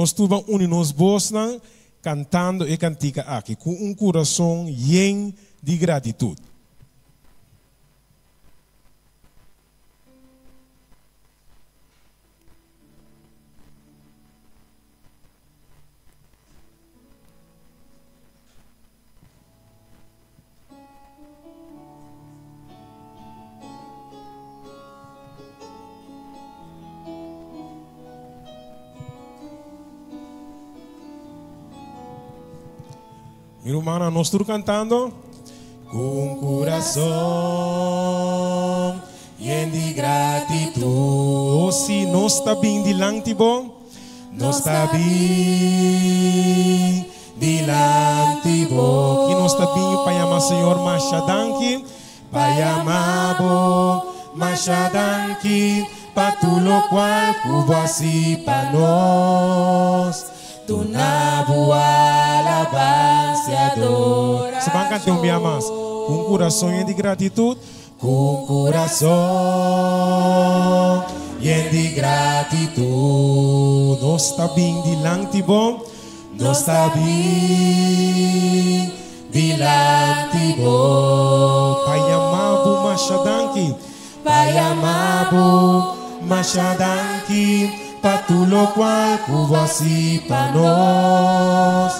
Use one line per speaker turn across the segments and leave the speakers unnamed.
Nos tur ban uni nos bosnan kantando e kantika aki ku un kurason yen di gratitut. Mi rumannan, nos tur kantando.
Ku un kurason yen di gratitut.
O si nos ta bin dilanti bo.
Nos ta bin dilanti bo.
Ki nos ta bin pa yama Señor masha danki.
Pa yama bo masha danki pa tur lokual ku bo hasi pa nos. Duna bo alabansa i adorashon.
Se ban kanta un bia mas. Ku un kurason yen di gratitut.
Ku un kurason yen di gratitut.
Nos ta bin dilanti bo.
Nos ta bin dilanti bo.
Pa yama bo masha danki.
Pa yama bo masha danki pa tur lokual ku bo hasi pa nos.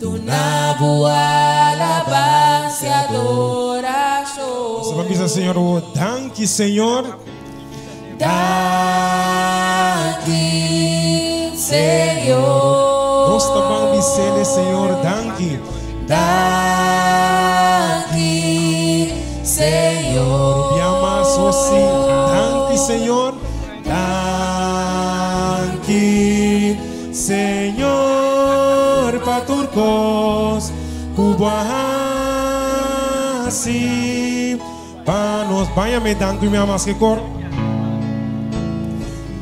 Duna bo alabansa i adorashon.
Nos ta bisa Señor awo, Danki, Señor.
Danki, Señor.
Nos ta ban bis'El, Señor, danki.
Danki, Señor.
Un bia mas, o si, danki, Señor.
Danki, Señor, pa tur kos ku bo a hasi
pa nos. Baña me danki mi ama maske kor.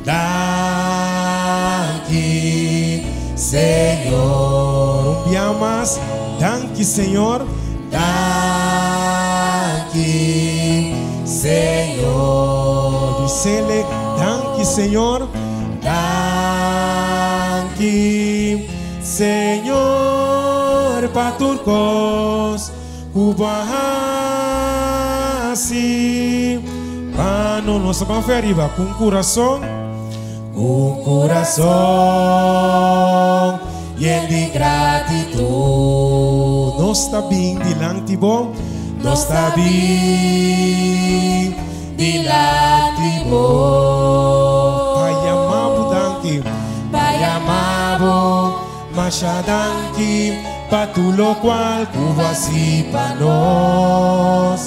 Danki, Señor.
Un bia mas, danki, Señor.
Danki, Señor.
Bisele, danki, Señor.
Danki, Señor, pa tur kos ku bo a hasi
pa nos. Nos ta ban fe ariba ku un kurason.
Ku un kurason yen di gratitut.
Nos ta bin dilanti bo.
Nos ta bin dilanti bo.
Pa yama bo danki.
Pa yama bo masha danki pa tur lokual ku bo hasi pa nos.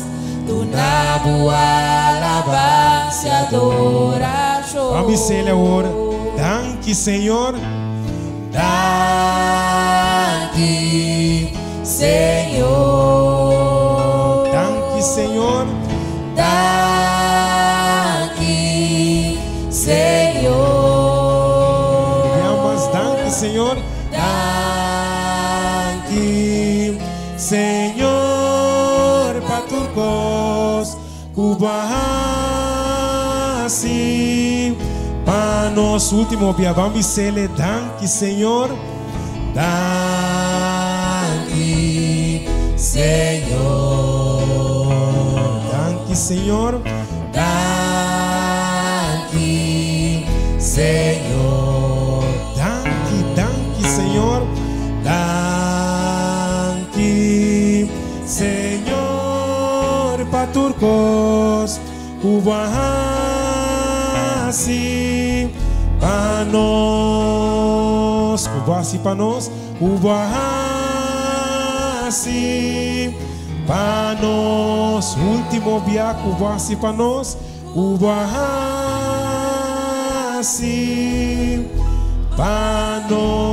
Duna bo alabansa i adorashon.
Ban bis'el awor, Danki, Señor.
Danki, Señor.
Danki, Señor.
Danki, Señor.
Bia mas danki, Señor.
Danki, Señor, pa tur kos ku bo a hasi
pa nos. Ultimo bia ban bisele danki, Señor.
Danki, Señor.
Danki, Señor.
Danki, Señor.
Danki, danki, Señor.
Danki, Señor, pa tur kos ku bo a hasi pa nos.
Ku bo a hasi pa nos.
Ku bo a hasi pa nos.
Ultimo bia ku bo a hasi pa nos.
Ku bo a hasi pa nos.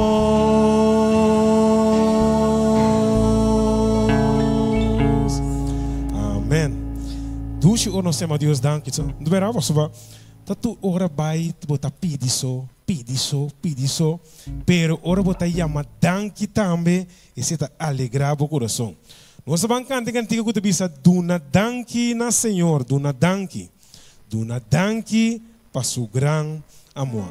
Amen. Dushi ora nos tema Dios danki. So, no bera pasobra ta tur ora bai bo ta pidi so, pidi so, pidi so, pero ora bo ta yama danki tambe esei ta alegra bo kurason. Nos ta ban kanta e kantika ku ta bisa duna danki na Señor, duna danki, duna danki pa su gran amor.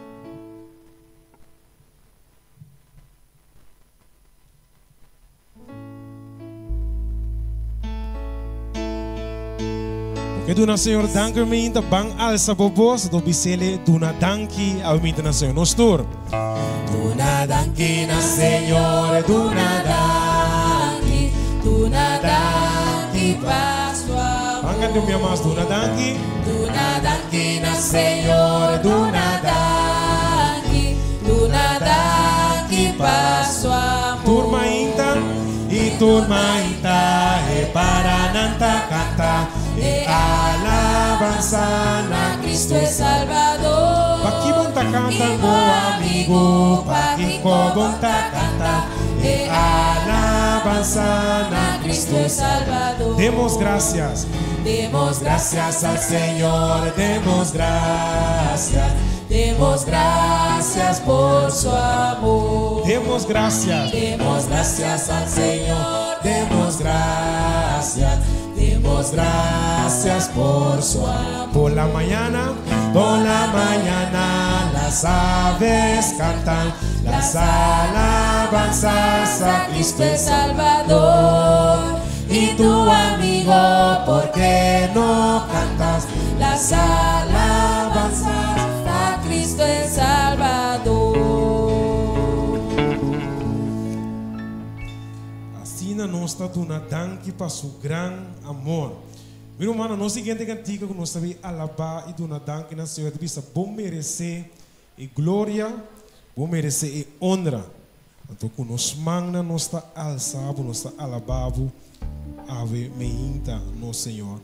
Ke duna Señor danki minta ban alsa bo bos do bisele duna danki a minta na Señor. Nos tur.
Duna danki na Señor, duna danki, duna danki pa su amor.
Ban canta un bia mas duna danki.
Duna danki na Señor, duna danki, duna danki pa su amor.
Tur mainta y tur mainta e paranan ta canta e alabansa na
Cristo el Salvador.
Paki bon ta canta bo amigo, pakiko bon ta canta e alabansa na
Cristo el Salvador.
Demos gracias.
Demos
Gracias al Señor, demos gracias.
Demos gracias por su amor.
Demos gracias.
Demos gracias al Señor.
Demos gracias.
Demos gracias por su amor.
Por la mañana, por la mañana las aves cantan las alabanzas a
Cristo el Salvador. Y tu amigo,
¿Por qué no cantas
las alabanzas a Cristo el Salvador?
Asina nos ta duna danki pa su gran amor. Mi ruman, nos siguiente kantika ku nos ta bai alabá i duna danki na Señor, bisa bo meresé e gloria, bo meresé e honra. Anto ku nos mannan nos ta alsa, nos ta alabá, awe meinta nos Señor.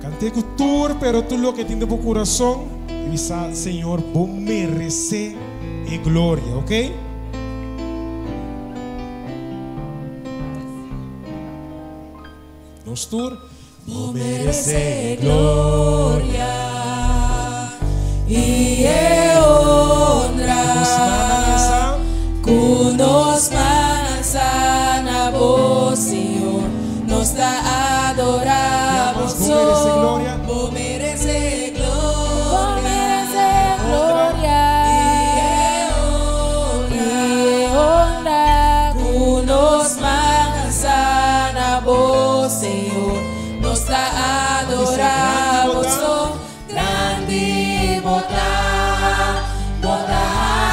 Kant'é ku tur, pero tur loke tin den bo kurason, i bisa, Señor, bo meresé e gloria, ok? Nos tur.
Bo meresé gloria i e honra.
Nos mannan alsá.
Ku nos mannan alsá na bo, Señor, nos ta adorá
bo. Bo meresé gloria.
Bo meresé gloria. Bo meresé gloria i e honra. Ku nos mannan alsá na bo, Señor, nos ta adorá bo. Grandi bo ta, bo ta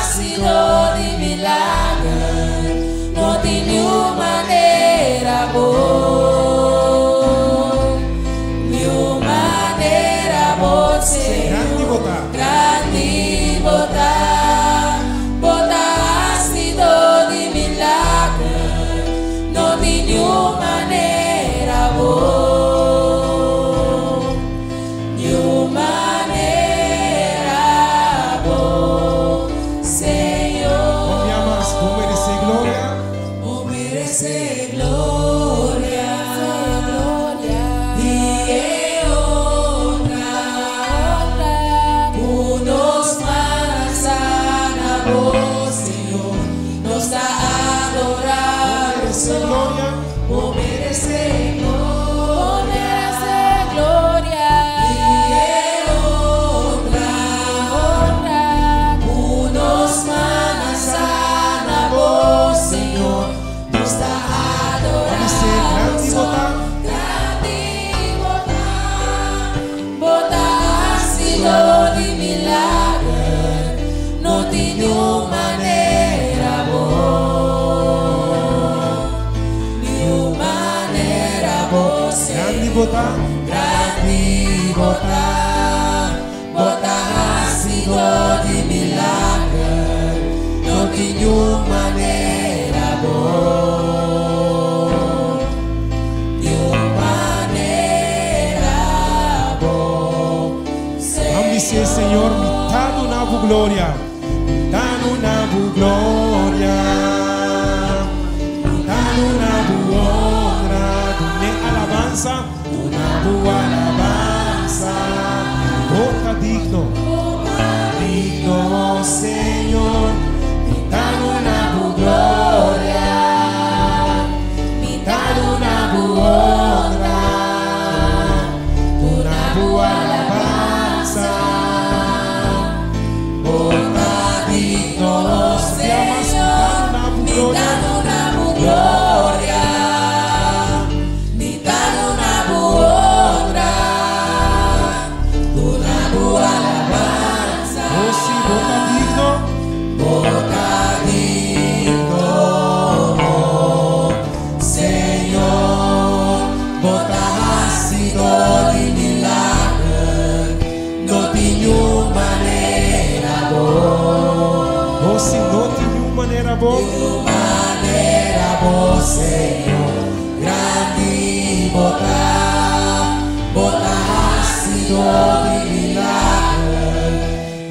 hasidó di milager, no tin niun manera bo, niun manera bo, Señor.
Grandi bo ta.
Grandi bo ta, bo ta hasidó di milager, no tin niun manera bo, niun manera bo, Señor.
Un bia mas, bo meresé gloria.
Bo meresé gloria, i e honra. Ku nos mannan alsá na bo, Señor, nos ta adorá.
Meresé gloria.
Bo meresé gloria, i e honra. Ku nos mannan alsá na bo, Señor, nos ta adorá.
Dice, grandi bo ta.
Grandi bo ta, bo ta hasidó di milager, no tin niun manera bo, niun manera bo,
Grandi
Señor.
bo ta.
Grandi bo ta, bo ta hasidó di milager, no tin niun manera bo, niun manera bo,
Ban bisa, Señor, mi ta duna bo gloria. Ta duna bo gloria. Ta duna bo honra. Dun'é alabansa. Duna bo alabansa. Bo ta digno. Digno, Señor. Mi ta duna bo gloria. Mi ta duna bo honra. Duna bo alabansa. Bo ta digno,
Señor. Mi ta duna bo gloria.
bo.
Niun manera bo, Señor, grandi bo ta, bo ta hasidor di milager,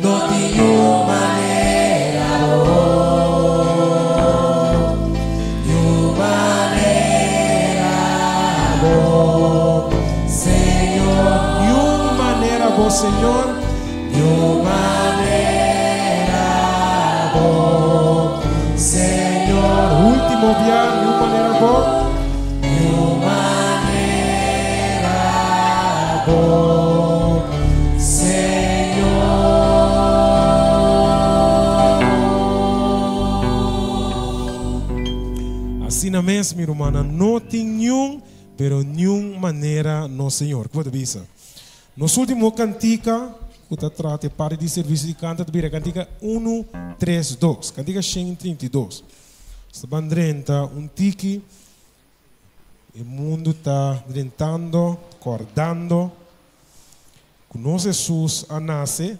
no tin niun manera bo, niun manera bo, Señor.
Niun manera bo, Señor.
Niun manera bo, Señor.
Último bia, niun manera bo.
Niun manera bo, Señor.
Asina mes, mi rumannan, no tin niun, pero niun manera no, Señor. Ku bo ta bisa? Nos último kantika ku ta trata e parti di servisio di kanta ta bira kantika unu, tres, dos. Kantika 132. Nos ta ban drenta un tiki. E mundu ta drentando, kòrdando ku nos Hesus a nase.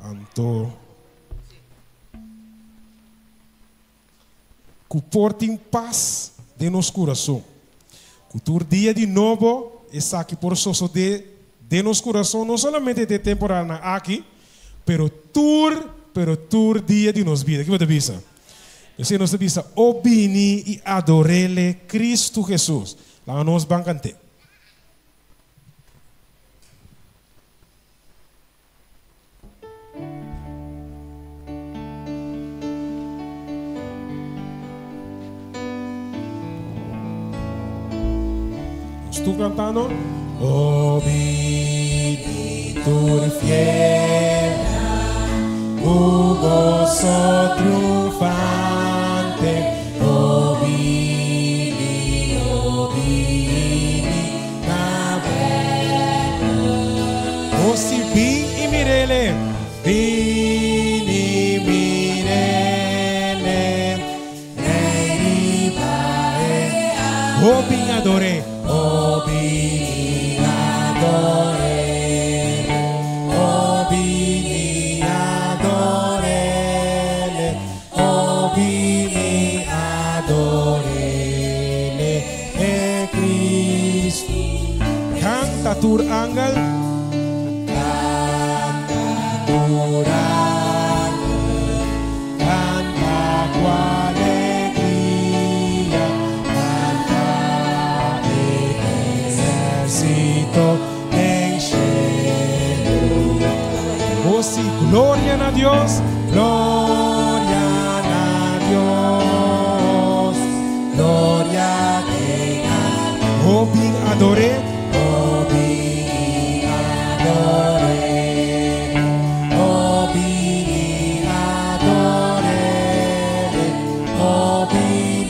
Anto ku por tin pas den nos kurason. Ku tur dia di nobo esaki por sosodé den nos kurason, no solamente den e temporadanan aki, pero tur, pero tur dia di nos bida. Kiko bo ta bisa? P'esei nos ta bisa, O bini i ador'Ele, Kristu Hesus. Laga nos ban kant'é. Nos tur cantando.
O bini tur fielnan, ku goso triunfante, O bini, o bini na Bethlehem.
O si bin i mirele.
Bin i mirele, Rei riba e
O bin ador'é.
O bin ador'é, o bin ador'é, o bin ador'é, e Cristo.
Canta tur angel.
Canta tur angel, canta cu alegria, canta e ehercito den cielo.
O si, gloria na Dios.
Gloria na Dios, gloria den
O bin ador'é.
O bin ador'é, o bin ador'é, o bin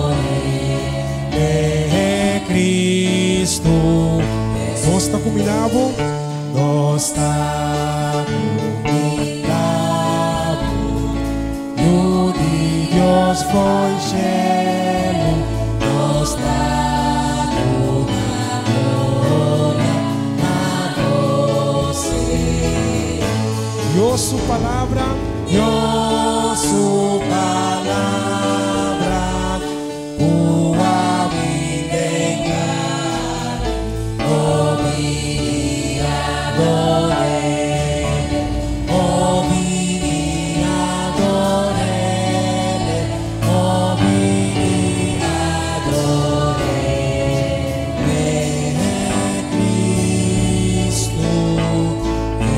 ador'é, Cristo.
Nos ta cuminda bo.
Nos ta cuminda bo, Yu di Dios fo'i cielo, nos ta duna gloria na bo.
Dios su palabra.
Dios su palabra, cu a bin den carni, o bini ador'é, o bini ador'é, o bini ador'é, Cristo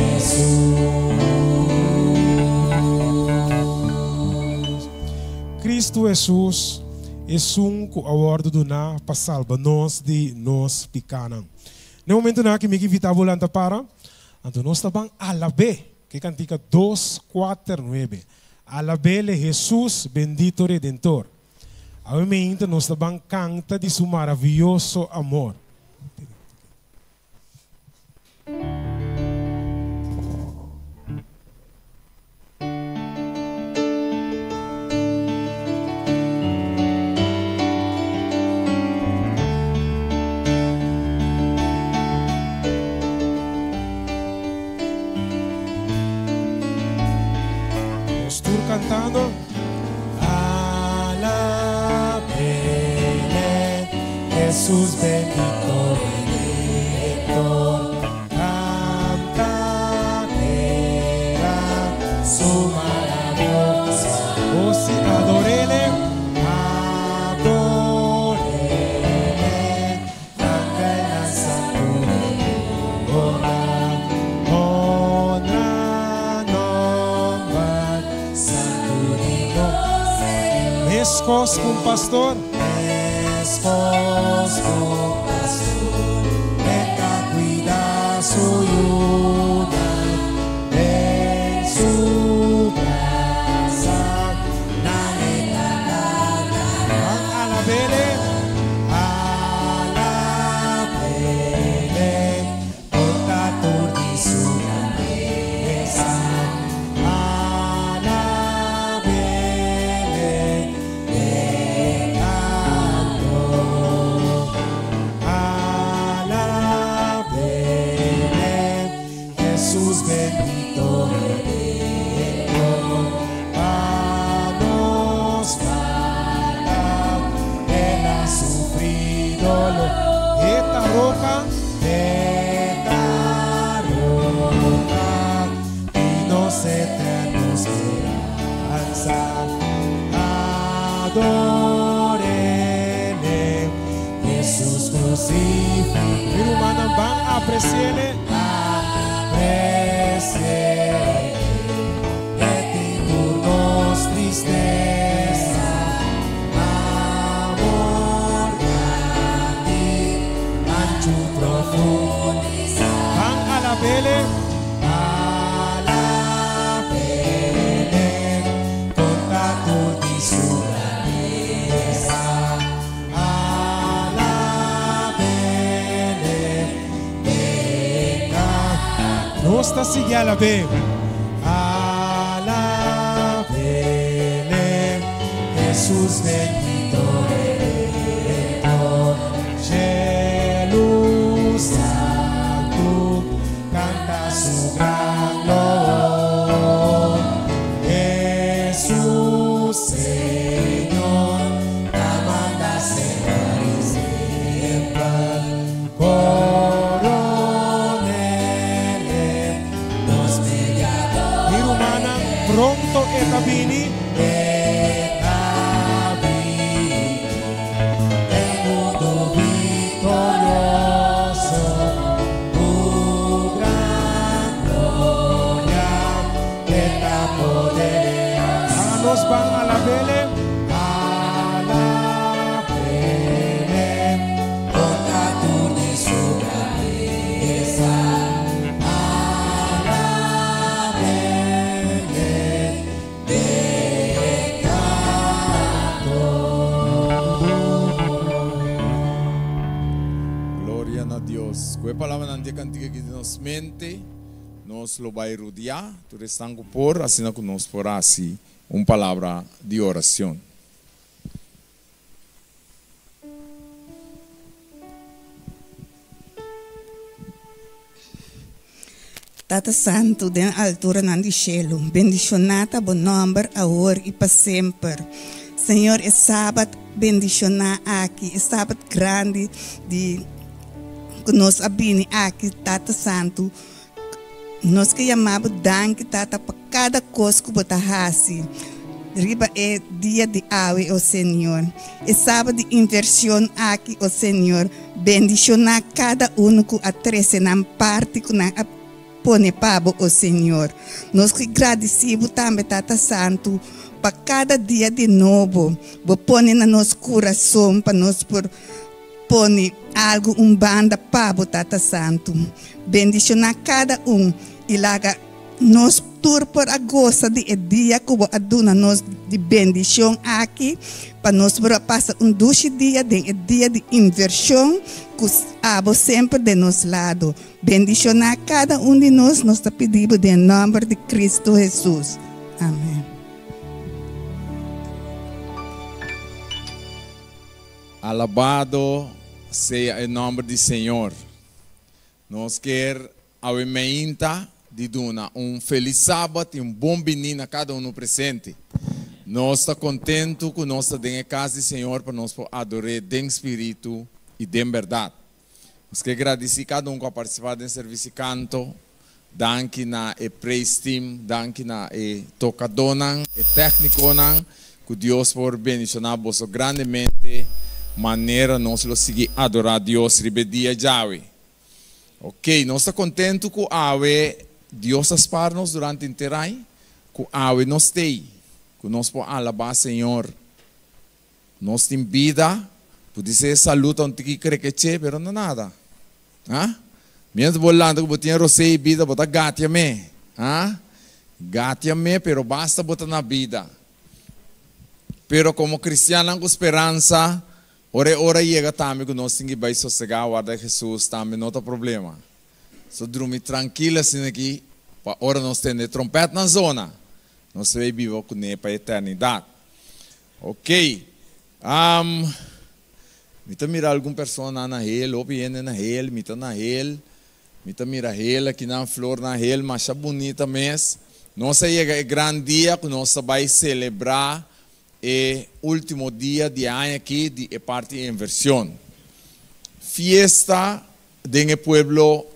Hesus.
Cristo Hesus, esun cu a wordo duna pa salba nos di nos picanan. Na e momentonan aki mi ke invita bo lanta para, anto nos ta ban alab'é, ke cantica dos, cuater, nuebe. Alab'ele Hesus, bendito Redentor. Awe meinta nos ta ban canta di su maraviyoso amor. Nos tur cantando. cantando. Alabele, Jesús bendito Redentor, canta su maravillosa. Oh, sí, adorele, adorele, canta la santo honra nombre santo de Dios. Meskos ku un pastor. Meskos ku un pastor, e ta kuida su yunan den su brasa, nan e ta kana. Ban alab'ele, alab'ele, konta tur di su grandesa. Alab'ele den kanto. Alab'ele, Hesus bendito Redentor, pa nos falta El a sufri dolor. E ta roka, e ta roka di nos eterno speransa. Adorele, Hesus crucifi. Mi rumannan ban apreciele. Apreciele, e tin tur nos tristesa. Amor grandi, anchu profundo. Ban alabele. Alabele, konta tur di su grandesa. Alabele, den Nos ta sigui alab'é. Alabele, Hesus bendito Redentor. Shelu santu canta su gran loor. Hesus Señor ta manda semper y semper. Coronele nos mediador. Mi rumannan, pronto e ta bini. E ta bini den mundo victorioso. Ku gran gloria e ta poderoso. Laga nos ban alabele. Alabele, konta tur di su grandesa. Alabele den kanto.
Gloria na Dios. Ku e palabranan di e kantika aki den nos mente, nos lo bai rudiá tur esnan ku por, asina ku nos por hasi un palabra di oracion.
Tata Santu den alturanan di shelu, bendishoná ta bo nòmber awor i pa semper. Señor, e sabat bendishoná aki, e sabat grandi di ku nos a bini aki, Tata Santu, Nos ke yama bo danki, Tata, pa kada kos ku bo ta hasi riba e dia di awe, o Señor. E sabat di inversion aki, o Señor, bendishoná kada unu ku a trese nan parti ku nan a pone pa bo, o Señor. Nos ke gradisí bo tambe, Tata Santu, pa kada dia di nobo bo pone na nos kurason pa nos por Pone algu un banda pa bo Tata Santu. Bendishoná kada un i laga nos tur por a gosa di e dia ku bo a duna nos di bendishon aki pa nos por a pasa un dushi dia den e dia di invershon ku abo semper den nos lado. Bendishoná kada un di nos, nos ta pidi bo den nòmber di Kristu Hesus. Amen.
Alabado sea e nomber di Señor. Nos kier awe meinta di duna un feliz Sabat y un bon bini na cada uno presente. Nos ta kontentu ku nos ta den e kas di Señor pa nos por ador'é den spiritu i den bèrdat. Nos ke gradisí kada un ku a partisipá den servisio kanto. Danki na e praise team, danki na e tokadónan, e tèknikonan. Ku Dios por bendishoná boso grandemente manera nos lo sigui adorá Dios riba e dia djawe. Ok, nos ta kontentu ku awe Dios a spar nos durante henter ai, ku awe nos t'ei, ku nos por alabá Señor. Nos tin bida, pudi ser salú ta un tiki krekeché, pero no nada. Ha? Mientras bo lanta ku bo tin e rosé i bida, bo ta gatia me. Ha? Gatia me, pero basta bo ta na bida. Pero komo kristiannan ku speransa, Ora e ora yega tambe ku nos tin ki bai sosegá warda Hesus tambe no ta problema. So drumi trankil asina aki pa ora nos tende e trompètnan zona, nos ta bai biba kuné pa eternidat. Ok, am, mi ta mira algun personanan na hel, hopi hende na hel, mi ta na hel, mi ta mira hel akinan, flornan hel masha bunita mes. Nos a yega e gran dia ku nos ta bai selebrá E ultimo dia di e aña aki di e parti inversion. Fiesta den e pueblo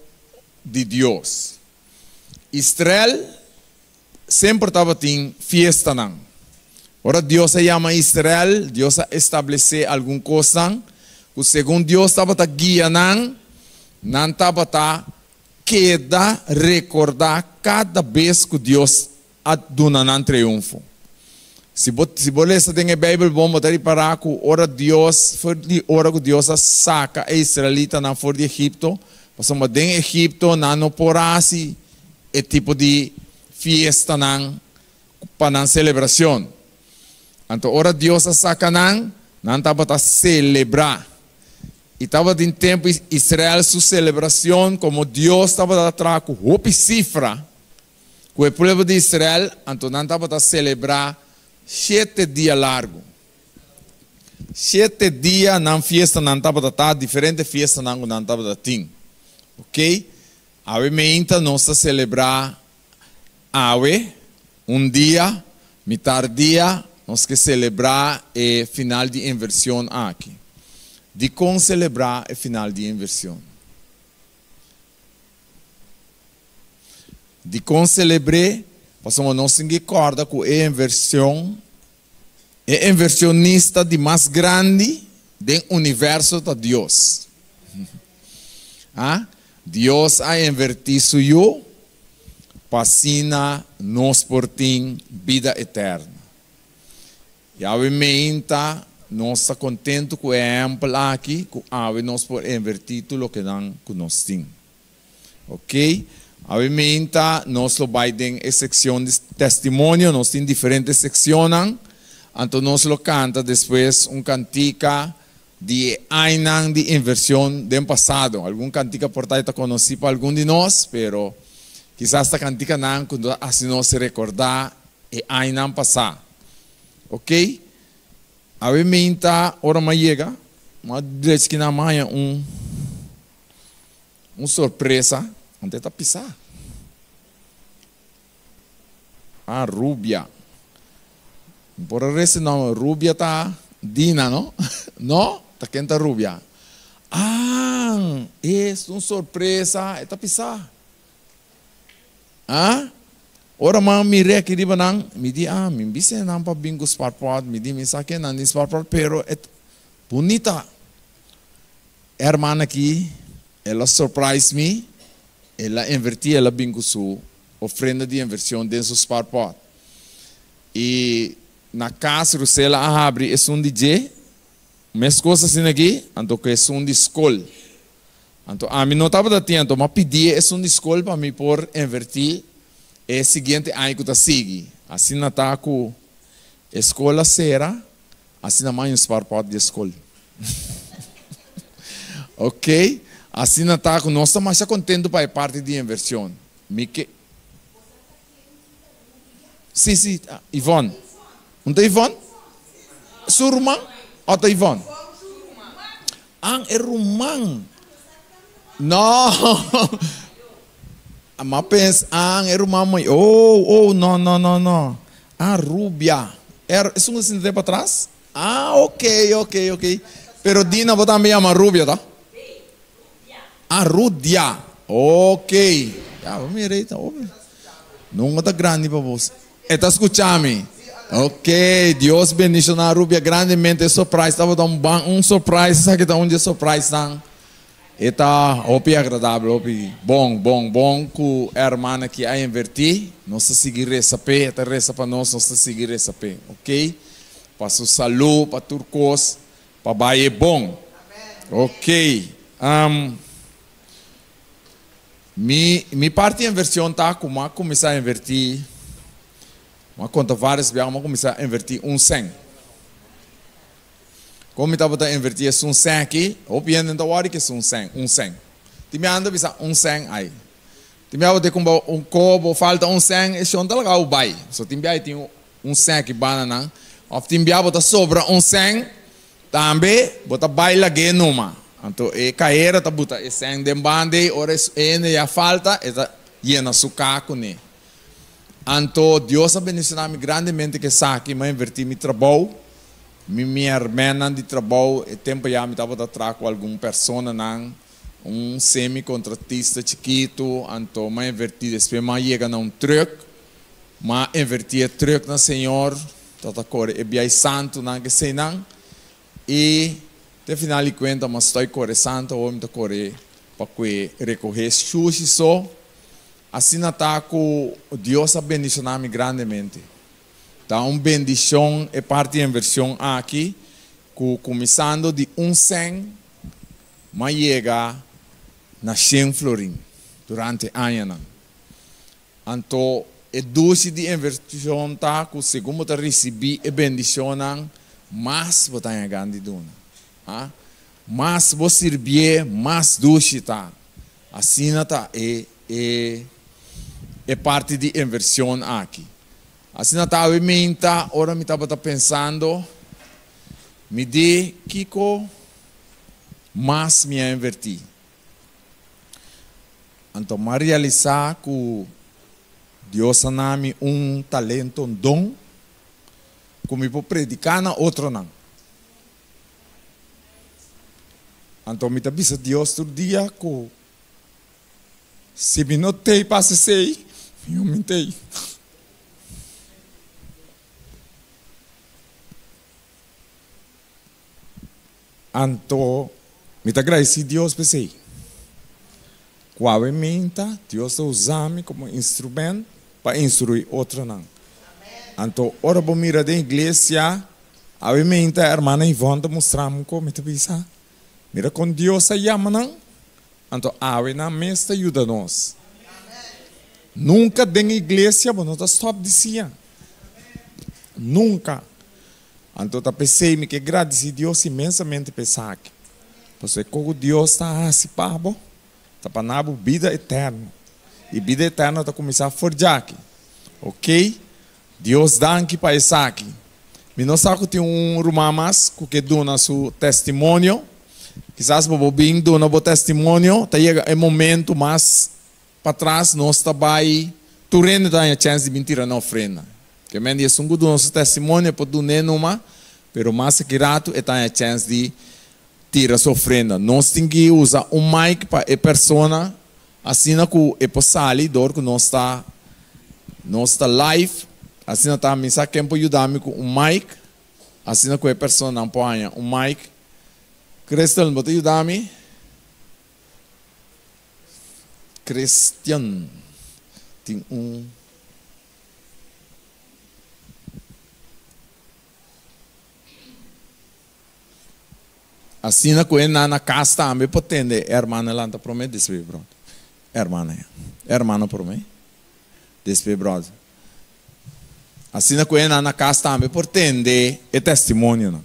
di Dios. Israel semper tabatin fiestanan. Ora Dios a yama Israel, Dios a establece algun cosnan cu segun Dios tabata guia nan, nan tabata keda recorda cada bes cu Dios a duna nan triunfo. Si bo si bo lesa den e Bijbel bon, bo ta ripará ku ora Dios, for di ora ku Dios a saka e israelitanan for di Egipto, pasobra den Egipto nan no por a hasi e tipo di fiestanan pa nan selebrashon. Anto ora Dios a saka nan, nan tabata selebrá. I tabatin tempu Israel su selebrashon komo Dios tabata traha ku hopi sifra, Ku e pueblo di Israel, anto nan tabata selebrá shete dia largu. Shete dia nan fiestanan tabata ta, diferente fiestanan ku nan tabata tin. Ok, awe meinta nos ta selebrá awe, un dia, mitar dia, nos ke selebrá e final di inversion aki. Dikon selebrá e final di inversion? Dikon selebr'é? Pasobra nos tin ki kòrda ku e inversion, e inversionista di mas grandi den universo ta Dios. A Dios a invertí su Yu pa asina nos por tin bida eterno. I awe meinta nos ta kontentu ku e ehèmpel aki ku awe nos por invertí tur lokenan ku nos tin. Ok, awe meinta nos lo bai den e sekshon di testimonio, nos tin diferente sekshonnan, anto nos lo kanta despues un kantika di e añanan di invershon den pasado. Algun kantika por ta e ta konosí pa algun di nos, pero kisas ta kantikanan ku ta hasi nos rekordá e añanan pasá. Ok, awe meinta ora mi a yega, mi a drecha kinan mi a haña un. Un sorpresa, anto e ta pisá. Ah, Rubia. Mi por a resa e nòmber. Rubia ta Dina, no? No? Ta ken ta Rubia? Ah, es un sorpresa, e ta pisá. Ah, ora mi a mir'é aki riba nan, mi di, ah, mi bisa nan pa bin ku sparpòt, mi di, mi sa ken nan tin sparpòt, pero e ta bunita. E hermana aki, el a surprise mi, el a inverti, el a bin cu su ofrenda di inversion den su spaarpot. Y na cas Rusela a habri esun di dje, mescos asina aki, anto cu esun di scol. Anto ami no tabata tin, anto mi a pidie esun di scol pa mi por inverti e siguiente aña cu ta sigui. Asina ta cu e scol a cera. Asina mai un spaarpot di e skol. Ok, asina ta ku nos ta masha kontentu pa e parti di inversion. Mi ke. Si, si, Yvonne. Un ta Yvonne? Su ruman o ta Yvonne? An, e ruman. No. M'a pensa, an, e ruman mai. Oh, oh, no, no, no, no. An, rubia. Er, esun ku sinta te patras? Ah, ok, ok, ok. Pero Dina, bo tambe yama Rubia, ta? Ah, Rudia. Ok. Ya, bo mira ei ta hopi. Nunca ta grandi pa bo. E ta skucha mi. Ok, Dios bendiciona Rubia grandemente. E surprise tabata un ban, un surprise. Esaki ta un di e surprisenan. E ta hopi agradabel, hopi bon, bon, bon ku e hermana aki a invertí. Nos ta sigui resa p'e, e ta resa pa nos, nos ta sigui resa p'e, ok? Pa su salú, pa tur kos, pa bai e bon. Ok. Mi, mi parti invershon ta ku mi a kuminsá invertí, mi a konta vários biaha, mi a kuminsá invertí un sèn. Kon mi tabata invertí esun sèn aki? Hopi hende no ta wòri ku esun sèn, un sèn. Tin biaha nan ta bisa un sèn ai. Tin biaha bo ta kumpra un kobo, falta un sèn, e shon ta laga bo bai. So tin biaha e tin un sèn aki banda nan. Òf tin biaha bo ta sobra un sèn, tambe bo ta bai lag'é numa. Anto e kahera ta buta e sèn den banda ei, ora e hende ya falta, e ta yena su ka kuné. Anto Dios a bendiciona mi grandemente cu esaki, mi a inverti mi trabou, mi mi hermennan di trabou, e tempo ya mi tabata traha cu algun personanan, un semi contratista chikito, anto mi a inverti, despues mi a yega na un truck, mi a inverti e truck na Señor, tabata core e biai santonan cu eseinan, y te final di cuenta mi a stoi core santo, awor mi ta core pa cue recoge shushi so. Asina ta ku Dios a bendishoná mi grandemente. Ta un bendishon e parti invershon aki ku kuminsando di un sèn m'a yega na shen florin durante añanan. Anto e dushi di invershon ta ku segun bo ta risibí e bendishonnan mas bo ta haña gan di duna. Mas bo sirbié mas dushi ta. Asina ta e e e parti di inversion aki. Asina ta awe meinta ora mi tabata pensando, mi di kiko mas mi a inverti. Anto m'a realisa ku Dios a na mi un talento, un don, ku mi por prediká na otronan. Anto mi ta bisa Dios tur dia ku si mi no tei pa hasi esei, mi no tei. Anto mi ta gradisí Dios pa esei. Ku awe minta Dios ta usa mi komo instrument pa instruí otronan. Anto ora bo mira den iglesia. Awe meinta hermana Yvonne ta mustra mi con mi ta bisa, mira con Dios a yama nan, anto awe nan mes ta yuda nos. Nunca den iglesia bo no ta stop di siña. Nunca. Anto ta p'esey mi ke gradici Dios inmensamente pa esaki. Pasobra e koku Dios ta haci pa bo ta pa na bo bida eterno. Y bida eterno ta cuminsa for djaki. Ok? Dios danki pa esaki. Mi no sa ku tin un ruman mas ku ke duna su testimonio. Kisas bo por bin duna bo testimonio. Ta yega e momento mas patras nos ta bai tur hende ta haña chèns di bin tira nan ofrenda. Ke men di esun ku duna su testimonio e por dun'é numa, pero mas aki ratu e ta haña chèns di tira su ofrenda. Nos tin ki usa un mic pa e persona Asina ku e por sali dor ku nos ta nos ta live, asina ta mi sa ken por yuda mi ku un mic, asina ku e personanan por haña un mic. Christel, bo ta yuda mi? Christian tin un. Asina ku e na na kas tambe por tende e hermana lanta promé, despues e bròder. E hermana ya. E hermano promé, despues e bròder. Asina ku e na na kas tambe por tende e testimonionan.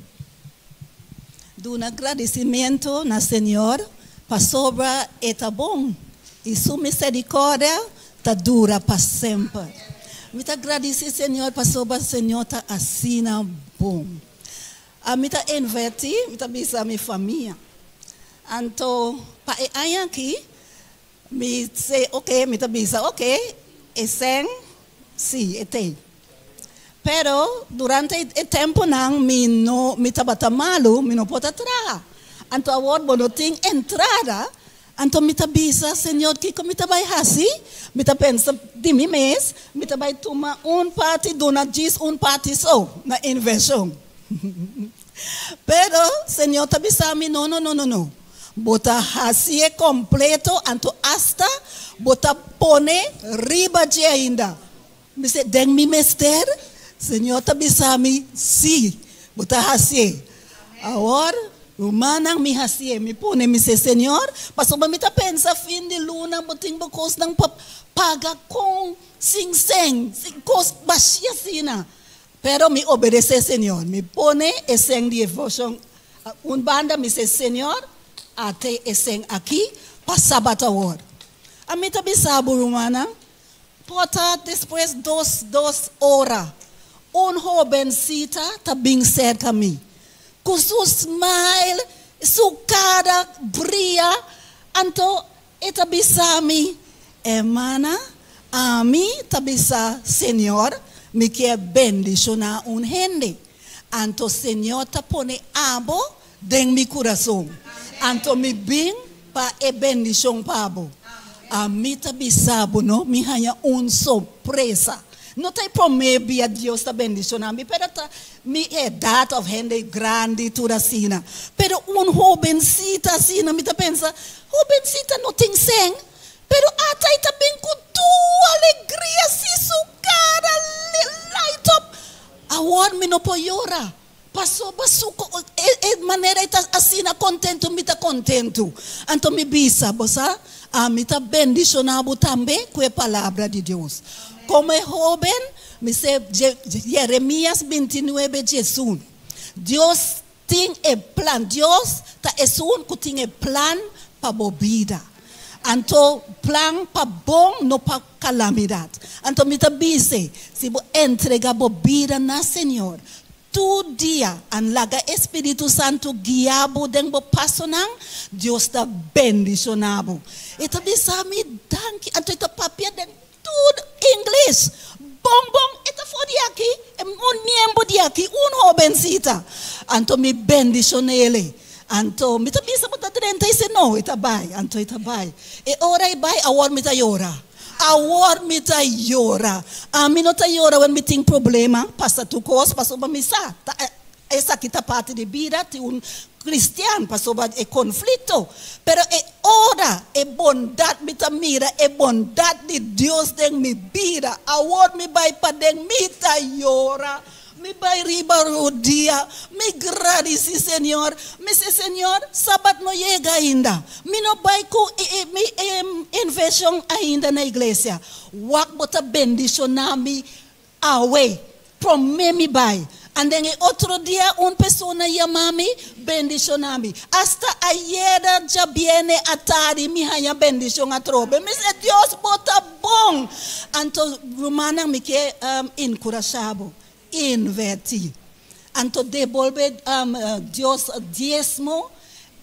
Duna gradisimentu na Señor pasobra E ta bon i Su miserikòrdia ta dura pa semper. Mi ta gradisí Señor pasobra Señor ta asina bon. Ami ta invertí, mi ta bisa mi famia. Anto pa e aña aki mi se oke, mi ta bisa oke, e sèn si e t'ei. Pero durante e temponan mi no mi tabata malu, mi no por ta traha. Anto awor bo no tin entrada, anto mi ta bisa, Señor kiko mi ta bai hasi? Mi ta pensa di mi mes, mi ta bai tuma un parti duna djis un parti so na invershon. Pero Señor ta bisa mi, no no no no no, bo ta hasié kompleto anto asta bo ta pone riba dje ainda. Mi se, Den mi mester? Señor ta bisa mi, Sí, bo ta hasié. Awor, rumannan, mi hasié. Mi pone, mi se, Señor, pasobra mi ta pensa fin di luna bo tin bo kosnan pa paga kon sin sen, sin kos bashí asina. Pero mi obedesé Señor. Mi pone e sen di e voshon un banda, mi se, Señor, ate e sen aki pa sabat awor. Ami ta bisa bo, rumannan, Por ta despues dos dos ora, un hobencita ta bin cerca mi. Cu su smile, su cara bria, anto e ta bisa mi, Hermana, ami ta bisa Señor mi kier bendiciona un hende. Anto Señor ta pone abo den mi curason. Anto mi bin pa e bendicion pa bo. Ami ta bisa bo no, mi haña un sorpresa. No ta e prome bia Dios ta bendiciona mi, pero ta mi edad of hende grandi tur asina. Pero un hobencita asina, mi ta pensa, hobencita no tin sen, pero ata e ta bin cu tur alegria si su cara light up. Awor mi no por yora. Pasobra su e manera e ta asina kontentu, mi ta kontentu. Anto mi bisa, Bo sa, ami ta bendishoná bo tambe ku e palabra di Dios. Komo e hóben, mi se Jeremias bintinuebe diesun, Dios tin e plan, Dios ta esun ku tin e plan pa bo bida. Anto plan pa bon, no pa kalamidat. Anto mi ta bis'e, si bo entrega bo bida na Señor, Tur dia, an laga e Spiritu Santu guia bo den bo pasonan, Dios ta bendiciona bo. E ta bisa mi danki, anto e ta papia den tur Ingles. Bon bon, e ta for di aki, un miembro di aki, un hobencita. Anto mi bendicionele. Anto mi ta bisa bo ta drenta e si no, e ta bai, anto e ta bai. E ora e bai, awor mi ta yora. Awor mi ta yora. Ami no ta yora wen mi tin problema, pasa tur kos, pasobra mi sa ta esaki ta parti di bida di un kristian, pasobra e konflikto. Pero e ora e bondat mi ta mira e bondat di Dios den mi bida, awor mi bai paden mi ta yora. Mi bai riba rodia, mi gradisi Señor. Mi si, Señor, sabat no yega ainda. Mi no bai ku mi invershon ainda na iglesia. Wak bo ta bendishoná mi awe, promé mi bai. Anden e otro dia un persona yama mi, bendishoná mi. Asta ayera djabiene atardi mi haña bendishon atrobe. Mi si, Dios bo ta bon! Anto rumannan mi ke enkurashá bo, invertí. Anto debolbe Dios diesmo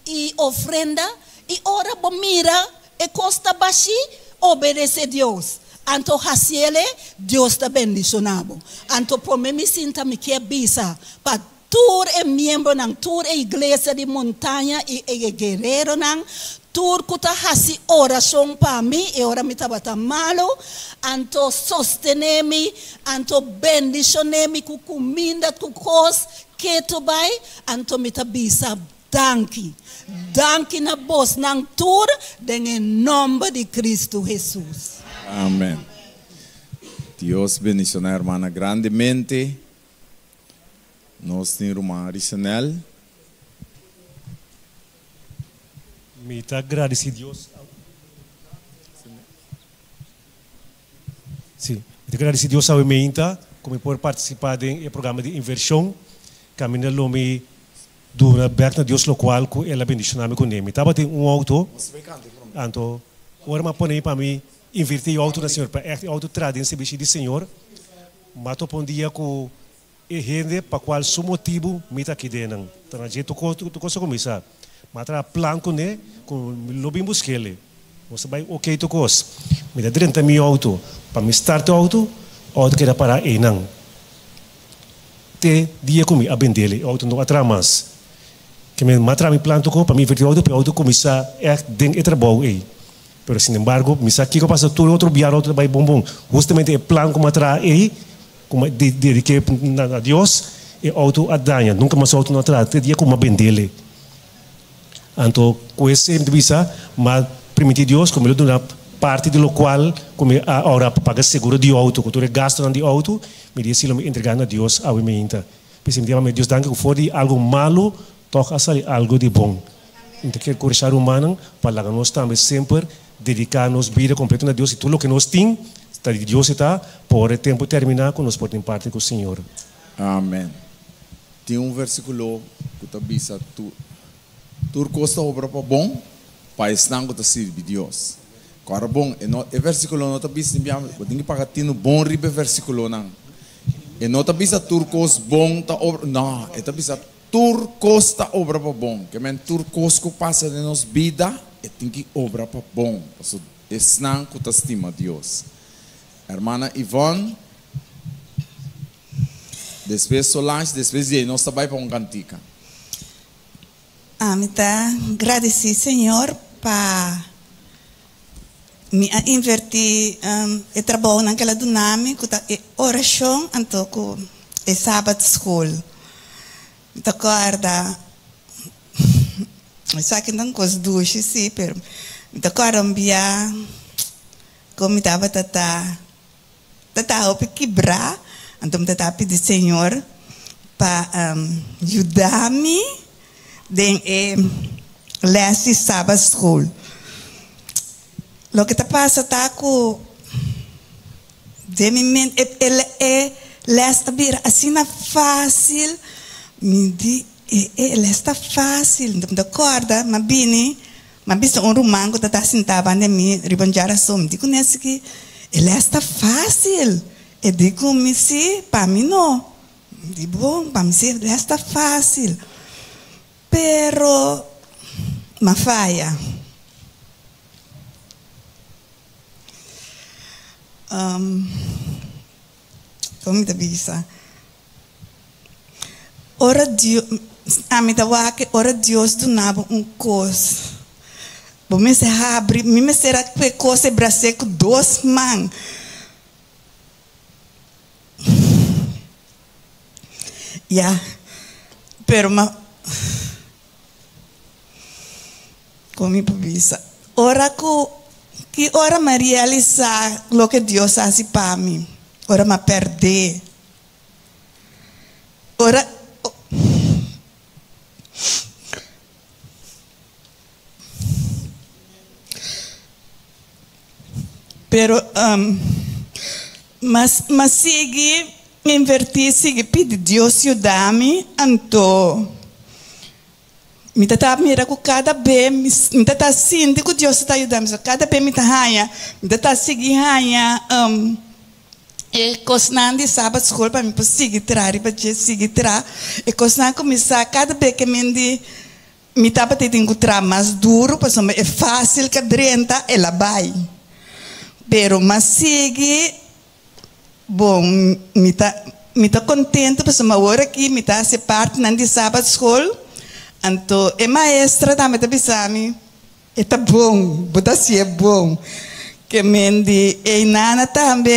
i ofrenda, i ora bo mira e kos ta bashí, obedesé Dios. Anto hasiel e, Dios ta bendishoná bo. Anto promé mi sinta mi kier bisa pa Tur e miembronan, tur e iglesia di Montaña i e guereronan, tur ku ta hasi orashon pa mi e ora mi tabata malu, anto sostené mi, anto bendishoné mi ku kuminda, ku kos ketu bai, anto mi ta bisa danki. Danki na bosnan tur den e nòmber di Kristu Hesus.
Amen. Dios bendiciona hermana grandemente. Nos tin ruman Risenel.
Mi ta gradisi Dios. Sí, mi ta gradisi Dios awe meinta ku mi por partisipá den e programa di invershon. Kaminda lo mi duna bèk na Dios lokual ku El a bendishoná mi kuné. Mi tabatin un outo, anto ora mi a pone mi pa mi invertí e outo na Señor, pa ègt e outo traha den sirbishi di Señor, Mi a topa un dia ku e hende pa kual su motibu mi ta aki den nan. Ta na dje tur kos a kuminsá. Mi a traha plan kuné ku mi lo bin busk'el. Nos a bai oké tur kos. Mi ta drenta mi outo. Pa mi start e outo, outo keda pará einan.
Te dia ku mi a bendele e outo no a traha mas. Ke men m'a traha mi plan toko pa mi invertí outo pa e outo kuminsá ègt den e trabou ei. Pero sinembargo mi sa kiko a pasa tur e otro biaha outo ta bai bon bon. Hustamente e plan ku m'a traha ei, ku m'a dediké na Dios, e outo a daña. Nunka mas outo no a traha te dia ku m'a bendele. Anto ku esei mi ta bisa, m'a primintí Dios ku mi lo duna parti di lokual ku mi a ora pa paga seguro di outo, ku tur e gastunan di outo, mi di esei lo mi entregá na Dios awe meinta. P'esei mi ta yama mi Dios danki ku for di algu malu tòg a sali algu di bon. Mi ta kier kurashá rumannan pa laga nos tambe semper dediká nos bida kompleto na Dios i tur loke nos tin ta di Dios e ta, pa ora e tempu terminá ku nos por tin parti ku Señor.
Amen. Tin un versíkulo ku ta bisa tur tur kos ta obra pa bon pa esnan ku ta sirbi Dios. Kòrda bon, e no e versíkulo no ta bisa bo tin ki paga tinu bon riba e versíkulonan. E no ta bisa tur kos bon ta obra, no, e ta bisa tur kos ta obra pa bon. Ke men tur kos ku pasa den nos bida e tin ki obra pa bon, pasobra esnan ku ta stima Dios. Hermana Yvonne. Despues Solange, despues di ei nos ta bai pa un kantika.
Ami ta gradisí Señor pa mi a invertí e trabounan ku el a duna mi ku ta e orashon anto ku e Sabbat School. Mi ta kòrda, esaki no ta un kos dushi sí, pero mi ta kòrda un bia ku mi tabata ta. Ta ta hopi kibrá, anto mi ta ta pidi Señor pa yuda mi den e les di Sabbat School. Loke ta pasa ta ku den mi mente e les a bira asina fácil, mi di e les ta fácil, anto mi ta kòrda mi a bini Mi a bisa un ruman ku ta ta sintá banda di mi riba un djarason, mi di ku nesi ki e lès ta fásil. E di ku mi, Sí, pa mi no. Mi di, Bon, pa mi sí e lès ta fásil. Pero mi a faya. Kon mi ta bisa? Ora Dios, ami ta wak ke ora Dios duna bo un kos, bo mester habri, mi mester a kue kos e bras'é ku dos man. Ya, pero ma, kon mi por bisa? Ora ku, ki ora mi a realisá loke Dios a hasi pa mi? Ora mi a pèrd'é. Ora Pero mas mas sigui invertí sigui pidi Dios yuda mi anto Mi ta ta mira ku kada be mi ta ta sinti ku Dios ta ta yuda mi. So kada be mi ta haña, mi ta ta sigui haña e kosnan di Sabbat School pa mi por sigui traha riba dje, sigui traha. E kosnan ku mi sa kada be ke mi di mi tabata tin ku traha mas duru pasobra e fásil ka drenta el a bai. Pero mas sigui. Bon, mi ta mi ta contento pasobra awor aki mi ta haci partinan di Sabbat School, anto e maestra tambe ta bisa mi, e ta bon, bo ta hacié bon. Ke men di ey nana tambe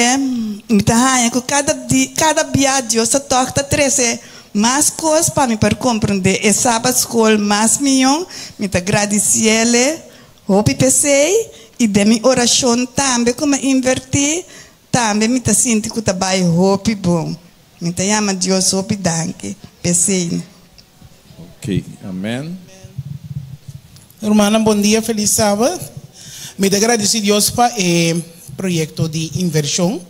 mi ta haña cu cada di cada bia Dios ta tog ta trece mas cos pa mi por comprende e Sabbat School mas miyon, mi ta gradiciele Hopi p'esei, i den mi orashon tambe ku mi a invertí, tambe mi ta sinti ku ta bai hopi bon. Mi ta yama Dios hopi danki p'esei.
Ok, amen.
Rumannan bon dia felis sabat. Mi ta gradisi Dios pa e proyekto di invershon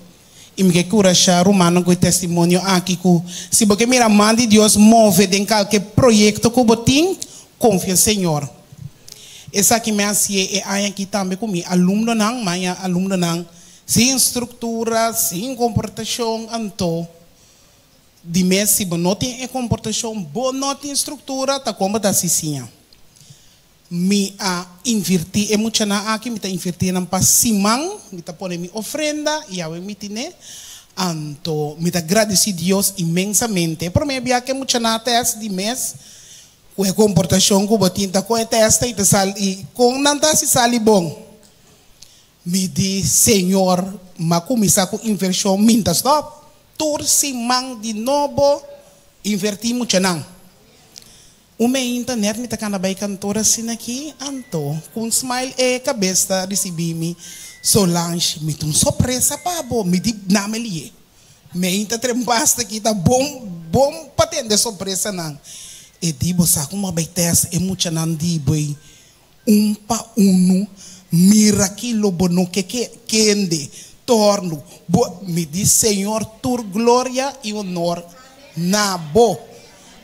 i mi ke kurashá rumannan ku e testimonio aki ku si bo ke mira man di Dios move den kalke proyekto ku bo tin konfia Señor. Esaki mi a hasié e aña aki tambe ku mi alumnonan, mi a haña alumnonan sin struktura, sin komportashon, anto di mes si bo no tin e komportashon, bo no tin struktura, ta kon bo ta hasi siña? Mi a invirtí e muchanan aki, mi ta invirtí nan pa siman, mi ta pone mi ofrenda i awe mi tine. Anto mi ta gradisí Dios inmensamente. Promé bia ku e muchanan a tèst di mes ku e komportashon ku bo tin ta kon e tèst ei ta sali i kon nan ta hasi sali bon. Mi di, Señor, m'a kuminsá ku invershon, mi n'ta stòp. Tur siman di nobo invertí muchanan. Un meinta nèt mi ta kanda bai kantor asina aki, anto ku un smile e kabes ta risibí mi, Solange, mi ta un sorpresa pa bo, mi di name lié. Meinta trembasta aki ta bon bon pa tende sorpresanan. E di, bo sa ku mi a bai tèst e muchanan di bo ei un pa unu, mira ki lo bo no ke kende tornu bo, mi di Señor tur gloria i honor na bo.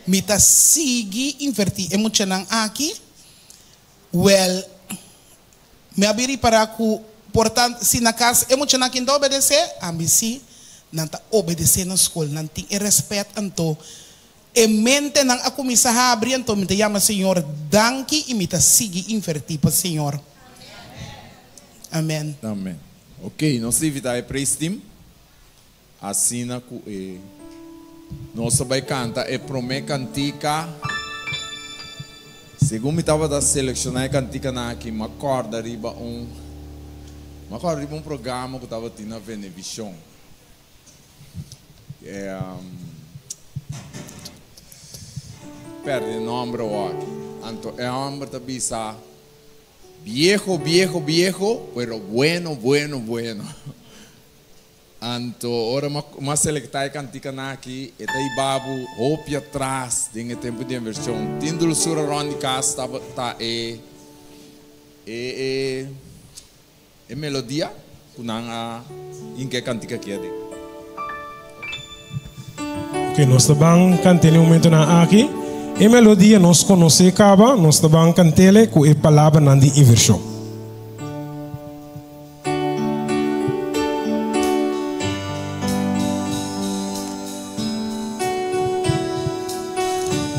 Mi ta sigui invertí e muchanan aki? Wèl, mi a bin ripará ku por ta si na kas e muchanan aki no ta obedesé, ami sí, nan ta obedesé na skol, nan tin e rèspèt. Anto e mentenan a kuminsá habri, anto mi ta yama Señor danki i mi ta sigui invertí pa Señor. Amèn.
Amèn. Ok, nos ta invitá e praise team. Asina ku e nos a bai kanta e promé kantika. Segun mi tabata selekshoná e kantikanan aki, mi a kòrda riba un mi a kòrda riba un programa ku tabatin na Venevishon. E pèrdè e nòmber awor aki. Anto e hòmber ta bisa, Bieho, bieho, bieho, pero bueno, bueno, bueno. Anto ora m'a selektá e kantikanan aki, e ta hiba bo hopi atras den e tempu di invershon. Tin dulsura rònt di kas tabata e e e e melodia ku nan a hinka e kantika aki aden.
Ok, nos ta ban kant'é na e momentunan aki. E melodia nos konosé kaba, nos ta ban kant'é ku e palabranan di invershon.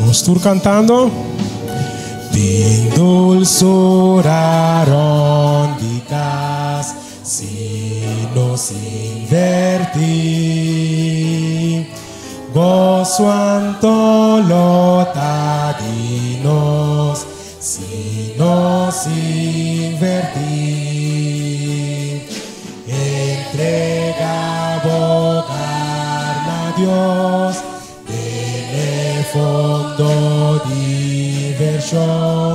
Nos tur cantando. Tin dulzura rond di cas si nos inverti. Gozo anto lo ta di nos Si nos invertí, entrega bo hogar na Dios den e fondo di invershon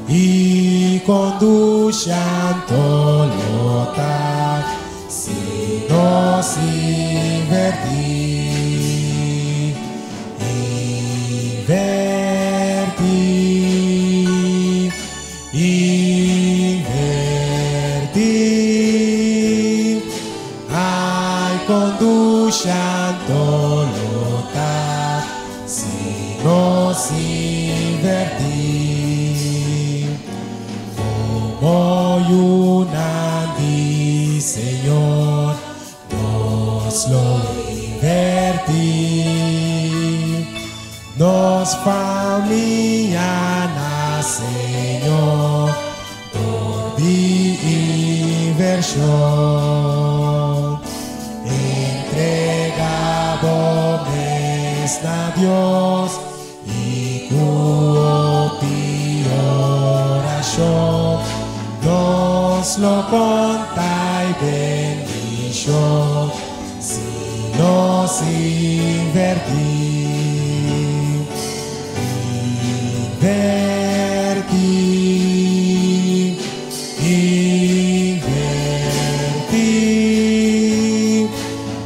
i kondushi anto lo ta si nos invertí. Invertí, invertí, Ai conduci anto lo ta si nos invertí. Como yunan di Señor Nos lo invertí nos famia na Señor dor di invershon. Entrega bo mes na Dios i ku hopi orashon nos lo konta e bendishon si nos invertí. Invertí, invertí,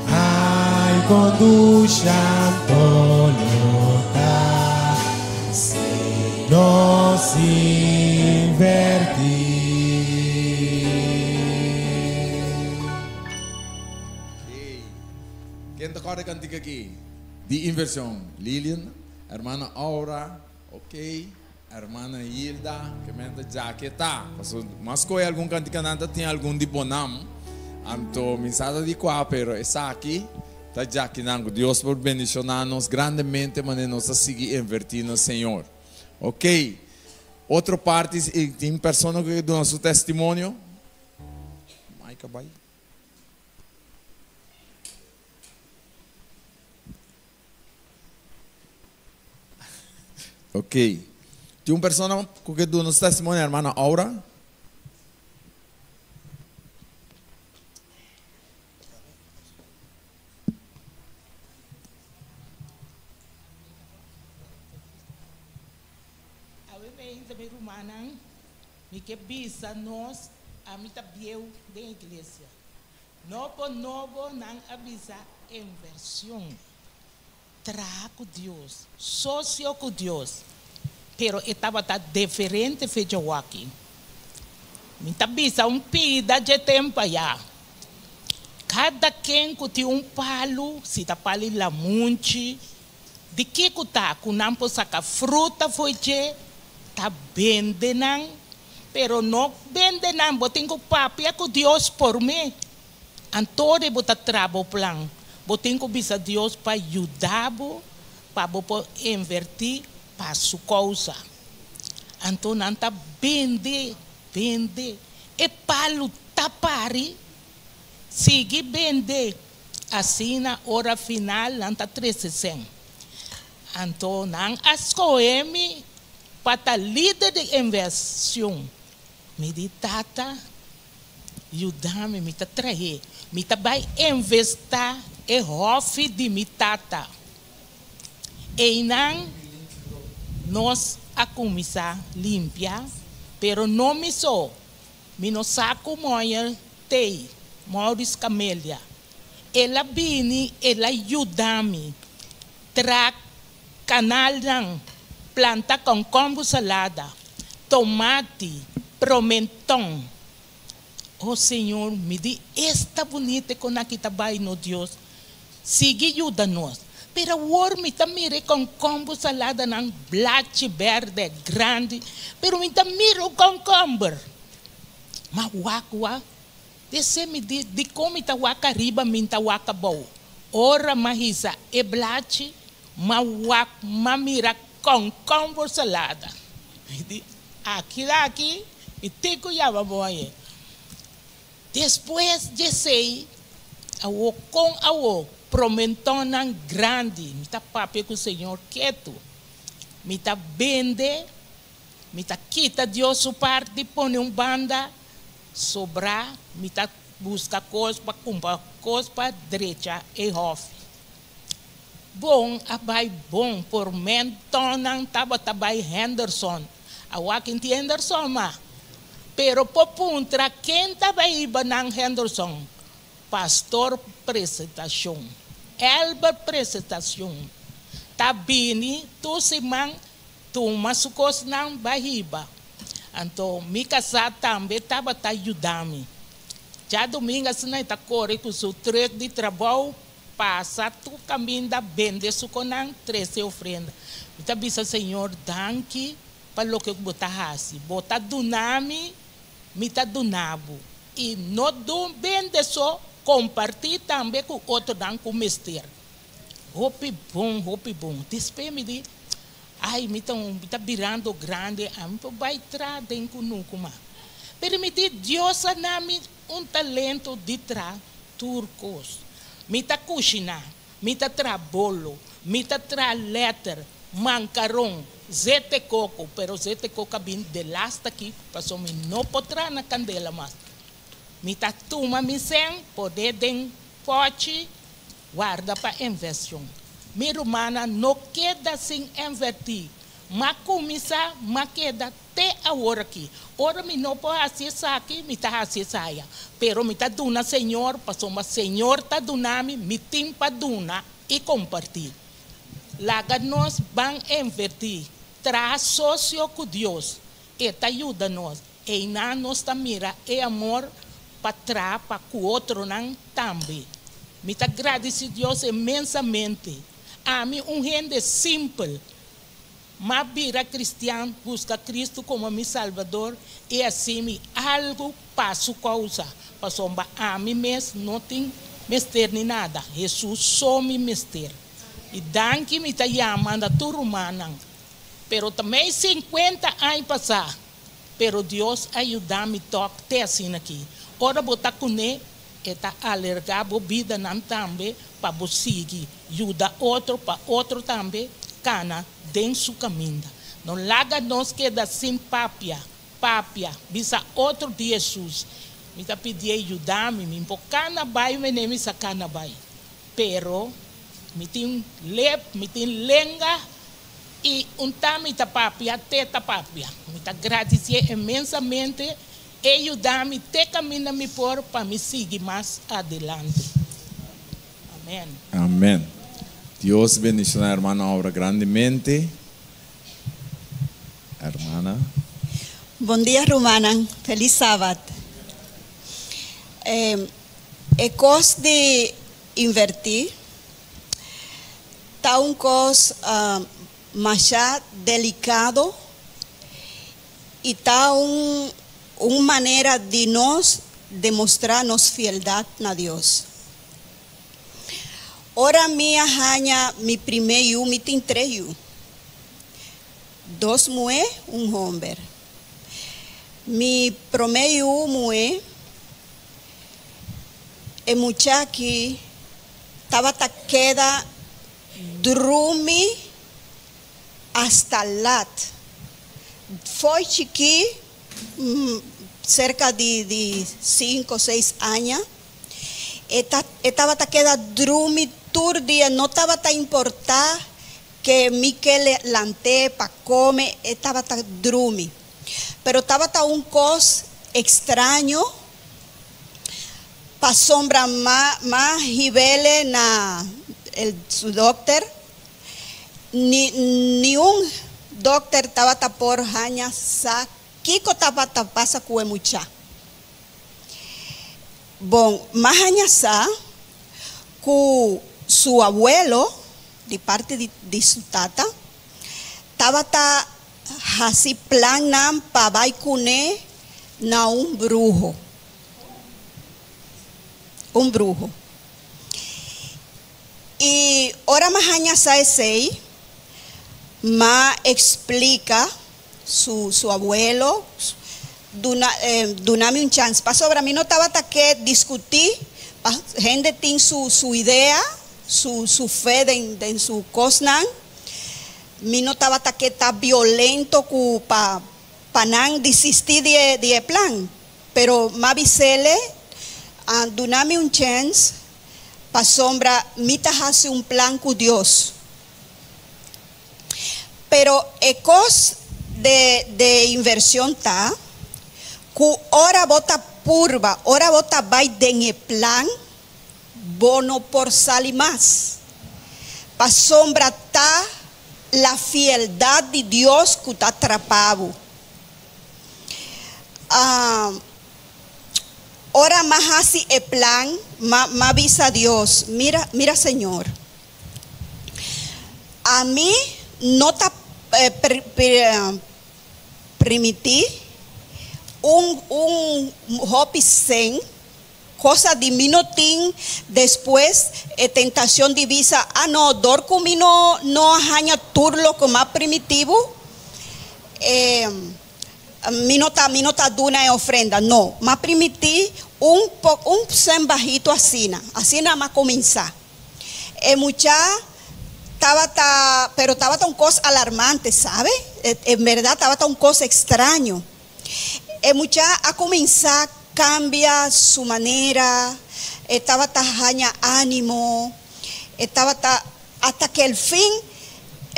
ai conduci anto lo ta si nos invertí.
Hey, ken ta kòrda e kantika aki? Di invershon. Lilian, hermana Aura, ok. Hermana Hilda, ke men ta djake ta. Paso mas koe algun kantikanan ta tin algun di bonam. Anto mi sa ta di kua, pero esaki ta djakinan ku Dios por bendishoná nos grandemente manera nos ta sigui invertí na Señor. Ok, otro parti tin persona ku ke duna su testimonio? Mike a bai. Ok. Tin un persona ku ke duna su testimonio, hermana Aura?
Awe meinta mi rumannan, mi ke bisa nos, ami ta bieu den iglesia. Nobo nobo nan a bisa enversion. Traha ku Dios, sosio ku Dios. Pero e tabata deferente fe djawaki. Mi ta bisa un pida dje tempu ayá. Kada ken ku tin un palu, si ta palu i lamunchi, di kiko ta ku nan por saka fruta fo'i dje, ta bende nan. Pero no bende nan, bo tin ku papia ku Dios por mi. Anto di bo ta traha bo plan, bo tin ku bisa Dios pa yuda bo pa bo por invertí pa su kousa. Anto nan ta bende, bende. E palu ta pari, sigui bende. Asina ora final nan ta trese sèn. Anto nan a skohe mi pa ta lider di invershon. Mi di, Tata, yuda mi, mi ta trahe. Mi ta bai investá e hòfi di mi tata. Einan nos a kuminsá limpia, pero no mi so. Mi no sa ku Moyer tei, Maurice Camelia. El a bini, el a yuda mi tra kanalnan, planta kònkòmbu salada, tomati, promenton. O Señor, mi di esta bunita kon aki ta bai no Dios, sigui yuda nos. Pero awor mi ta mira e kònkòmbu saladanan blachi bèrdè grandi, pero mi ta mira un kònkòmber. Ma wak wak, P'esei mi di, Dikon mi ta wak ariba, mi n'ta wak abou? Ora m'a hisa e blachi, m'a wak, m'a mira kònkòmber salada. Mi di, Aki ta aki, mi tin ku yama bo aye. Despues djesei, awo kon awo, promentonnan grandi, mi ta papia ku Señor ketu. Mi ta bende, mi ta kita Dios su parti pone un banda, Sobrá mi ta buska kos pa kumpra kos pa drecha e hòfi. Bon a bai bon por men tonnan tabata bai Henderson. Awa kin tin Henderson ma? Pero por puntra ken ta bai hiba nan Henderson? Pastor Presentacion. Elbert Presentacion ta bini tur siman Tuma su kosnan bai hiba. Anto mi kasá tambe tabata yuda mi. Djadumingu asina e ta kore ku su trùk di trabou pasa tur kaminda bende su konan trese ofrenda. Mi ta bisa Señor danki pa loke ku bo ta hasi. Bo ta duna mi, mi ta duna bo. I no bende so, kompartí tambe ku otronan ku mester. Hopi bon, hopi bon. Despues mi di, Ai, mi ta un, mi ta birando grandi, ami por bai tra den kunuku mas. Pero mi di, Dios a na mi un talento di tra tur kos. Mi ta kushiná, mi ta tra bolo, mi ta tra lèter, mankaron, zete koko, pero zete koko a bin delasta aki, pasobra mi no por tra na kandela mas. Mi ta tuma mi sèn, pone den pòchi, Warda pa inversion. Mi rumannan no keda sin inverti. M'a cuminsa, m'a keda te awor aki. Ora mi no por haci esaki, mi ta haci esaya. Pero mi ta duna Señor, pasobra Señor ta duna mi, mi tin pa duna y comparti. Laga nos ban inverti, traha socio cu Dios. E ta yuda nos. Einan nos ta mira e amor pa traha pa ku otronan tambe. Mi ta gradisí Dios inmensamente. Ami, un hende simpel, m'a bira kristian, buska Kristu komo mi Salbador i hasi mi algu pa Su kousa, pasobra ami mes no tin mester ni nada, Hesus so mi mester. I danki mi ta yama na tur rumannan. Pero ta mei sinkuenta aña pasá. Pero Dios a yuda mi tòg te asina aki. Ora bo ta kuné, e ta alergá bo bidanan tambe pa bo sigui yuda otro pa otro tambe kana den su kaminda. No laga nos keda sin papia, papia, bisa otro di Hesus. Mi ta pidié yuda mi, mi por kana bai mene mi sa kana bai. Pero mi tin lep, mi tin lenga i un ta mi ta papia, te ta papia. Mi ta gradisié inmensamente e yuda mi te kaminda mi por pa mi sigui mas adelante. Amèn.
Amèn. Dios bendiciona hermana Aura grandemente. Hermana.
Bon dia rumannan, felis sabat. E kos di invertí ta un kos masha delikado i ta un un manera di nos demostrá nos fieldat na Dios. Ora mi a haña mi primé yu, mi tin tres yu, dos muhé, un hòmber. Mi promé yu muhé, e mucha aki tabata keda drumi hasta lat. Fo'i chikí, serka di sinku, seis aña, e ta e tabata keda drumi tur dia, no tabata importá ke mi ke lant'é pa kome, e tabata drumi. Pero tabata un kos ekstraño pasobra m'a m'a hib'ele na el su dòkter, ni niun dòkter tabata por haña sa kiko tabata pasa ku e mucha. Bon, m'a haña sa ku su abuelo, di parti di di su tata, tabata hasi plannan pa bai kuné na un bruho. Un bruho. I ora m'a haña sa esei, m'a eksplika su su abuelo, Duna duna mi un chans. Pasobra mi no tabata ke diskutí, pa hende tin su su idea, su su fe den den su kosnan. Mi no tabata ke ta violento ku pa pa nan disistí di e di e plan. Pero m'a bis'ele, Duna mi un chèns, pasobra mi ta hasi un plan ku Dios. Pero e kos de de invershon ta ku ora bo ta purba, ora bo ta bai den e plan, bo no por sali mas. Pasobra ta la fieldat di Dios ku ta trapa bo. Ora m'a hasi e plan, m'a m'a bisa Dios, Mira, mira Señor, ami no ta primiti un un hopi sen, cosa di mi no tin despues e tentacion di bisa, ah no, dor cu mi no no a haña tur loke m'a primiti bo, e. Mi no ta, mi no ta duna e ofrenda, no. M'a primiti un po, un sen bahito asina. Asina m'a cuminsa. E mucha tabata, pero tabata un cos alarmante, sabe? En berdad tabata un cos extraño. E mucha a cuminsa cambia su manera, e tabata haña animo, e tabata, hasta que al fin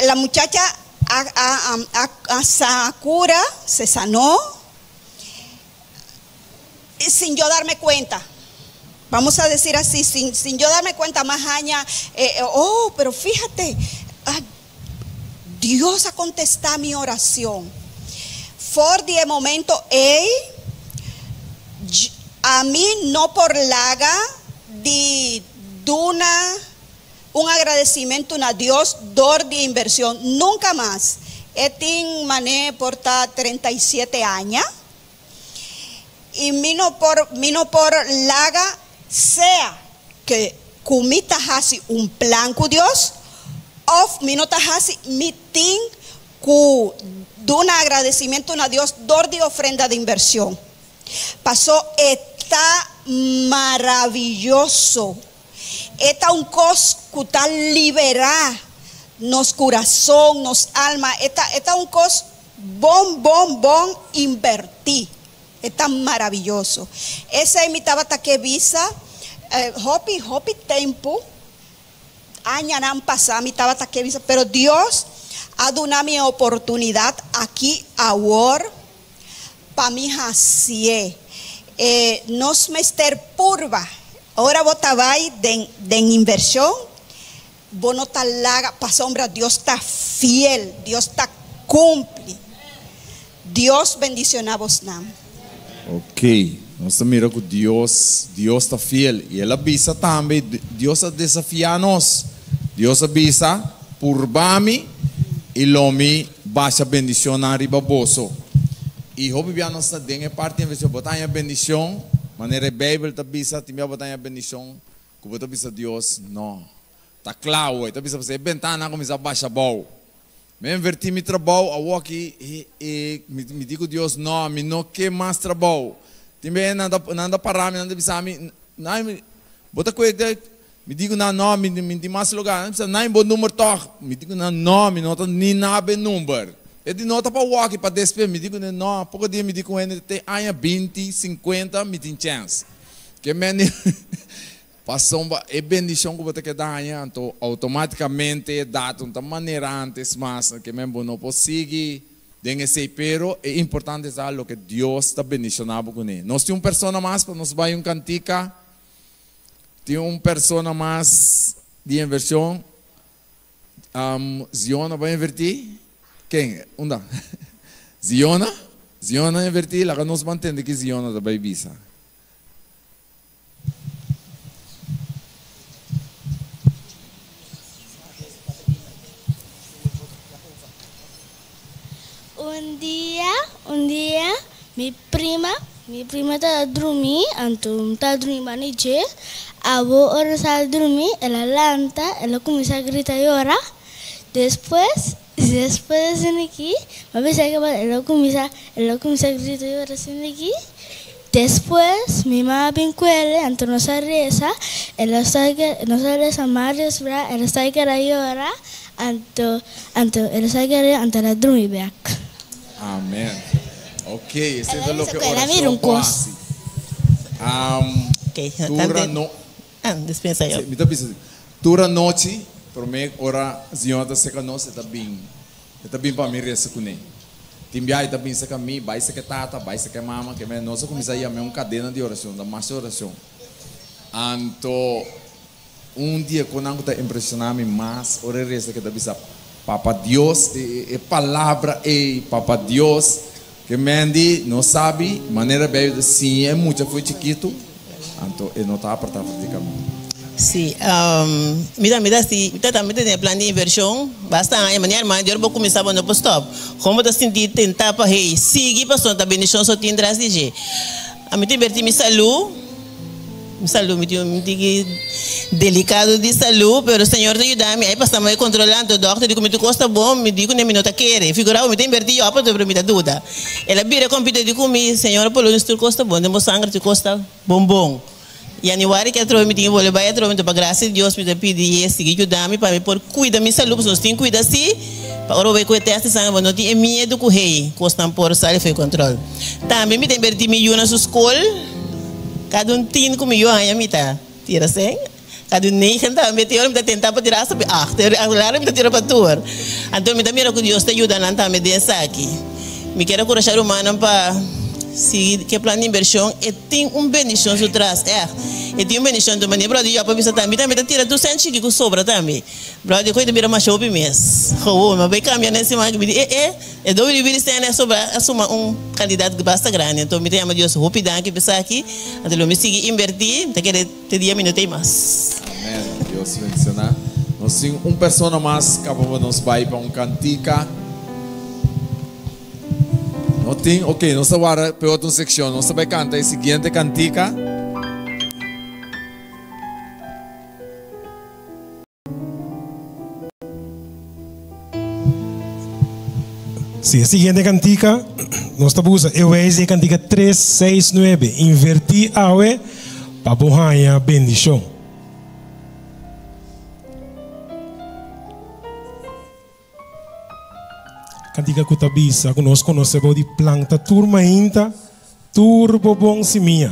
la muchacha a a cura, se sanó, sin yo darme cuenta. Vamos a decir así, sin, sin yo darme cuenta, más aña, eh, eh, oh, pero fíjate, ah, Dios a contestá mi oración. For di e momento ei, ami no por laga di duna Un agradecimentu na Dios dor di inversion nunca mas. E tin mané por ta 37 aña y mi no por mi no por laga sea ke ku mi ta hasi un plan ku Dios of mi no ta hasi mi tin ku duna agradecimentu na Dios dor di ofrenda di inversion paso e ta maravilloso. E ta un kos ku ta liberá Nos kurason, nos alma, e ta e ta un kos bon bon bon inbertí. E ta maraviyoso. Esei mi tabata ke bisa hopi hopi tempu, añanan pasá mi tabata ke bisa, pero Dios a duna mi e oportunidat aki awor pa mi hasié. E nos mester purba. Ora bo ta bai den den invershon, Bo no ta laga pasobra Dios ta fiel, Dios ta cumpli. Dios bendiciona bosnan.
Ok, nos ta mira cu Dios, Dios ta fiel. Y El a bisa tambe, Dios a desafia nos. Dios a bisa, Purba mi y lo mi basha bendicionnan riba boso. Y hopi bia nos ta den e parti en vez bo ta haña bendicion, manera e Bijbel ta bisa, tin bia bo ta haña bendicion Ku bo ta bisa Dios, No. Ta kla awor. E ta bisa pasobra e bentana a kuminsá basha abou. Mi a invertí mi trabou awoki i i mi di ku Dios, No, mi no ke mas trabou. Tin bes nan ta nan ta para mi, nan ta bisa mi, Nay, bo ta kue de? Mi di ku nan, No, mi mi tin mas lugá. Nan ta bisa, Nay, bo number tòg. Mi di ku nan, No, mi no ta ni naba e number. E di, No ta pa awoki, pa despues. Mi di ku nan, No, poko dia mi di ku hende te aña binti, sinkuenta mi tin chèns. Ke mende pasobra e bendishon ku bo ta keda haña, anto outomátikamente e dato no ta manera ántes mas, ke men bo no por sigui den esei, pero e importante ta loke Dios ta bendishoná bo kuné. Nos tin un persona mas pa nos bai un kantika? Tin un persona mas di invershon? Ziona bai invertí? Ken? Unda? Ziona? Ziona a invertí? Laga nos ban tende ki Ziona ta bai bisa.
Un dia, un dia, mi prima, mi prima ta drumi, anto mi ta drumi banda di dje, abo ora nos a drumi, el a lanta, el a cuminsa grita yora, despues, despues asina aki, mi a bisa ke el a cuminsa, el a cuminsa grita yora asina aki, despues mi mama a bin cuele, anto nos a reza, el a start nos a reza varios bra, el a start keda yora, anto, anto el a start keda yora, anto el a drumi bek.
Amen. Ok, esei ta loke orashon por hasi. Tur ano, sí, mi ta bisa así. Tur anochi, promé ora Señor ta seka nos, e ta bin, e ta bin pa mi resa kuné. Tin biaha e ta bin seka mi, bai seka e tata, bai seka e mama, ke nos a kuminsá yam'é un kadena di orashon, ta masha orashon. Anto Un di e konan ku ta impreshoná mi mas ora e resa ke ta bisa, Papa Dios, e palabra ei, Papa Dios, ke Mandy no sabi manera Bijbel ta siña e mucha fo'i chikitu, anto e no ta apartá for di kaminda.
Sí, mi tambe ta hasi, mi ta tambe ta den e plan di invershon basta aña, manera hermano di ora bo kuminsá bo no por stòp. Kon bo ta sinti tentá pa hey, sigui pasobra ta bendishon so tin tras di dje. Ami ta invertí mi salú. Mi salú, mi tin un tiki delicado di salú, pero Señor ta yuda mi. Ai pasa mi controla, anto dokter di cu mi tur cos ta bon, mi di cu mi no ta kere. Figura bo, mi ta inverti yopa anto, pero mi ta duda. El a bira computer di cu mi, Señor por lo menos tur cos ta bon, den bo sanger tur cos ta bon bon. Januari ki atrobe mi tin ki bolbe bai atrobe, anto pa gracia di Dios mi ta pidi e sigui yuda mi pa mi por cuida mi salú, pasobra nos tin cuida si, pa ora bo bai cu e test di sanger bo no tin e miedo cu hey, cosnan por sali for control. Tambe mi ta inverti mi yu na su scol. Kada un tin ku mi yu haña mi ta tira sen. Kada un negen tambe tin ora mi ta tenta pa tira asta pi acht. Regular mi ta tira pa tur. Anto mi ta mira ku Dios ta yuda nan tambe den esaki. Mi kier a kurashá rumannan pa sigui ku e plan di invershon. E tin un bendishon su tras, ègt. E tin un bendishon. Anto manera bròder Job a bisa tambe, mi tambe ta tira tur sen chiki ku sobra tambe. Bròder Job ta bira masha hopi mes. Gewoon, mi a bai kambia na e siman aki. Mi di, e e. E WBD Stanley a sobra a suma un kantidat basta grandi, anto mi ta yama Dios hopi danki pa esaki, anto lo mi sigui inbertí, mi ta kere te dia mi no t'ei mas.
Amen, Dios bendiciona. Nos tin un persona mas caba pa nos bay pa un cantica. No tin? Ok, nos ta warda pa e otro seccion. Nos ta bay canta e siguiente cantica.
Si, e siguiente cantica nos ta busa e wijs di e cantica 3, 6, 9. Inverti awe pa bo haña bendicion. Kantika ku ta bisa ku nos konosé bou di planta tur mainta tur bo bon simia.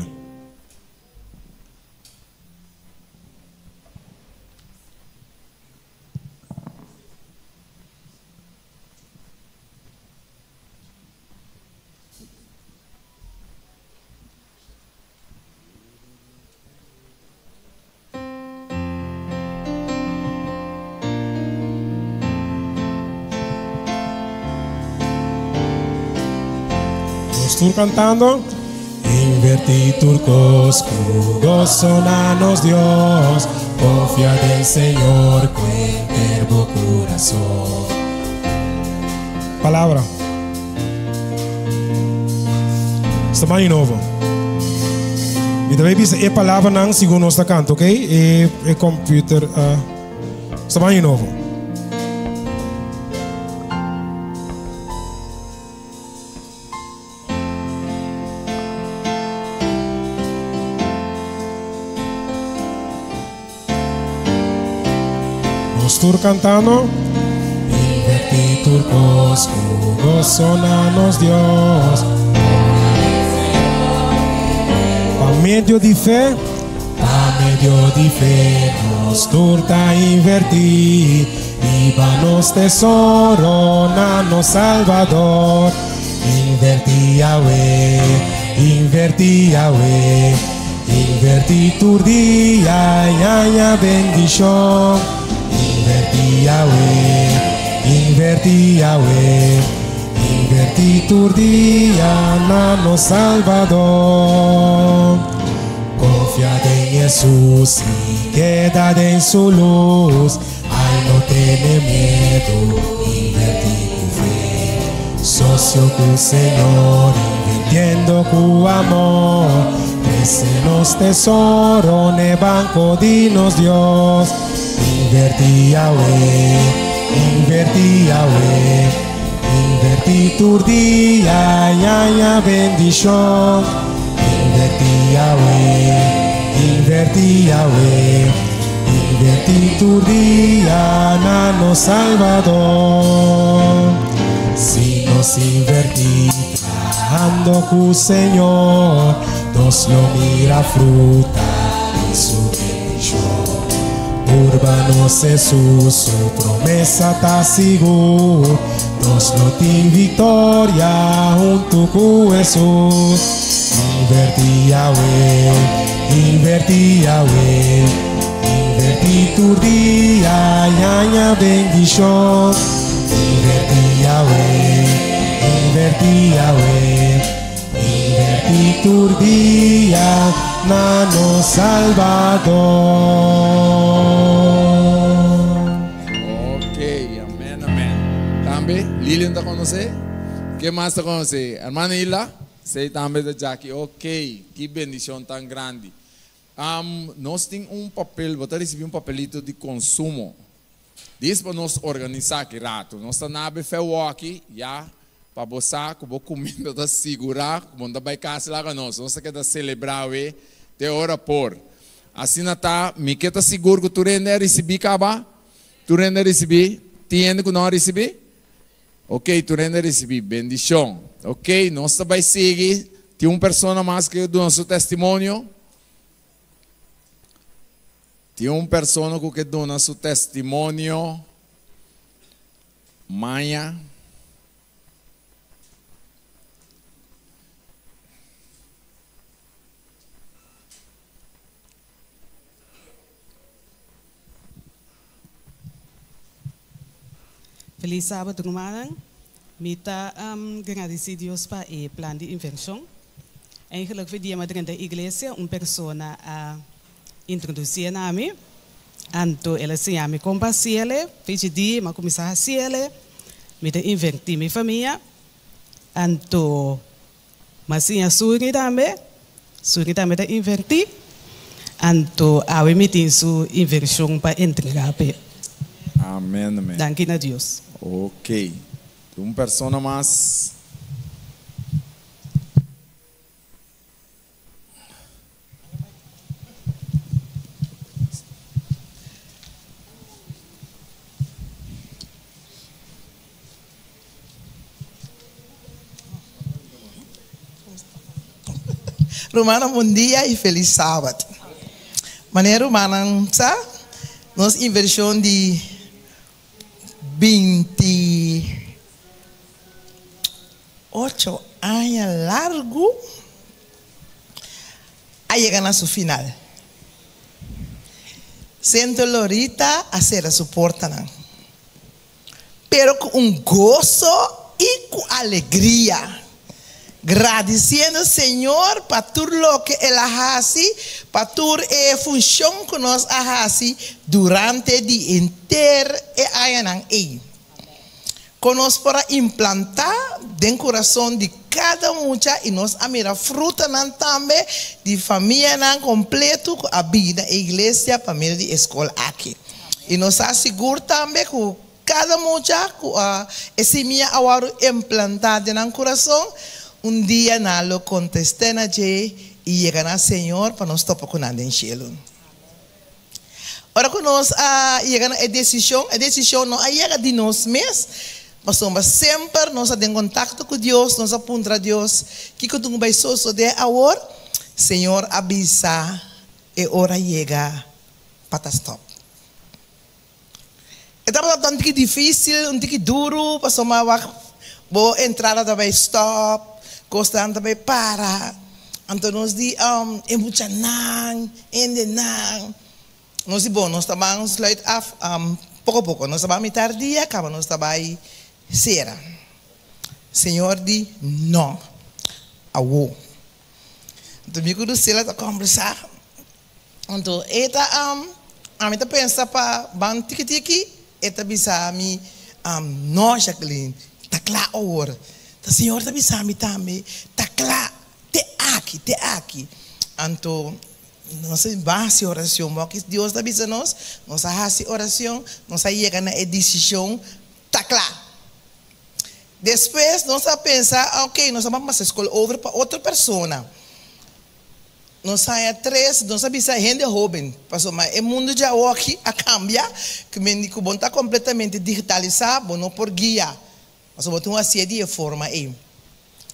Nos tur cantando. Inverti tur cos cu gozo na nos Dios. Confia den Señor cu henter bo curazon. Palabra. Sta ban di nobo. Mi ta bay bisa e palabranan segun nos ta canta, ok? E, e computer a. Sta ban di nobo. Nos tur cantando. Inverti tur cos cu gozo na nos Dios. Pa medio di fe, pa medio di fe, nos tur ta inverti. Riba nos tesoro na nos Salvador. Inverti awe, inverti awe. Inverti tur dia y haña bendicion. Inverti awe, inverti awe. Inverti tur dia na nos Salvador. Confia den Jesus y keda den su luz. Ay no tene miedo, inverti cu fe. Socio cu Señor, invirtiendo cu amor. Crece nos tesoro n'e banco di nos Dios. Inverti awe, inverti awe. Inverti tur dia y haña bendicion. Inverti awe, inverti awe. Inverti tur dia na nos Salvador. Si nos inverti trahando cu Señor, nos lo mira fruta di su bendicion. Purba nos Hesus, su promesa ta sigur, nos lo tin victoria hunto cu Hesus. Inverti awe, inverti awe, inverti tur dia y haña bendicion. Inverti awe, inverti awe, inverti tur dia na nos Salvador.
Ok, amen, amen. Tambe, Lilian ta conoce? Ken mas ta conoce? Hermana Hilda? Esey tambe ta djaki. Ok, ki bendicion tan grandi. Am, nos tin un papel, bo ta ricibi un papelito di consumo. Dis pa nos organisa ki rato. Nos ta na be fewoki, ya, pa bo sa cu bo cuminda ta sigura cu bo no ta bay cas laga nos. Nos ta keda celebra awe te ora por. Asina ta, mi ke ta sigur cu tur hende a ricibi caba? Tur hende a ricibi? Tin hende cu no a ricibi? Ok, tur hende a ricibi. Bendicion. Ok, nos ta bay sigui. Tin un persona mas ke duna su testimonio? Tin un persona ku ke duna su testimonio maña?
Feliz Sabado rumannan. Mi ta gradisi Dios pa e plan di invershon. Eigenlijk for dia mi a drenta e iglesia un persona a introducié na mi. Anto el a siña mi kon pa haciele. Fechi di mi a cuminsa haciele. Mi ta inverti mi famia. Anto mi a siña Suri tambe. Suri tambe ta inverti. Anto awe mi tin su inversion pa entrega p'e.
Amen amen.
Danki na Dios.
Ok. Tin un persona mas?
Rumannan bon dia y feliz sabat. Manera rumannan sa, nos inversion di 28 aña largo a yega na su final. Centro Lorita a cera su portanan. Pero ku un goso i ku alegria, gradisiendo Señor pa tur loke El a hasi, pa tur e funshon ku nos a hasi durante di henter e añanan ei. Kon nos por a implantá den kurason di kada mucha i nos a mira frutanan tambe di famianan kompletu ku a bini na e iglesia pa medio di e skol aki. I nos sa sigur tambe ku kada mucha ku a e simia a wòrdu implantá den nan kurason, un dia nan lo kontest'é na dje i yega na Señor pa nos topa ku nan den shelu. Ora ku nos a yega na e desishon, e desishon no a yega di nos mes, pasobra semper nos a den kontakto ku Dios, nos a puntra Dios, Kiko tin ku bai sosodé awor? Señor a bisa, E ora yega pa ta stop. E tabata un tiki dificil, un tiki duru, pasobra wak bo entrada ta bay stop, cosnan ta bay para, anto nos di e muchanan, hendenan, nos di bon nos ta ban sluit af poco poco, nos ta ban mitar dia caba nos ta bay cera. Señor di no, awo. Anto mi cu Lucila ta combersa. Anto e ta ami ta pensa pa ban tiki tiki e ta bisa mi no Jacqueline ta kla awor ta señor ta bisa mi tambe ta kla te aki te aki anto nos a ban hasi oracion bo ki Dios ta bisa nos nos a hasi oracion nos a yega na e decision ta kla despues nos a pensa ok nos a ban pasa e skol over pa otro persona. Nos haña tres, nos a bisa hende hóben, pasobra e mundu djawoki a kambia, ku men di ku bo no ta kompletamente digitalisá, bo no por guia, pasobra bo tin un hasié di e forma ei.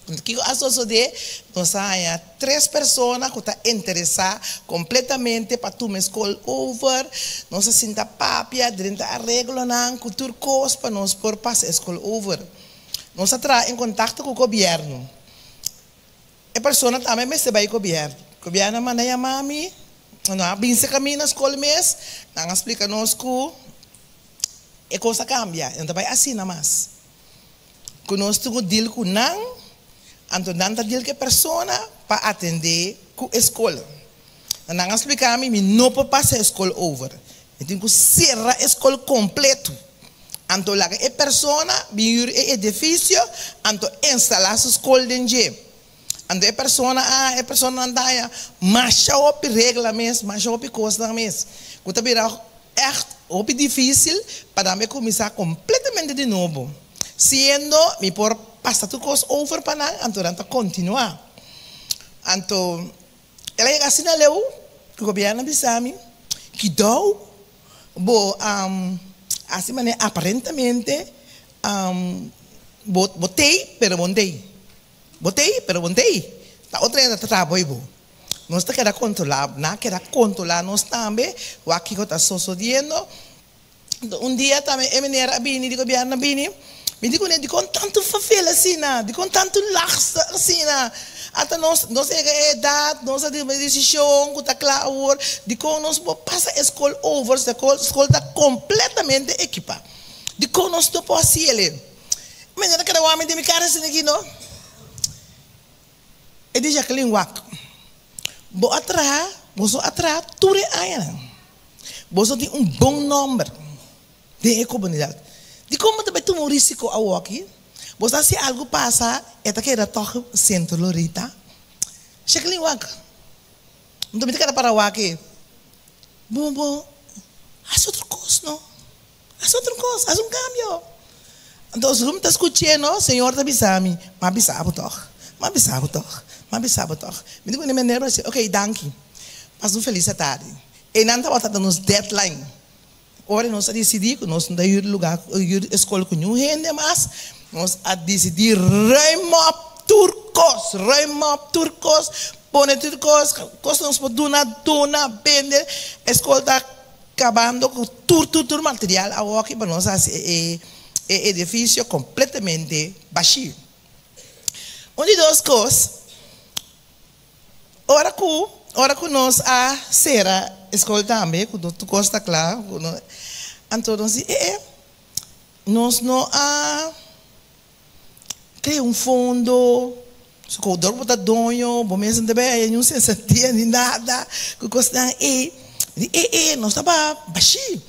Enton kiko a sosodé? Nos a haña tres persona ku ta interesá kompletamente pa tuma e skol over, nos a sinta papia, drenta areglonan ku tur kos pa nos por pasa e skol over. Nos a traha en kontakto ku gobièrnu. E persona tambe mester bai gobierno. Gobierno a manda yama mi, no a binse camino na scol mes, nan a splica nos cu e cos a cambia, e no ta bai asina mas. Cu nos tin cu deal cu nan, anto nan ta deal cu e persona pa atende cu e scol. Nan a splica mi, mi no por pasa e scol over, mi tin cu cera e scol completo. Anto laga e persona bin yuri e edifisio, anto instalá su skol den dje. Anto e persona a e personanan ta haña masha hopi regla mes, masha hopi kosnan mes, ku ta bira ègt hopi difísil pa nan bai kuminsá kompletamente di nobo. Siendo mi por pasa tur kos over pa nan, anto nan ta kontinuá. Anto el a yega asina leu ku gobièrnu a bisa mi, Kidou Bo hasi manera aparentemente bo bo tei pero bo no tei. Bo tei pero bo no tei. Ta otro hende ta traha bo i bo. Nos ta keda kontrolá, nan a keda kontrolá nos tambe wak kiko ta sosodiendo. Un dia tambe e meneer a bini di gobièrnu a bini, mi di kuné dikon tantu fafel asina, dikon tantu lagster asina? Ata nos nos yega e edat, nos a tuma e desishon ku ta kla awor, dikon nos por pasa e skol over, si e skol ta kompletamente ekipá? Dikon nos no por hasi el'e? Meneer a keda wak mi den mi kara asina aki no. E di Jacqueline wak, bo a traha, boso a traha tur e añanan. Boso tin un bon nòmber den e komunidat. Dikon bo ta bai tuma un risiko awoki? Bo sa si algu pasa e ta keda tòg Sentro Lorita? Jacqueline wak, Nto mi ta keda para wak e. Bo bo hasi otro kos no. Hasi otro kos, hasi un kambio. Anto su mi ta skuch'é no, Señor ta bisa mi, M'a bisa bo tòg, m'a bisa bo tòg, m'a bisa bo tòg. Mi di ku meneer a si, ok, danki. Pasa un felis atardi. Einan tabata ta nos deadline. Ora nos a disidí ku nos no ta hür lugá, hür e skol ku niun hende mas, nos a disidí ruim op tur kos, ruim op tur kos. pone tur kos, kos nos por duna, duna, bende. E skol ta kabando ku tur tur tur material awoki pa nos hasi e e edifisio kompletamente bashí. Un di dos kos, ora ku ora ku nos a sera e skol tambe, ku tur kos ta kla, ku no, anto nos di, e e, nos no a Krea un fondo, so ku dor bo ta doño, bo mes no ta bay haya niun sensatia ni nada ku kosnan ei. Mi di, e e, nos ta ba bashí.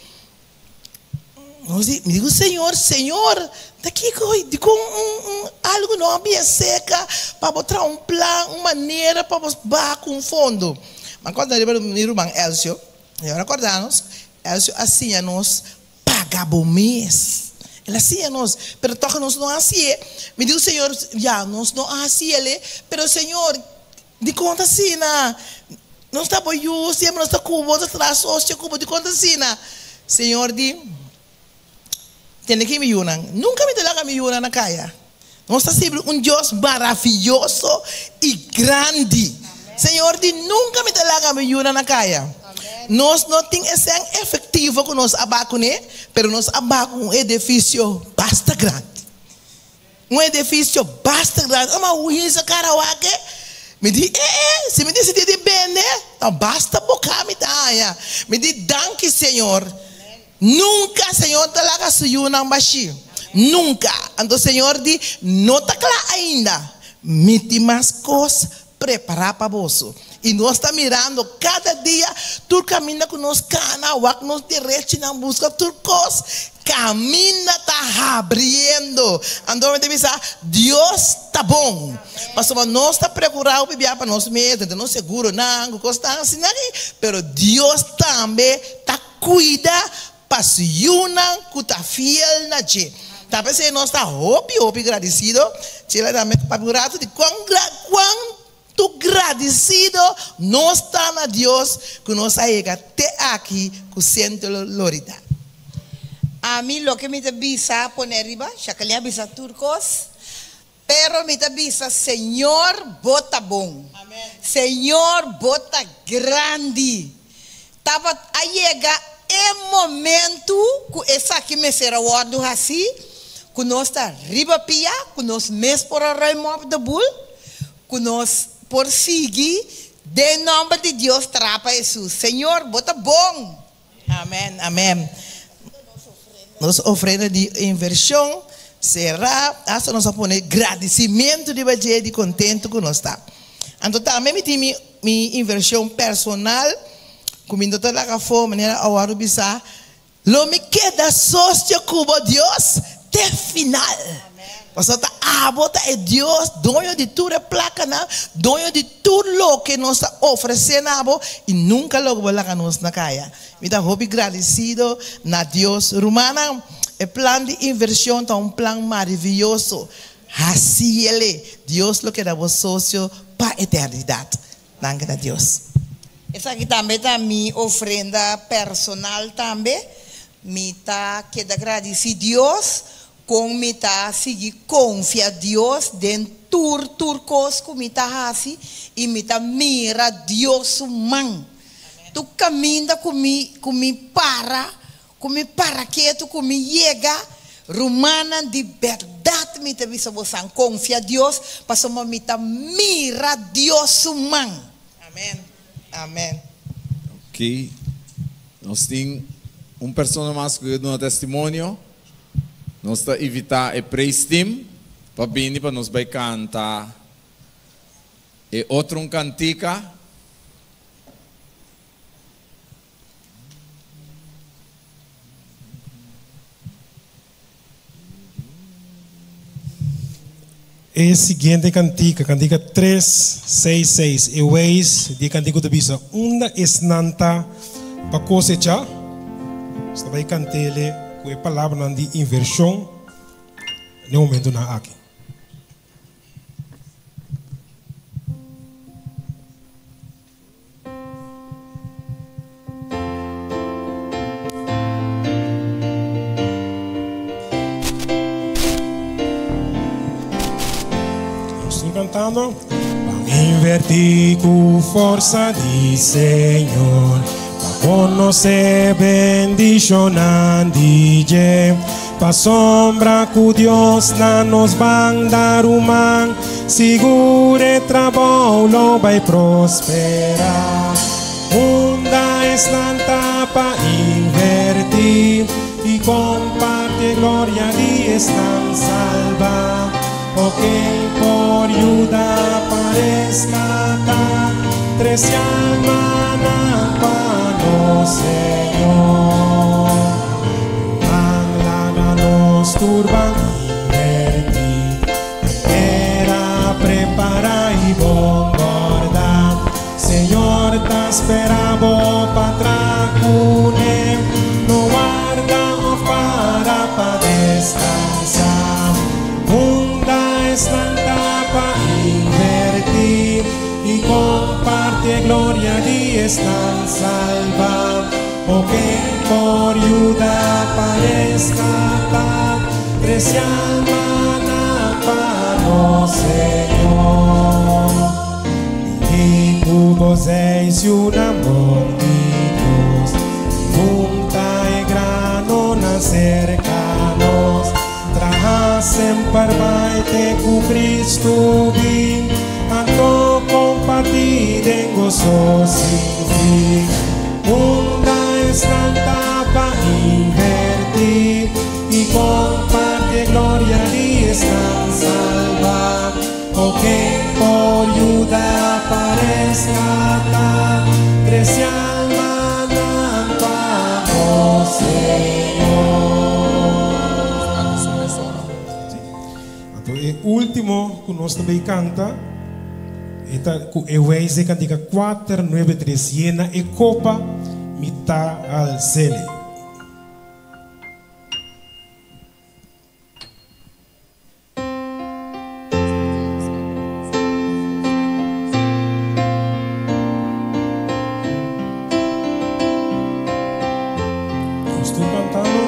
Nos di, mi di ku Señor, Señor, ta kiko? Dikon un un algu no a bien seka pa bo traha un plan, un manera pa bo baha ku un fondo? Mi a kòrda riba mi ruman Elcio, mi a kòrda nos, Elcio a siña nos Paga bo mes. El a siña nos, pero tòg nos no a hasié. Mi diu, Señor, ya, nos no a hasi el, pero Señor, dikon ta asina? Nos ta bo yu, siempre nos ta ku bo, nos ta traha sosio ku bo, dikon ta asina? Señor di, Tende ki mi yunan, nunka mi ta laga mi yunan na kaya. Nos ta sirbi un Dios maraviyoso i grandi. Señor di, Nunka mi ta laga mi yunan na kaya. Nos no tin e sèn efektivo ku nos a ba kuné, pero nos a ba ku un edifisio basta grandi. Un edifisio basta grandi. Oma hisa karawake. Mi di, E e, si mi disidí di bende, no basta boka mi ta haña. Mi di, Danki Señor. Nunka Señor ta laga su yunan bashí. Nunka. Anto Señor di, No ta kla ainda. Mi tin mas kos prepará pa boso. I nos ta mirando kada dia tur kaminda ku nos kana, wak nos derechinan, buska tur kos, kaminda ta habriendo. Anto mi ta bisa, Dios ta bon. Pasobra nos ta prekurá hopi bia pa nos mes, den nos seguronan ku kosnan asina aki, pero Dios tambe ta Cuida pa su yunan cu ta fiel na dje. Ta p'esey nos ta hopi hopi gradicido. Chela tambe cu papia un rato di cuan cuanto gradicido nos ta na Dios cu nos a yega te aki cu Centro Lorita.
Ami loke mi ta bisa pone riba, Jacqueline a bisa tur cos, pero mi ta bisa Señor bo ta bon, Señor bo ta grandi. Tabat a yega e momentu ku esaki mester a wòrdu hasí, ku nos ta riba pia, ku nos mes por a ruim op de boel, ku nos por sigui den nòmber di Dios traha pa Hesus. Señor, bo ta bon!
Amèn, amèn. Nos ofrenda di invershon será, asta nos a pone gradisimentu riba dje di kontentu ku nos ta. Anto tambe mi tin mi Mi inversion personal cu mi no ta laga afo manera a wordo bisa, lo mi keda socio cu bo Dios te final. Pasobra ta abo ta e Dios, doño di tur e placanan, doño di tur loke nos ta ofrece na bo y nunca lo bo laga nos na caya. Mi ta hopi gradicido na Dios. Rumannan, e plan di inversion ta un plan maravilloso. Hasiele, Dios lo keda bo sosio pa eternidat. Danki na Dios.
Esaki tambe ta mi ofrenda personal tambe. Mi ta keda gradisi Dios kon mi ta sigui konfia Dios den tur tur kos ku mi ta hasi i mi ta mira Dios su man. Tur kaminda ku mi ku mi para Ku mi para ketu ku mi yega, rumannan, di bèrdat mi ta bisa bosan, konfia Dios, pasobra mi ta mira Dios su man.
Amen. Amen.
Ok. Nos tin un persona mas ku ke duna testimonio. Nos ta invitá e praise team pa bini pa nos bai kanta e otro un kantika.
E siguiente kantika, kantika tres, seis, seis, e weis di e kantika ku ta bisa, Unda esnan ta pa kosechá? Nos ta bai kant'ele ku e palabranan di invershon n'e momentunan aki. Nos tin cantando. Invertí ku forsa di Señor pa konosé bendishonnan di dje. Pasobra ku Dios na nos banda ruman, sigur e trabou lo bai prosperá. Unda esnan ta pa invertí i kompartí e gloria di esnan salbá? O ken por yuda pa reskatá tres almanan pa nos Señor? Ruman laga nos tur ban invertí den tera prepará i bon gòrdá. Señor ta spera bo pa tra cune, no warda of para pa descansa. Unda esnan ta pa inverti y comparti e gloria di esnan salba. O ken por yuda pa rescata trece almanan pa nos Señor. Bini ku bo zeis i un amor di Dios i hunta e granonan serka nos. Traha semper bai te ku Kristu bin, anto kompartí den goso sin fin. Unda esnan ta pa invertí i kompartí e gloria di esnan salbá. O ken por yuda pa reskatá trese almanan pa nos Señor? Anto e último ku nos ta bay kanta e ta ku e wijs den kantika kuater nuebe tres Yena e kopa mi ta alsele. Nos tur cantando.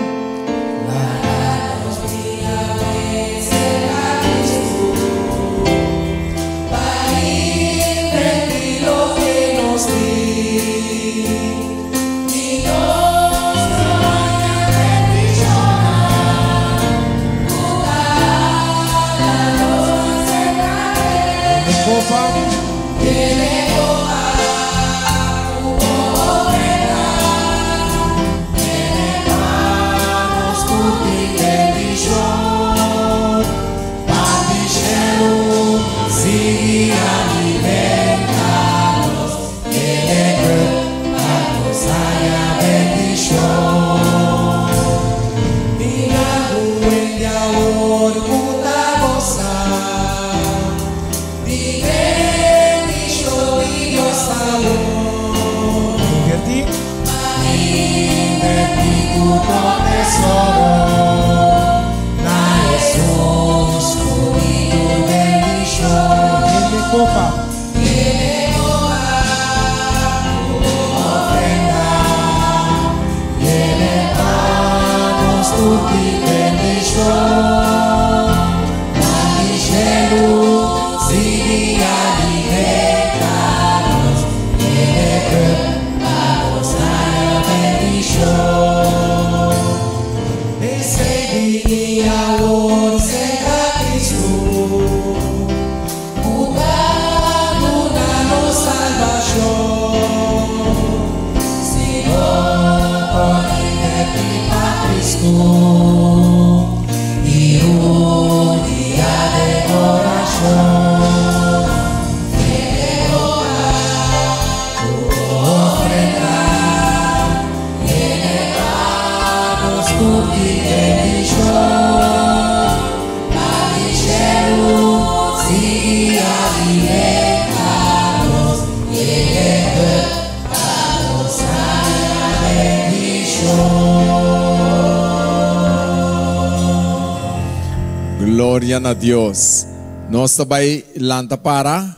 Gloria na Dios. Nos ta bai lanta para.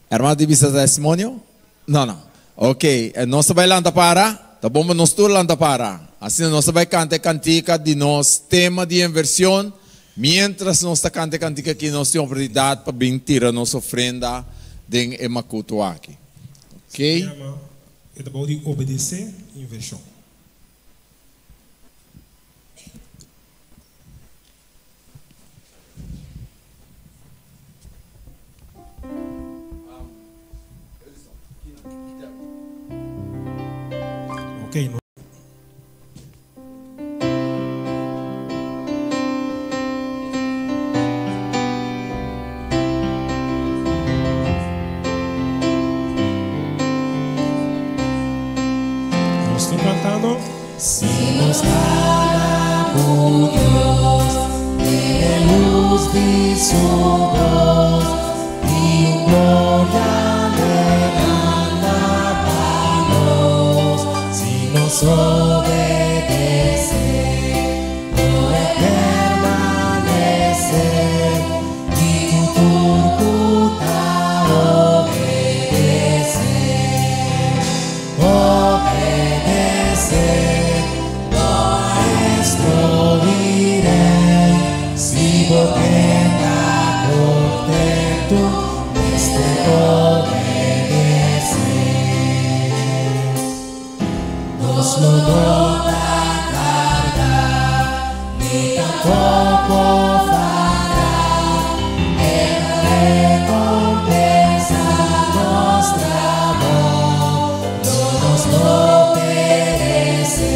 Hermano di bisa testimonio? No, no. Ok, eh, nos ta bai lanta para. Ta bon pa nos tur lanta para. Asina nos ta bai canta e cantica di nos tema di inversion. Mientras nos ta canta e cantica aki nos tin oportunidad pa bin tira nos ofrenda. den e makutu aki. Ok.
Se yama e trabou di obedesé invershon. Ok, no. Nos tur cantando.
Si nos cana cu Dios den e luz di su voz, tin un gloria lehana pa nos. Si nos obedece, lo e permanece, y cu tur cu ta obedece, obedece, Maestro y Rey, si bo ke ta contento, mester obedece. Nos lo no ta tarda, ni tampoco fada, e ta recompensa nos trabou, lo nos no perece,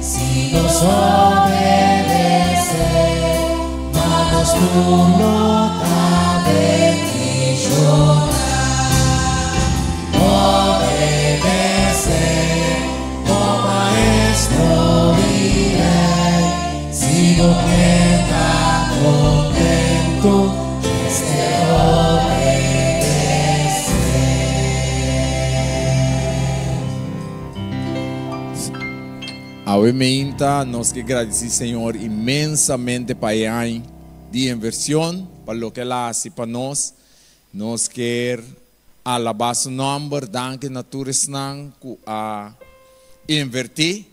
si nos obedece, ma nos tur lo ta bendiciona. Obedece, oh Maestro y Rey, si bo ke ta contento, mester obedece.
Awe meinta nos ke gradisí Señor inmensamente pa e añ di inversion, pa loke el a hasi pa nos. Nos kier alabá su nòmber, danki na tur esnan ku a invertí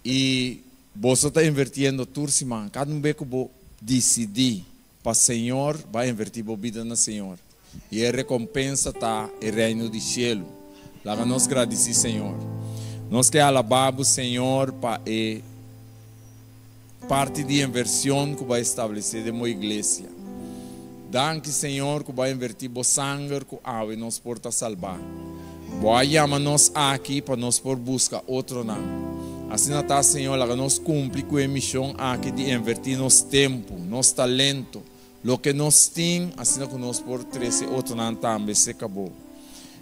i boso ta invertiendo tur siman. Kada un be ku bo disidí pa Señor, bo a invertí bo bida na Señor i e rekompensa ta e Reino di Shelu. Laga nos gradisí Señor. Nos ke alabá bo Señor pa e Parti di inversion cu bo a establece den bo iglesia. Danki Señor cu bo a inverti bo sanger cu awe nos por ta salba. Bo a yama nos aki pa nos por busca otronan. Asina ta Señor laga nos cumpli cu e mision aki di inverti nos tempo, nos talento, loke nos tin asina cu nos por trece otronan tambe cerca bo.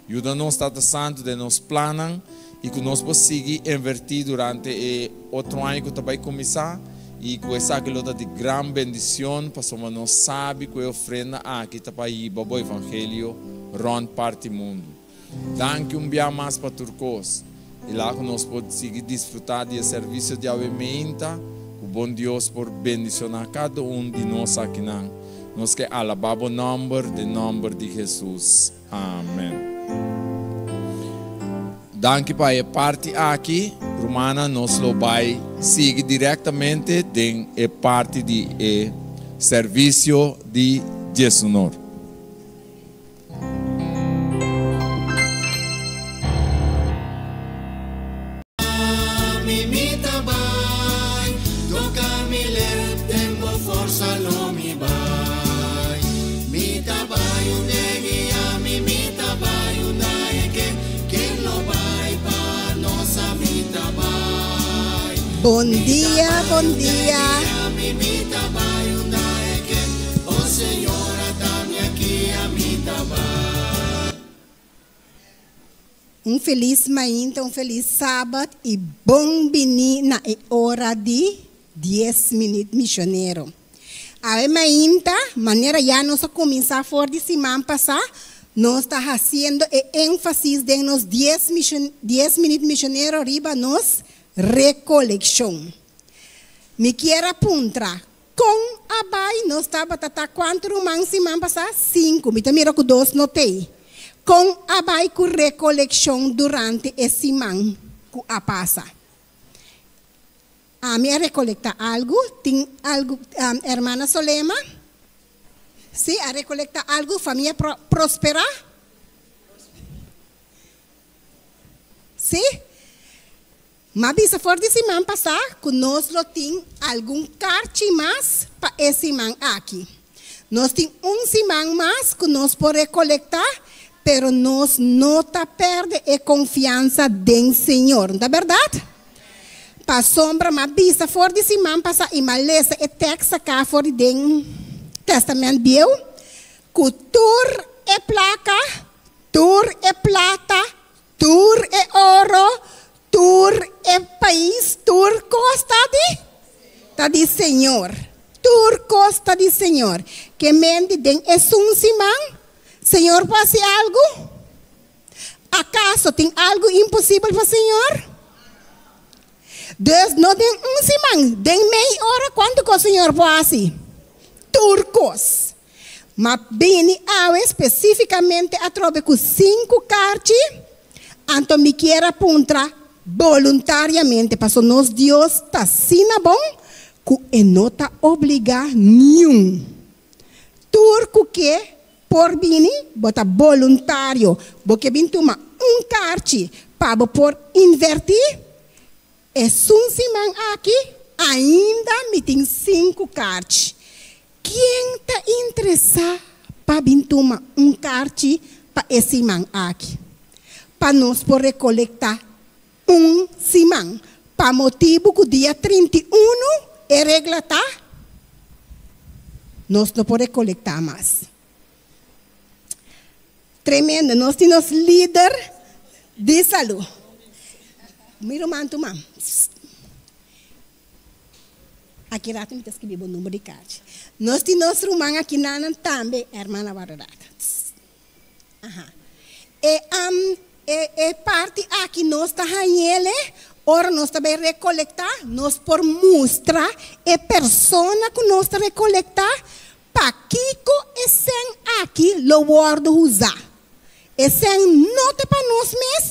Yuda nos Tata Santu den nos plannan i ku nos por sigui invertí durante e otro aña ku ta bai kuminsá i ku esaki lo ta di gran bendicion pasobra nos sabi ku e ofrenda aki ta pa hiba bo evangelio rònt parti mundu. Danki un bia mas pa tur kos i laga ku nos por sigui disfrutá di e servisio di awe meinta ku bon Dios por bendicioná kada un di nos akinan. Nos ke alabá bo nòmber den nòmber di Hesus. Amen. Danki pa e parti aki, rumannan. Nos lo bai sigui directamente den e parti di e servicio di Diesunor.
Mi mi ta bai, toca mi lep den bo forsa lo mi bai. Mi ta bai unda e guia mi, mi ta bai unda e ke, ken lo bai pa nos a mi ta bai.
Bon
Mi ta
dia,
bai
bon
unda e
dia.
guia mi, mi ta bai unda e ke, oh Señor ata mi aki a mi ta bai.
Un felis mainta, un felis sabat y bon bini na e ora di dies minut misionero. Awe mainta, manera ya nos a cuminsa for di siman pasa, nos ta haciendo e enfasis den nos dies dies minut misionero riba nos recoleccion. Mi kier a puntra, con a bay nos tabata ta cuanto ruman siman pasa? Cinco. Mi ta mira cu dos no t'ey. Con a bay cu recoleccion durante e siman cu a pasa? Ami a recolecta algo. Tin algo, hermana Solema? Si, a recolecta algo. Famia prospera? Sí? M'a bisa for di siman pasá ku nos lo tin algun karchi mas pa e siman aki. Nos tin un siman mas ku nos por rekolektá, pero nos no ta pèrdè e konfiansa den Señor. No ta bèrdat? Pasobra m'a bisa for di siman pasá i m'a lesa e tèks saká for di den Tèstamènt Bieu, ku tur e plaka, tur e plata, Tur e oro, tur e pais, tur kos ta di? Ta di Señor. Tur kos ta di Señor. Ke menti den esun siman, Señor por hasi algu? Akaso tin algu imposibel pa Señor? Dus no den un siman, den mei ora kuantu kos Señor por hasi? Tur kos. Ma bini awe spesífikamente atrobe ku sinku karchi, anto mi kier a puntra boluntariamente, paso nos Dios ta asina bon ku e no ta obligá niun. Tur ku ke por bini, bo ta boluntario, bo ke bin tuma un karchi pa bo por invertí, Esun siman aki ainda mi tin sinku karchi. Ken ta interesá pa bin tuma un karchi pa e siman aki? Pa nos por rekolektá un siman. Pa motibu ku dia 31 e regla ta, nos no por rekolektá mas. Tremendo, nos tin nos lider di salú. Mi ruman tuma. Aki rato mi ta skibi bo number di karchi. Nos tin nos ruman aki nanan tambe, hermana Warderata. Aha. E um, e, e parti aki nos ta hañele, ora nos ta bai rekolektá, nos por mustra e persona ku nos ta rekolektá Pakiko e sèn aki lo wòrdu usá? E sèn no ta pa nos mes,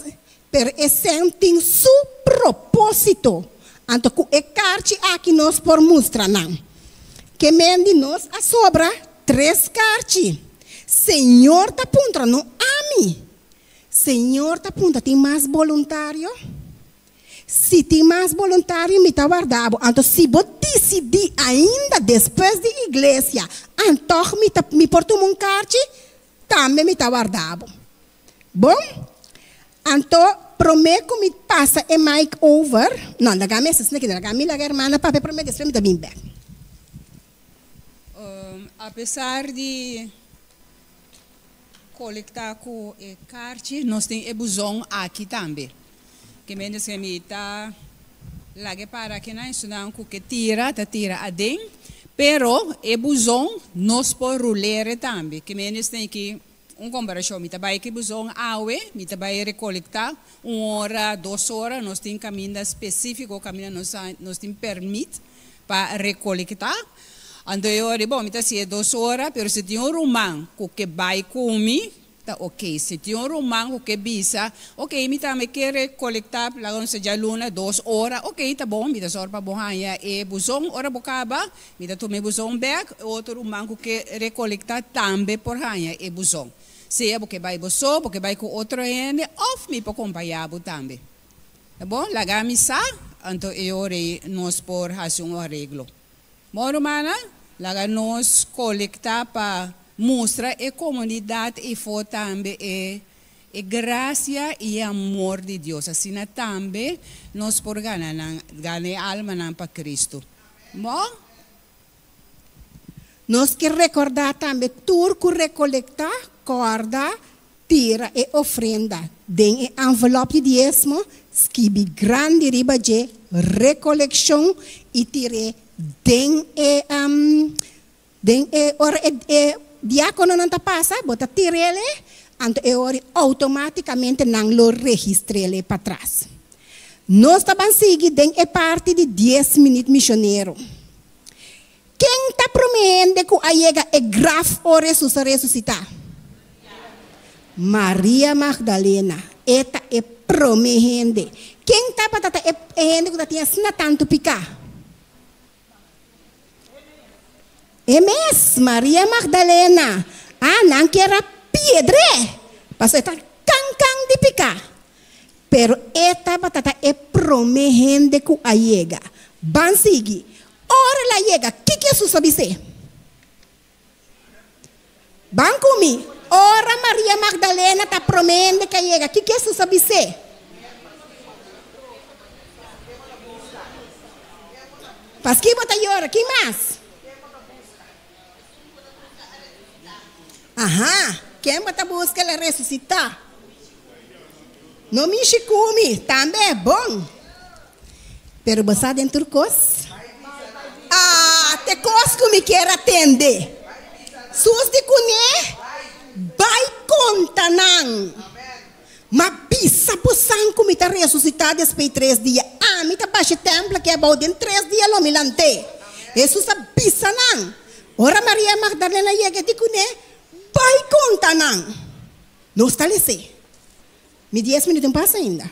pero e sèn tin su propósito. Anto ku e karchi aki nos por mustra nan. Ke men di nos a sobra tres karchi. Señor ta puntra, no ami. Señor ta puntra, tin mas boluntario? Si tin mas boluntario mi ta warda bo. Anto si bo disidí ainda despues di iglesia, antòg mi ta mi por tuma un karchi, tambe mi ta warda bo. Bon? Anto promé ku mi pasa e mic over, no, laga mi asesina aki, laga mi laga hermana papia promé, despues mi ta bin bèk.
Apesar di Kolektá ku e karchi, nos tin e buzon aki tambe. Ke mende si mi ta laga e para akinan, esunnan ku ke tira ta tira aden, pero e buzon nos por rulere tambe. Ke mende si ki un komparashon, mi ta bai ku e buzon awe, mi ta bai rekolektá un ora, dos ora, nos tin kaminda spesífiko kaminda nos nos tin pèrmit pa rekolektá. Anto e ora di, bon, mi ta hasié dos ora, pero si tin un ruman ku ke bai ku mi, ta oké. Si tin un ruman ku ke bisa, oké, mi tambe ke rekolektá, laga nos ta djaluna, dos ora, oké, ta bon, mi ta sòru pa bo haña e buzon. Ora bo kaba, mi ta tuma e buzon bèk, e otro ruman ku ke rekolektá tambe por haña e buzon. Sea bo ke bai bo so, bo ke bai ku otro hende, òf mi por kompañá bo tambe. Ta bon, laga mi sa, anto e ora ei nos por hasi un areglo. Bon rumannan, laga nos kolektá pa mustra e komunidat eifó tambe e e grasia i e amor di Dios. Asina tambe nos por gana nan, gana e almanan pa Kristu. Bon?
Nos ke rekordá tambe tur ku rekolektá, kòrda tira e ofrenda den e envelòp di diesmo, skibi grandi riba dje rekolekshon i tir'é den e den e ora e e diákononan ta pasa, bo ta tir'el e, anto e ora outomátikamente nan lo registr'el e patras. Nos ta ban sigui den e parti di dies minüt mishonero. Ken ta promé hende ku a yega e graf ora Hesus a resusitá? Maria Magdalena. E ta e promé hende. Ken tabata ta e hende ku ta tin asina tantu piká? E mes, Maria Magdalena. Ah, nan kier a piedr'é, pasobra e ta kan kan di piká. Pero e tabata ta e promé hende ku a yega. Ban sigui. Ora el a yega, kiko Hesus a bis'é? Ban ku mi. Ora Maria Magdalena ta promé hende ku a yega, kiko Hesus a bis'é? Paski bo ta yora? Ki mas? Aha, ken bo ta buska el a resusitá. No mishi ku mi, tambe e bon. Pero bo sa den tur kos? Ah, te kos ku mi kier a tende. Sus di kuné, bai konta nan. Ma bisa bosan ku mi ta resusitá despei tres dia. Ami ta basha e tèmpel aki abou, den tres dia lo mi lant'é. Hesus a bisa nan. Ora Maria Magdalena yega e di kuné, Bai konta nan. Nos ta les'é. Mi dies minuto no pasa ainda.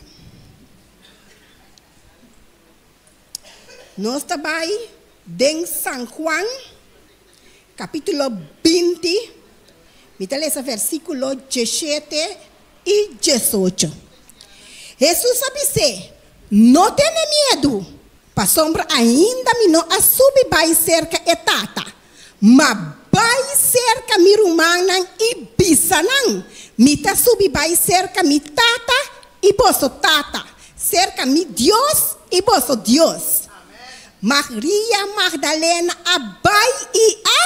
Nos ta bai den San Juan, capítulo 20, mi ta lesa versículo 17 i 18. Hesus a bis'é, No tene miedu, pasobra ainda mi no a subi bai serka e Tata, ma bai serka mi rumannan i bisa nan, Mi ta subi bai serka mi Tata i boso Tata, serka mi Dios i boso Dios. Maria Magdalena a bai i a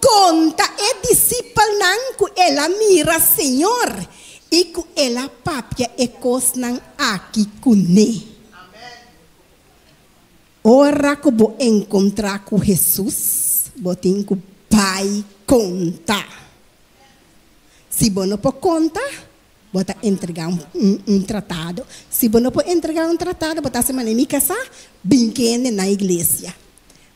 konta e disipelnan ku el a mira Señor i ku el a papia e kosnan aki kuné. Ora ku bo enkontrá ku Hesus, bo tin ku bai konta. Si bo no por konta, bo ta entregá un tratado. Si bo no por entregá un tratado, bo ta hasi manera mi kasá, bin kende na iglesia.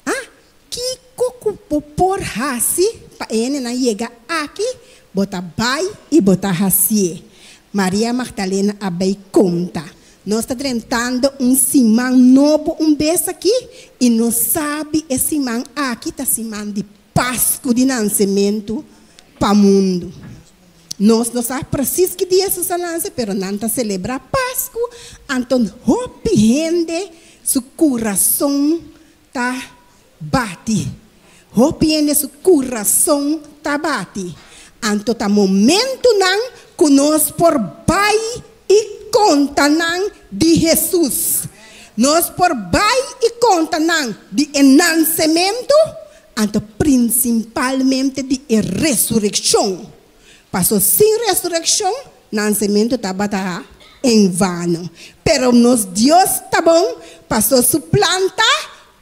Ah, kiko ku bo por hasi pa e hendenan yega aki? Bo ta bai i bo ta hasié. Maria Magdalena a bai konta. Nos ta drentando un siman nobo un bes aki i nos sabi e siman aki ta siman di Pasku di Nansementu pa mundu. Nos no sa presis ki dia Jesus a nanse, pero nan ta selebrá Pasku, anto hopi hende su kurason ta bati. Hopi hende su kurason ta bati. Anto ta momentunan ku nos por bai i konta nan di Hesus. Nos por bai i konta nan di e nansementu, anto prinsimpalmente di e resurekshon. Paso sin resurekshon, nansementu tabata en vano. Pero nos Dios ta bon, paso su plan ta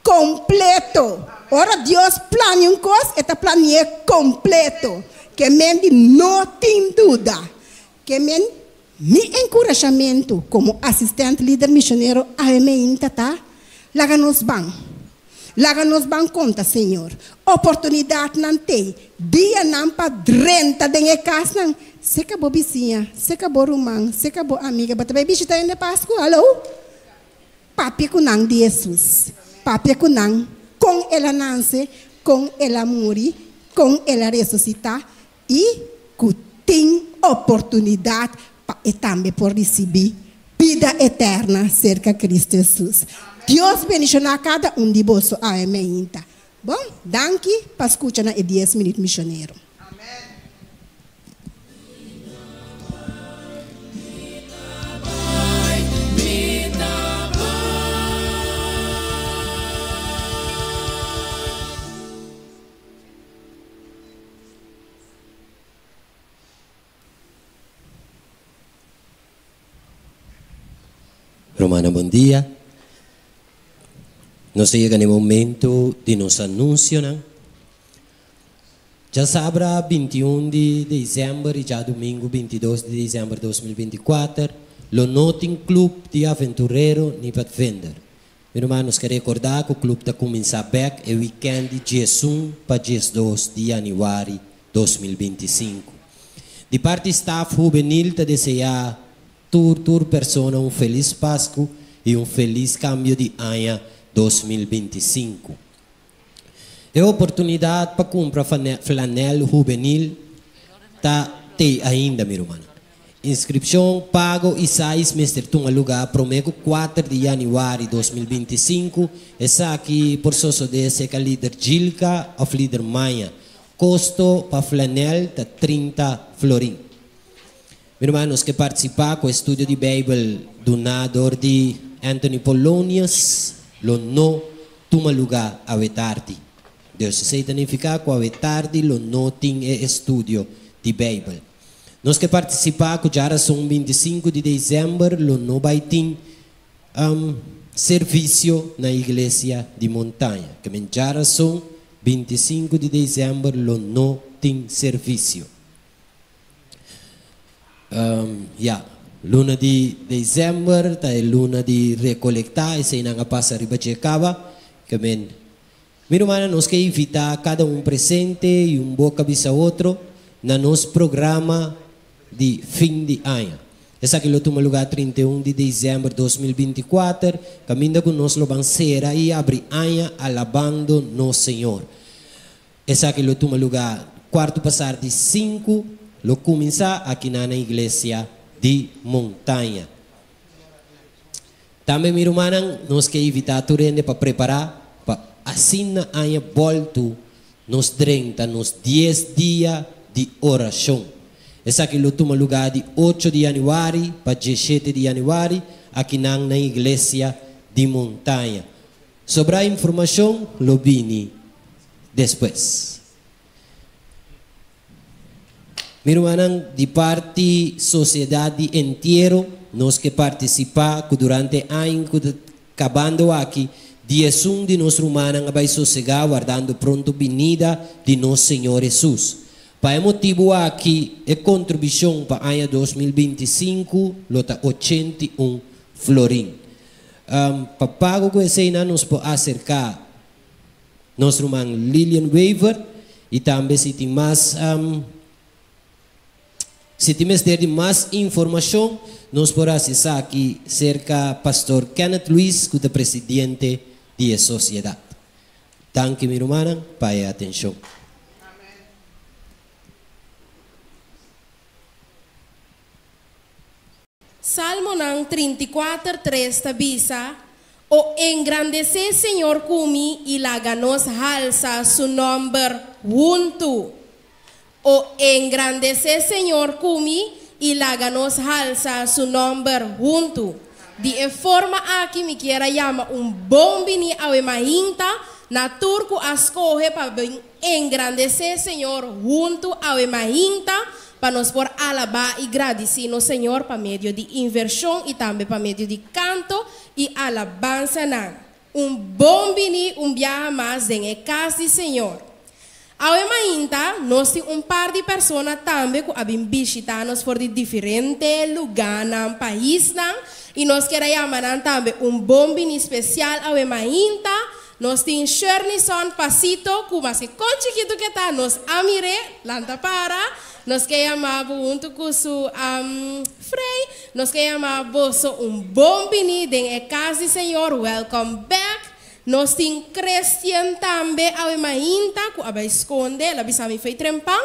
Kompleto. Ora Dios plania un kos, e ta plani'é kompleto. Ke men di no tin duda. Ke men mi enkurashamentu komo asistent lider mishonero AMInta ta, Laga nos ban. Laga nos ban konta Señor. Oportunidatnan t'ei. Dianan pa drenta den e kasnan. Seka bo bisiña, seka bo ruman, seka bo amiga. Bo ta bai bishita hende Pasku? Hallo? Papia ku nan di Hesus. Papia ku nan kon el a nanse, kon el a muri, kon el a resusitá i ku tin oportunidat pa e tambe por risibí bida eterna serka Kristu Hesus. Dios bendishoná kada un di boso awe meinta. Bon, danki pa skucha na e dies minüt mishonero.
Rumannan bon dia. Nos ta yega na e momento di nos anuncionan. Djasabra 21 di december y djadumingu 22 di december 2024 lo no tin club di aventurero ni padvinder. Mi ruman nos ke recorda cu club ta cuminsa bek e weekend di 11 pa 12 di januari 2025. Di parti staff hubenil ta desea Tur tur persona un felis Pasku i un felis kambio di aña 2025. E oportunidat pa kumpra flanel hubenil ta tei ainda mi rumannan. Inskripshon, pago i size mester tuma lugá promé ku kuater di yanüari 2025. Esaki por sosodé serka lider Gilka òf lider Maya. Kosto pa flanèl ta 30 florin. Mi ruman, nos ke partisipá ku e studio di Beibel duná dor di Anthony Polonius lo no tuma lugá awe tardi. Dus esei ta nifiká ku awe tardi lo no tin e estudio di Beibel. Nos ke partisipá ku djarason 25 di desèmber lo no bai tin servisio na Iglesia di Montaña. Ke men djarason 25 di desèmber lo no tin servisio. Ya, luna di desèmber ta e luna di rekolektá, eseinan a pasa riba dje kaba. Ke men Mi rumannan, nos ke invitá kada un presente i un boka bisa otro na nos programa di fin di aña. Esaki lo tuma lugá 31 di desèmber 2024, kaminda ku nos lo ban sera i abri aña alabando nos Señor. Esaki lo tuma lugá kuartu pasar di sinku, lo kuminsá akinan na Iglesia di Montaña. Tambe mi rumannan, nos ke invitá tur hende pa prepará pa asina aña bòltu nos drenta nos dies dia di orashon. Esaki lo tuma lugá di ocho di yanüari pa diesshete di yanüari akinan na Iglesia di Montaña. Sobrá informashon lo bini despues. Mi rumannan, di parti Sosiedat di Entiero, nos ke partisipá ku durante e aña ku ta kabando aki, 11 di nos rumannan a bai sosegá wardando pronto binida di nos Señor Hesus. Pa e motibu aki, e kontribushon pa aña 2025 lo ta 81 florin. Pa pago ku eseinan nos por aserká nos ruman Lilian Wever y tambe si tin mas si tin mester di mas informacion nos por haci esaki cerca Pastor Kenneth Luis cu ta presidente di e sociedad. Danki mi rumannan pa e atencion.
Salmonan 34, 3 ta bisa, O engrandesé Señor ku mi i laga nos halsa su nòmber huntu. O engrandesé Señor ku mi i laga nos halsa su nòmber huntu. Di e forma aki mi kier a yama un bon bini awe mainta na tur ku a skohe pa bin engrandesé Señor huntu awe mainta pa nos por alabá i gradisí nos Señor pa medio di invershon i tambe pa medio di kanto i alabansanan. Un bon bini un biaha mas den e kas di Señor. Awe mainta nos tin un par di persona tambe ku a bin bishitá nos for di diferente lugánan, paisnan, i nos kier a yama nan tambe un bon bini spesial awe mainta. Nos tin Shernison Pasito ku maske kon chikitu ke ta nos a mir'é, lanta para. Nos ke yama bo huntu ku su Frey. Nos ke yama boso un bon bini den e kas di Señor, welcome back. Nos tin Christian tambe awe mainta ku a bai skonde, el a bisa mi fei trempan.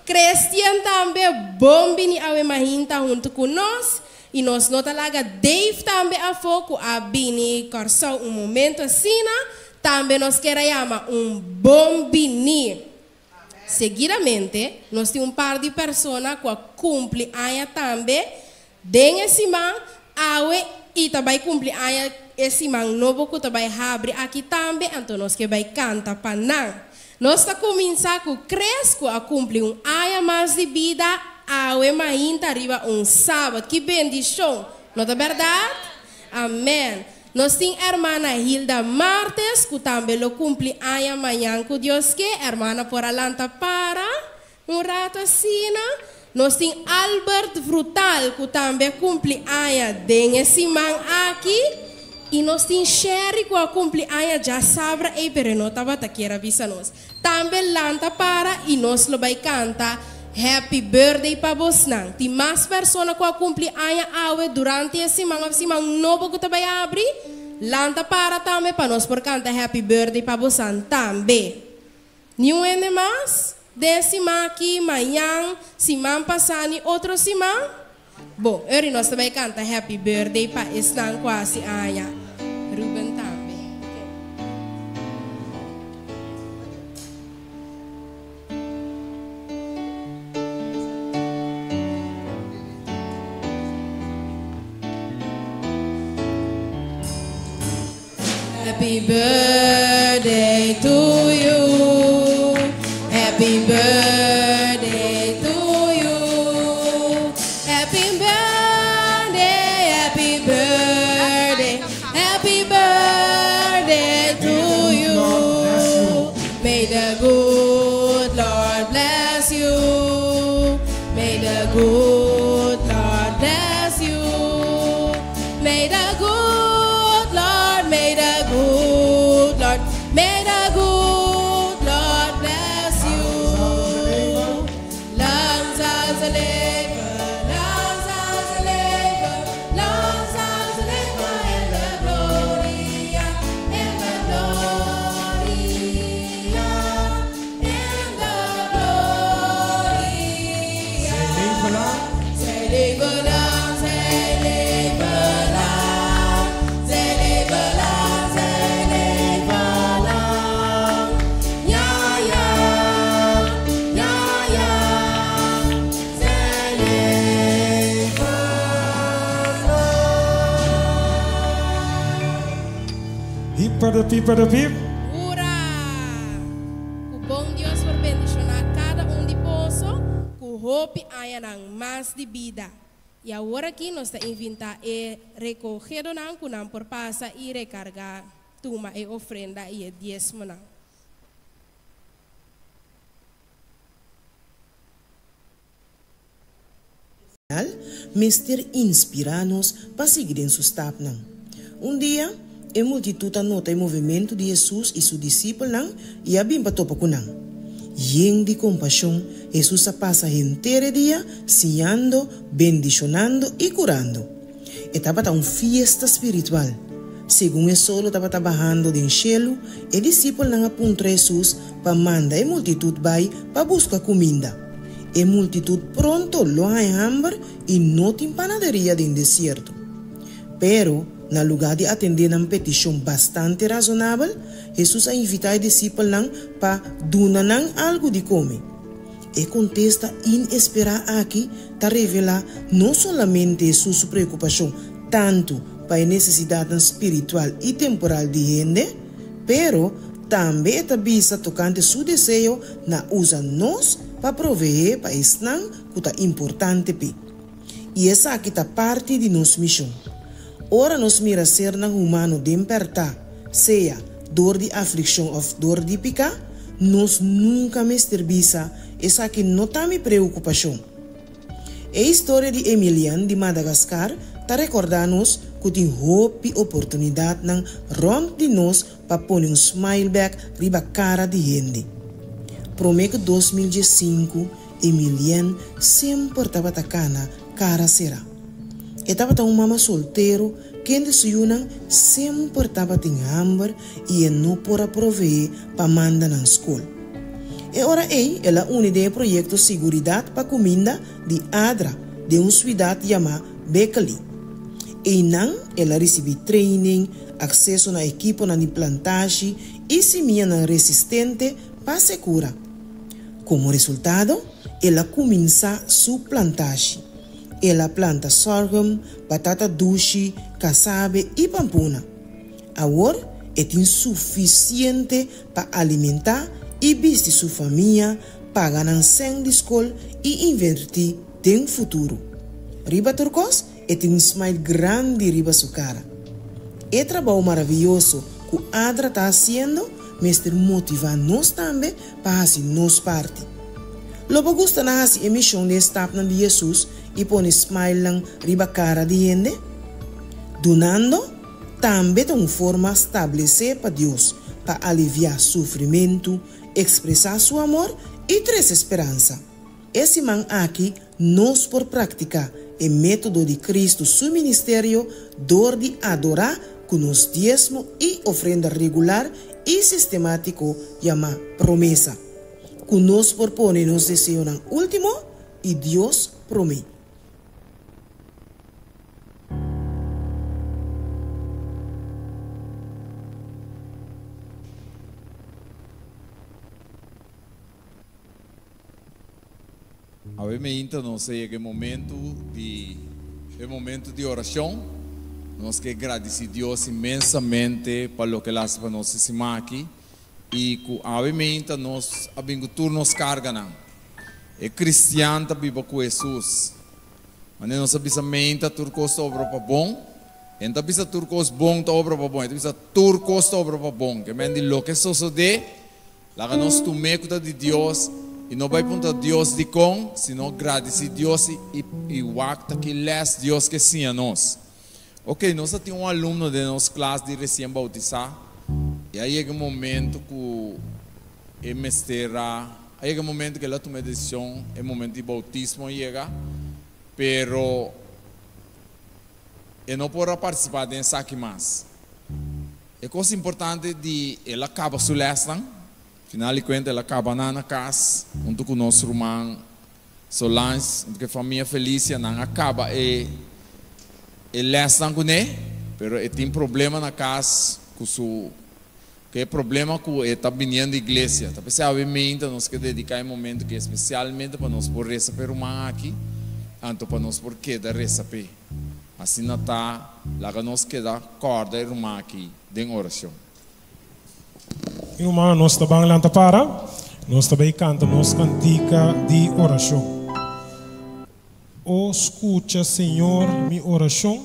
Christian tambe bon bini awe mainta huntu ku nos. I nos no ta laga Dave tambe afó ku a bini Kòrsou un momento asina, tambe nos kier a yama un bon bini. Seguidamente nos tin un par di persona ku a kumpli aña tambe den e siman awe i ta bai kumpli aña e siman nobo ku ta bai habri aki tambe, anto nos ke bai kanta pa nan. Nos ta kuminsá ku Chris ku a kumpli un aña mas di bida awe mainta riba un sabat. Ki bendishon, no ta bèrdat? Amèn. Nos tin hermana Hilda Martes ku tambe lo kumpli aña mañan ku Dios ke. Hermana por a lanta para un ratu asina. Nos tin Albert Frutal ku tambe a kumpli aña den e siman aki. I nos tin Sherry ku a kumpli aña djasabra ei pero e no tabata kier a bisa nos. Tambe lanta para i nos lo bai kanta Happy Birthday pa bosnan. Tin mas persona ku a kumpli aña awe durante e siman òf siman nobo ku ta bai abri? Lanta para tambe pa nos por kanta Happy Birthday pa bosan tambe. Niun hende mas? Den e siman aki, mañan, siman pasá ni otro siman? Bon, ori nos ta bai kanta happy birthday pa esnan ku a hasi aña. Ruben tambe. Happy birthday to you. Happy birthday to you. Happy birthday, happy birthday, happy birthday to you. May the good Lord bless you. May the good Lord bless you. May the good Lord, may the good Lord, may the good Lord bless you. Lang zal ze leven, lang zal ze leven, lang zal ze leven in de gloria, in de gloria, in de gloria.
Zij leven lang.
Zij leven lang, zij leven lang, zij leven lang, zij leven lang. Ja, ja, ja, ja, zij leven
Hip de piep de piep.
Hurra! Ku bon Dios por bendishoná kada un di boso ku hopi añanan mas di bida. I awor aki nos ta invitá e rekohedonan ku nan por pasa i rekargá, tuma e ofrenda i e diesmonan.
Mester inspirá nos pa sigui den su stapnan. Un dia, e multitut a nota e movementu di Hesus i su disipelnan i a bin pa topa ku nan. Yen di kompashon, Hesus a pasa henter e dia siñando, bendishonando i kurando. E tabata un fiesta spiritual. Segun e solo tabata bahando den shelu, e disipelnan a puntra Hesus pa manda e multitut bai pa buska kuminda. E multitut pronto lo haña hamber i no tin panaderia den desierto. Pero, na lugá di atendé nan petishon bastante razonabel, Hesus a invitá e disipelnan pa duna nan algu di kome. E kontesta inesperá aki ta revelá no solamente Hesus su preokupashon tantu pa e nesesidatnan spiritual i temporal di hende, pero tambe e ta bisa tokante su deseo na usa nos pa proveé pa esnan ku ta importante p'e. I esaki ta parti di nos mishon. Ora nos mira sernan humano den pèrtá, sea dor di aflikshon òf dor di piká, nos nunka mester bisa, Esaki no ta mi preokupashon. E historia di Emilian di Madagascar ta rekordá nos ku tin hopi oportunidatnan rònt di nos pa pone un smile bèk riba kara di hende. Promé ku 2015, Emilian semper tabata kana kara será. E tabata un mama soltero kende su yunan semper tabatin hamber i e no por a proveé pa manda nan skol. E ora ei el a uni den e proyekto Siguridat pa Kuminda di ADRA den un suidat yamá Bekely. Einan el a risibí training, akseso na ekiponan di plantashi i simianan resistente pa sekura. Komo resultado, el a kuminsá su plantashi. El a planta sorghum, batata dushi, kasabe i pampuna. Awor e tin sufisiente pa alimentá i bisti su famia, paga nan sèn di skol i invertí den futuro. Riba tur kos, e tin un smile grandi riba su kara. E trabou maravioso ku ADRA ta hasiendo mester motivá nos tambe pa hasi nos parti. Lo bo gusta na hasi e mishon den stapnan di Hesus i pone smilenan riba kara di hende? Dunando tambe ta un forma stablesé pa Dios pa aliviá sufrimentu, ekspresá su amor i trese speransa. E siman aki nos por praktiká e método di Kristu su ministerio dor di adorá ku nos diesmo i ofrenda regular i sistemátiko yamá promesa, ku nos por pone nos deseonan último i Dios promé.
Awe meinta nos a yega e momento di e momento di orashon. Nos ke gradisí Dios inmensamente pa loke el a hasi pa nos e siman aki i ku awe meinta nos a bin ku tur nos karganan. E kristian ta biba ku Hesus. Manera nos a bisa meinta tur kos ta obra pa bon. E no ta bisa tur kos bon ta obra pa bon, e ta bisa tur kos ta obra pa bon. Ke men di loke sosodé. Laga nos tum'é ku ta di Dios i no bai puntra Dios dikon, sino gradisí Dios i i wak ta ki lès Dios ke siña nos. Oke, nos a tin un alumno den nos klas di resien boutisá i a yega un momento ku e mester a a yega un momento ku el a tuma e desishon, e momento di boutismo a yega, pero e no por a partisipá den esaki mas. E kos importante di el a kaba su lèsnan. Final di kuenta el a kaba nan na kas huntu ku nos ruman Solange, huntu ku e famia Felicia. Nan a kaba e e lèsnan kuné, pero e tin problema na kas ku su ku e problema ku e ta biniendo iglesia. Ta p'esei awe meinta nos ke dediká e momento aki espesialmente pa nos por resa pa e ruman aki, anto pa nos por keda resa p'e. Asina ta, laga nos keda kòrda e ruman aki den orashon.
Mi rumannan, nos ta ban lanta para, nos ta bai kanta nos kantika di orashon. O skucha, Señor, mi orashon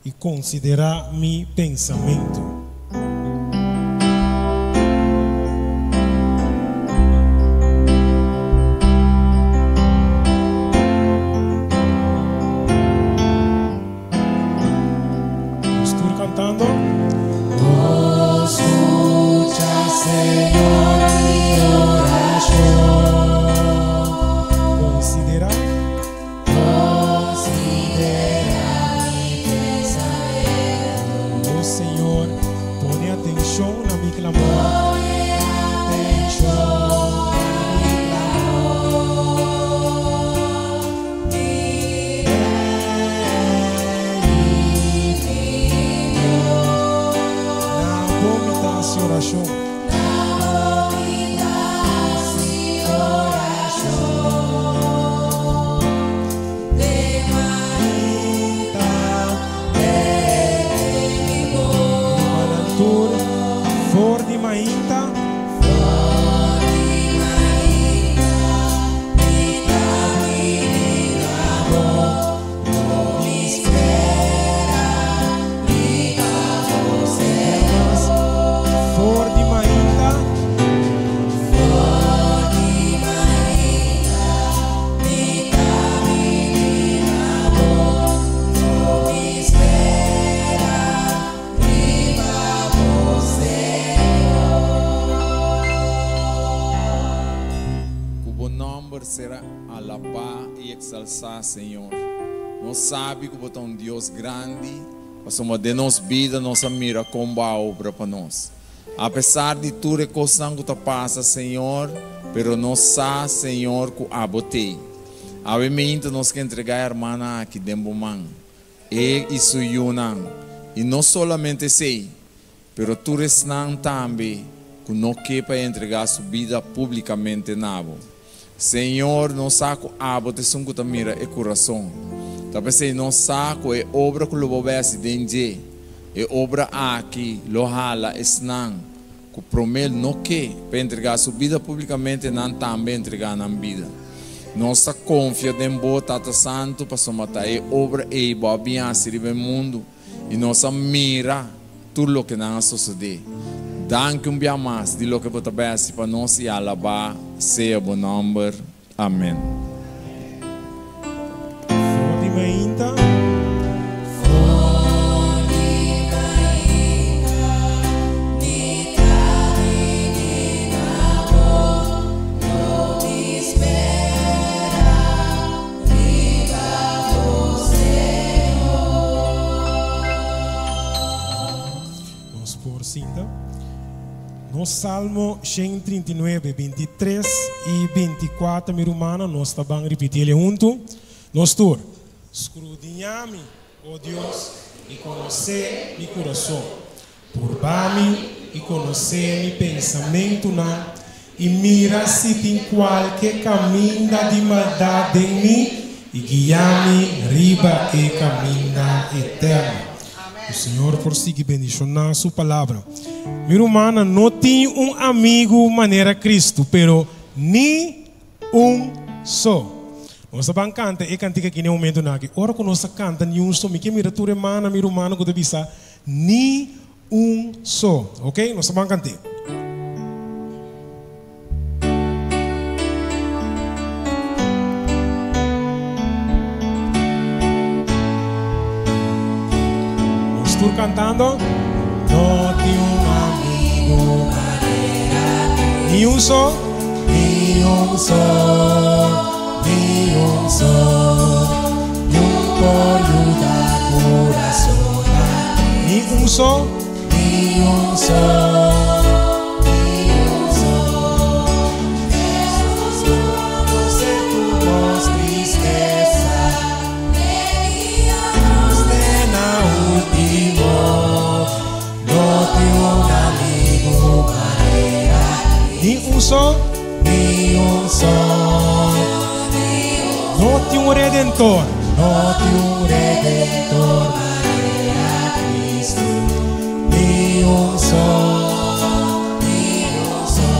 i konsiderá mi pensamentu. Nos tur cantando.
O scucha, Señor, mi oracion.
Considera.
Considera mi pensamiento.
O Señor, pone atencion na mi clamor.
Pone atencion na mi clamor. Mi Rey y mi Dios.
Na bo mi ta haci oracion.
Na bo mi ta haci oracion. Te mainta tende mi voz.
Rumannan tur, for di mainta.
For di mainta mi ta bini na bo, lo mi spera riba bo, Señor.
For di mainta.
For di mainta mi ta bini na bo, lo mi spera riba bo, Señor.
Ku bo nòmber sera alabá i eksalsá, Señor. Nos sabi ku bo ta un Dios grandi, pasobra den nos bida nos a mira kon bo a obra pa nos. Apesar di tur e kosnan ku ta pasa, Señor, pero nos sa, Señor, ku abo t'ei. Awe meinta nos ke entregá e hermana aki den bo man, e i su yunan, i no solamente esei, pero tur esnan tambe ku no ke pa e entregá su bida públikamente na bo. Señor, nos sa ku abo ta esun ku ta mira e kurason. Ta p'esei nos sa ku e obra ku lo bo bèsi den dje, e obra aki lo hala esnan ku promé no ke pa entregá su bida públikamente, nan tambe entregá nan bida. Nos ta konfia den bo, Tata Santu, pasobra ta e obra ei bo a bin hasi riba e mundu, i nos a mira tur loke nan a sosodé. Danki un bia mas di loke bo ta bai hasi pa nos i alabá sea bo nòmber. Amèn.
For di mainta.
For di mainta mi ta bini na bo, lo mi spera riba bo, Señor.
Nos por sinta. Nos Salmo 139, 23 i 24, mi rumannan, nos ta ban ripiti el huntu. Nos tur. Skrudiñá mi, o Dios, i konosé mi kurason. Purba mi i konosé mi pensamentunan. i mira si tin kualke kaminda di maldat den mi, i guia mi riba e kaminda eterno. Ku Señor por sigui bendishoná Su Palabra. Mi rumannan, no tin un amigu manera Kristu, pero ni un so. Nos ta ban kanta e kantika aki na e momentunan aki. Ora ku nos ta kanta ni un so, mi ke mira tur e mannan, mi rumannan ku ta bisa ni un so. Ok, nos ta ban kant'é. Nos tur cantando. No tin un amigo manera Ni un so. Ni un so, ni un so, Ni un por yuda corazon. Ni un so. Ni un so, ni un so. Jesús conoce tur nos tristeza. Nos te na último. No tin un amigo manera. Ni un so, ni un so. No tin un redentor. No tin un redentor manera Cristo. Ni un so, ni un so.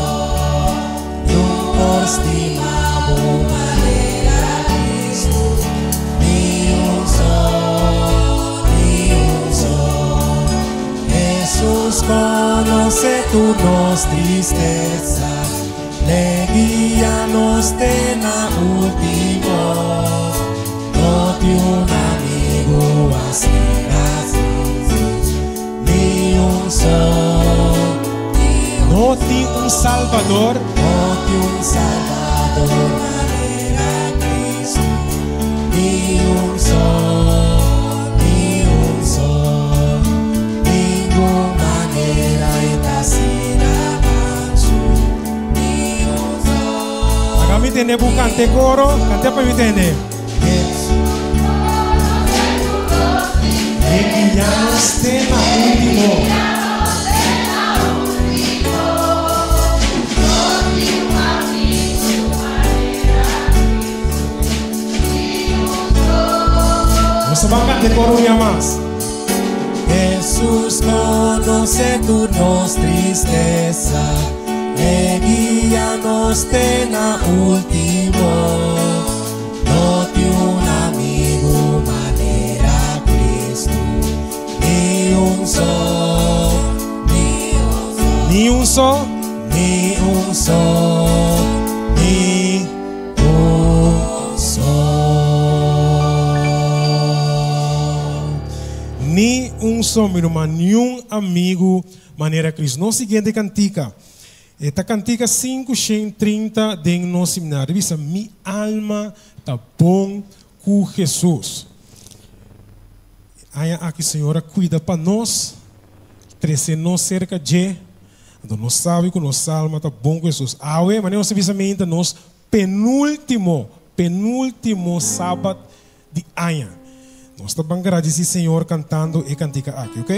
Ni un por stima bo manera Cristo. Ni un so, ni un so. Jesús conoce tur nos tristeza. L'e guia nos te na ultimo. No tin un amigu asina, ni un so. No tin un salbador. No tin un salbador manera Cristo, ni un so, ni un so. Ningun manera e ta asina mansu. Laga mi tende bu kante koro, kante pa mi tende. E guia nos te na ultimo. Nos ta ban kante koro un bia mas. Jesús conoce tur nos tristeza, E guia nos te na ultimo. No tin un amigu manera Cristo, ni un so, ni un so. Ni un so, ni un so, ni un so. Ni un so, mi ruman, niun amigu Manera Cristo. Nos siguiente cantica. E ta cantica 530 den nos seminario. Bisa, Mi alma ta bon cu Jesus. Aña aki Señor a cuida pa nos, trece nos cerca dje. Anto nos sabi cu nos alma ta bon cu Jesus. Awe, manera nos ta bisa meinta, nos penultimo, penultimo Sabat di aña. Nos ta ban gradisi Señor cantando e cantica aki, ok?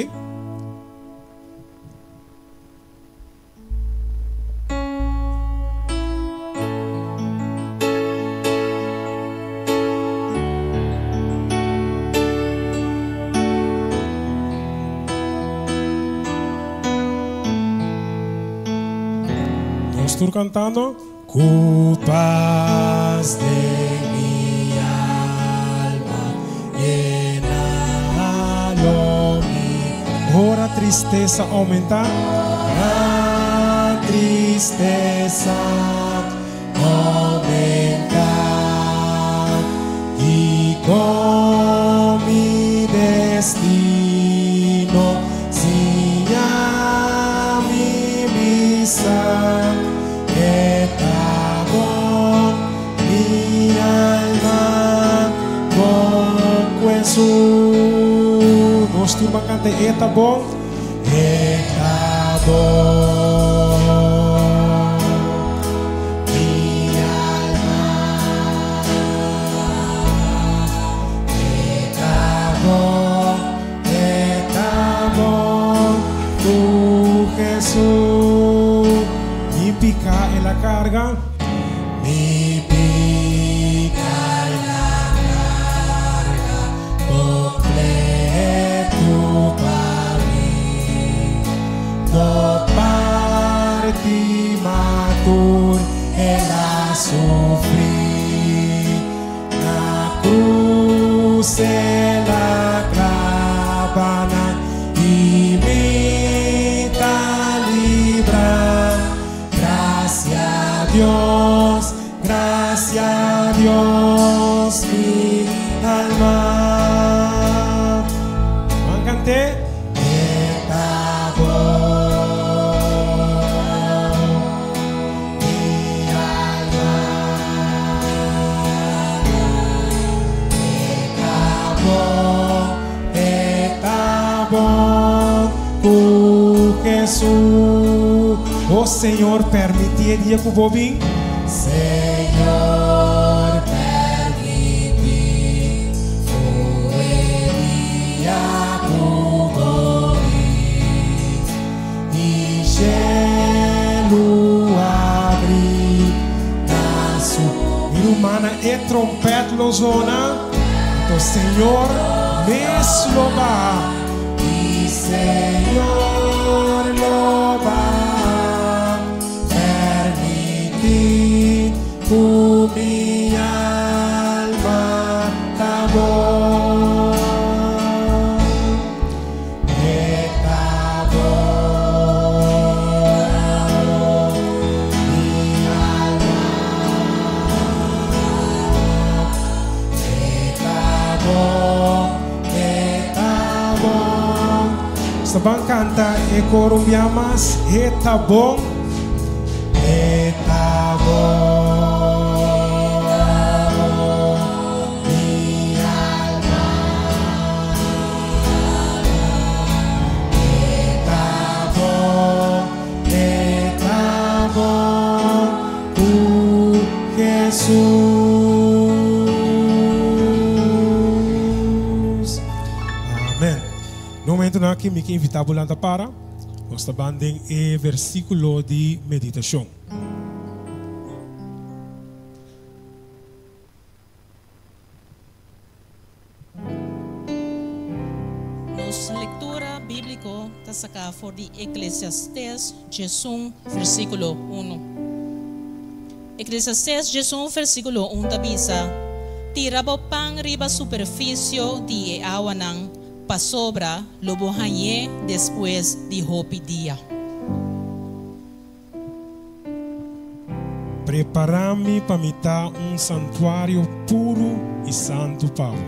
Nos tur cantando. Ku pas den mi alma yena lo mi. Ora tristesa aumenta. Ora tristesa aumenta. Kiko mi destino siña mi bisa. E ta bon, mi alma, bon ku Hesus. Nos tur ban kanta E ta bon, E ta bon, mi alma. E ta bon, E ta bon ku Hesus. pica el a carga. Mi pica el a carga completo pa mi. No parti matur el a sufri. Na cruz el a clava nan y mi ta libra. Gracias Dios, gracias Dios, mi alma. Ban cant'é. E ta bon, mi alma. E ta bon, e ta bon ku Hesus. O Señor, permití e dia ku bo bin. Señor, permití ku e dia ku bo bin i shelu abrí na su. Mi rumannan, e trompèt lo zona, anto Señor mes lo baha. I Señor lo baha, permití ku mi alma ta bon. E ta bon, mi alma. E ta bon, e ta bon. Nos ta ban canta e coro un bia mas, E ta bon, e ta bon, mi alma. E ta bon, e ta bon ku Hesus. Amen. Na momentonan aki mi ke invita bo lanta para. Nos ta ban den e versiculo di meditacion.
Nos lectura bíblico ta sacá for di Eclesiastés 11, versículo 1. Eclesiastés 11, versículo 1 ta bisa, Tira bo pan riba superficio di e awanan, pasobra lo bo hañ'é despues di hopi dia.
Prepará mi pa mi ta un santuario puru i santu pa bo.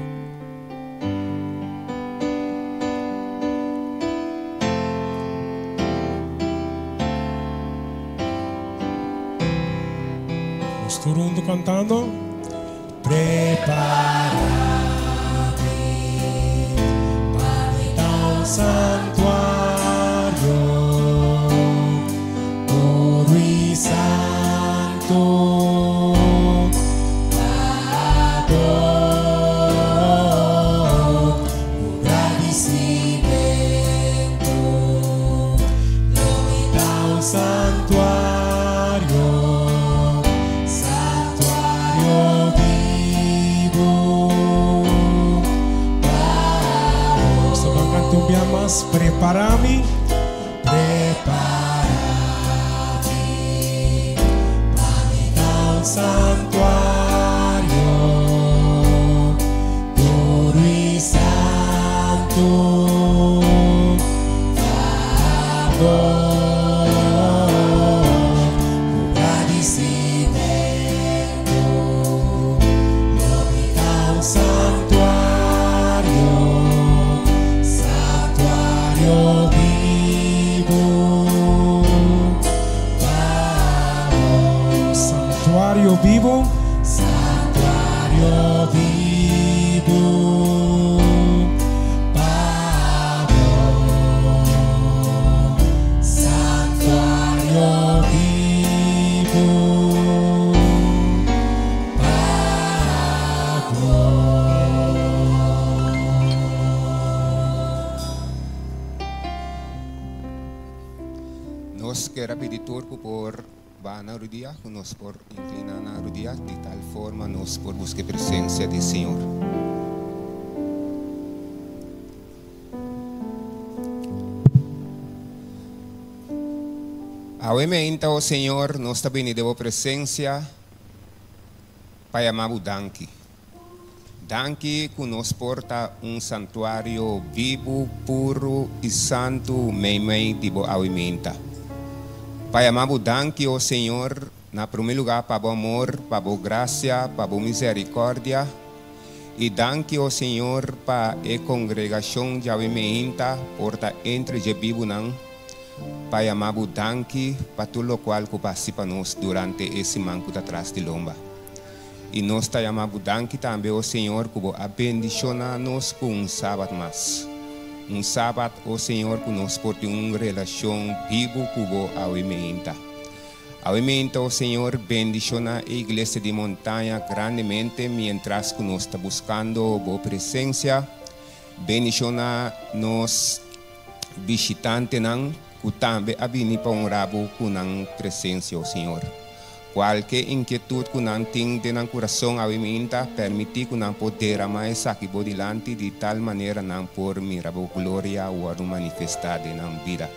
Nos tur huntu kantando. Prepará mi pa mi ta un santuario puru i santu pa bo ku gradisimentu lo mi ta un santuario. Santuario bibu pa bo. Nos ta ban canta un bia mas. Prepara mi, prepara mi pa mi ta un santuario puro y santo pa bo. Ku gradisimentu lo mi ta un santuario, santuario bibu pa bo. Santuario bibu, santuario bibu pa bo. Santuario bibu pa bo.
Nos kier a pidi tur ku por. Ba na rudia, ku nos por inkliná na rudia, di tal forma nos por buska e presensia di Señor. Awe meinta, o Señor, nos ta bini den bo presensia pa yama bo danki. Danki ku nos por ta un santuario bibu, puru i santu meimei di bo awe meinta. Pa yama bo danki, o Señor, na promé lugá pa bo amor, pa bo grasia, pa bo misericordia, i danki, o Señor, pa e kongregashon djawe meinta por ta entre dje bibunan, pa yama bo danki pa tur lokual ku bo hasi pa nos durante e siman ku ta tras di lomba. I nos ta yama bo danki tambe, o Señor, ku bo a bendishoná nos ku un sabat mas. Un sabat, o Señor, ku nos por tin un relashon bibu ku bo awe meinta. Awe meinta, o Señor, bendishoná e iglesia di Montaña grandemente mientras ku nos ta buskando bo presensia. Bendishoná nos bishitantenan ku tambe a bini pa honrá bo ku nan presensia, o Señor. Kualke inkietut ku nan tin den nan kurason awe minta, permití ku nan por deramá esaki bo dilanti di tal manera nan por mira bo gloria wòrdu manifestá den nan bida.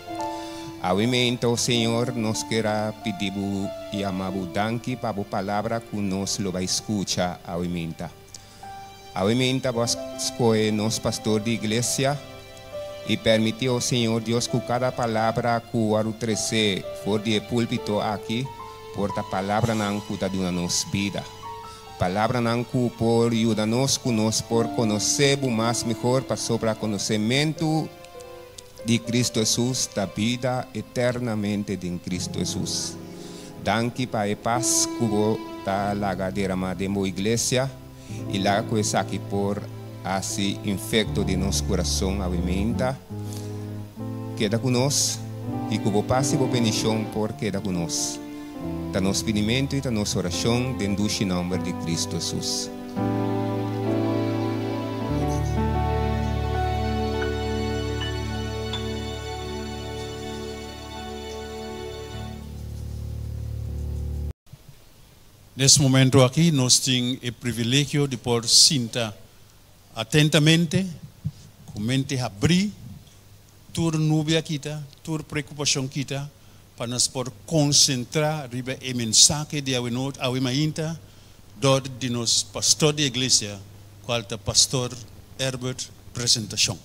Awe minta, o Señor, nos ker a pidi bo i ama bo danki pa bo palabra ku nos lo bai skucha awe minta. Awe minta bo a skohe nos pastor di iglesia i permití, o Señor Dios, ku kada palabra ku wòrdu tresé for di e púlpito aki por ta palabranan ku ta duna nos bida, palabranan ku por yuda nos ku nos por konosé bo mas mihor, pasobra konosementu di Kristu Hesus ta bida eternamente den Kristu Hesus. Danki pa e pas ku bo ta laga deramá den bo iglesia. I laga ku esaki por hasi infekto di nos kurason awe meinta. Keda ku nos, i ku bo pas i bo bendishon por keda ku nos. Ta nos pidimentu i ta nos orashon den dushi nòmber di Kristu Hesus.
Nes momento aki nos tin e privilegio di por sinta atentamente, ku mente habrí, tur nubia kita, tur preokupashon kita, pa nos por konsentrá riba e mensahe di awe awe mainta dor di nos pastor di iglesia, kual ta Pastor Herbert Presentacion.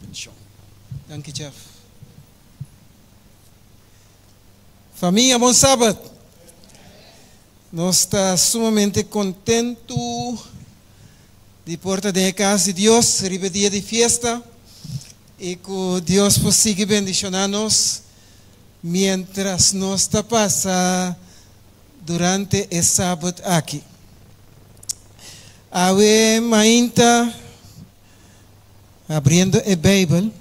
Bendishon.
Danki Jeff. Famia, bon sabat! Nos ta sumamente kontentu di por ta den e kas di Dios riba e dia di fiesta i ku Dios por sigui bendishoná nos miéntras nos ta pasa durante e sabat aki. Awe mainta abriendo e Beibel.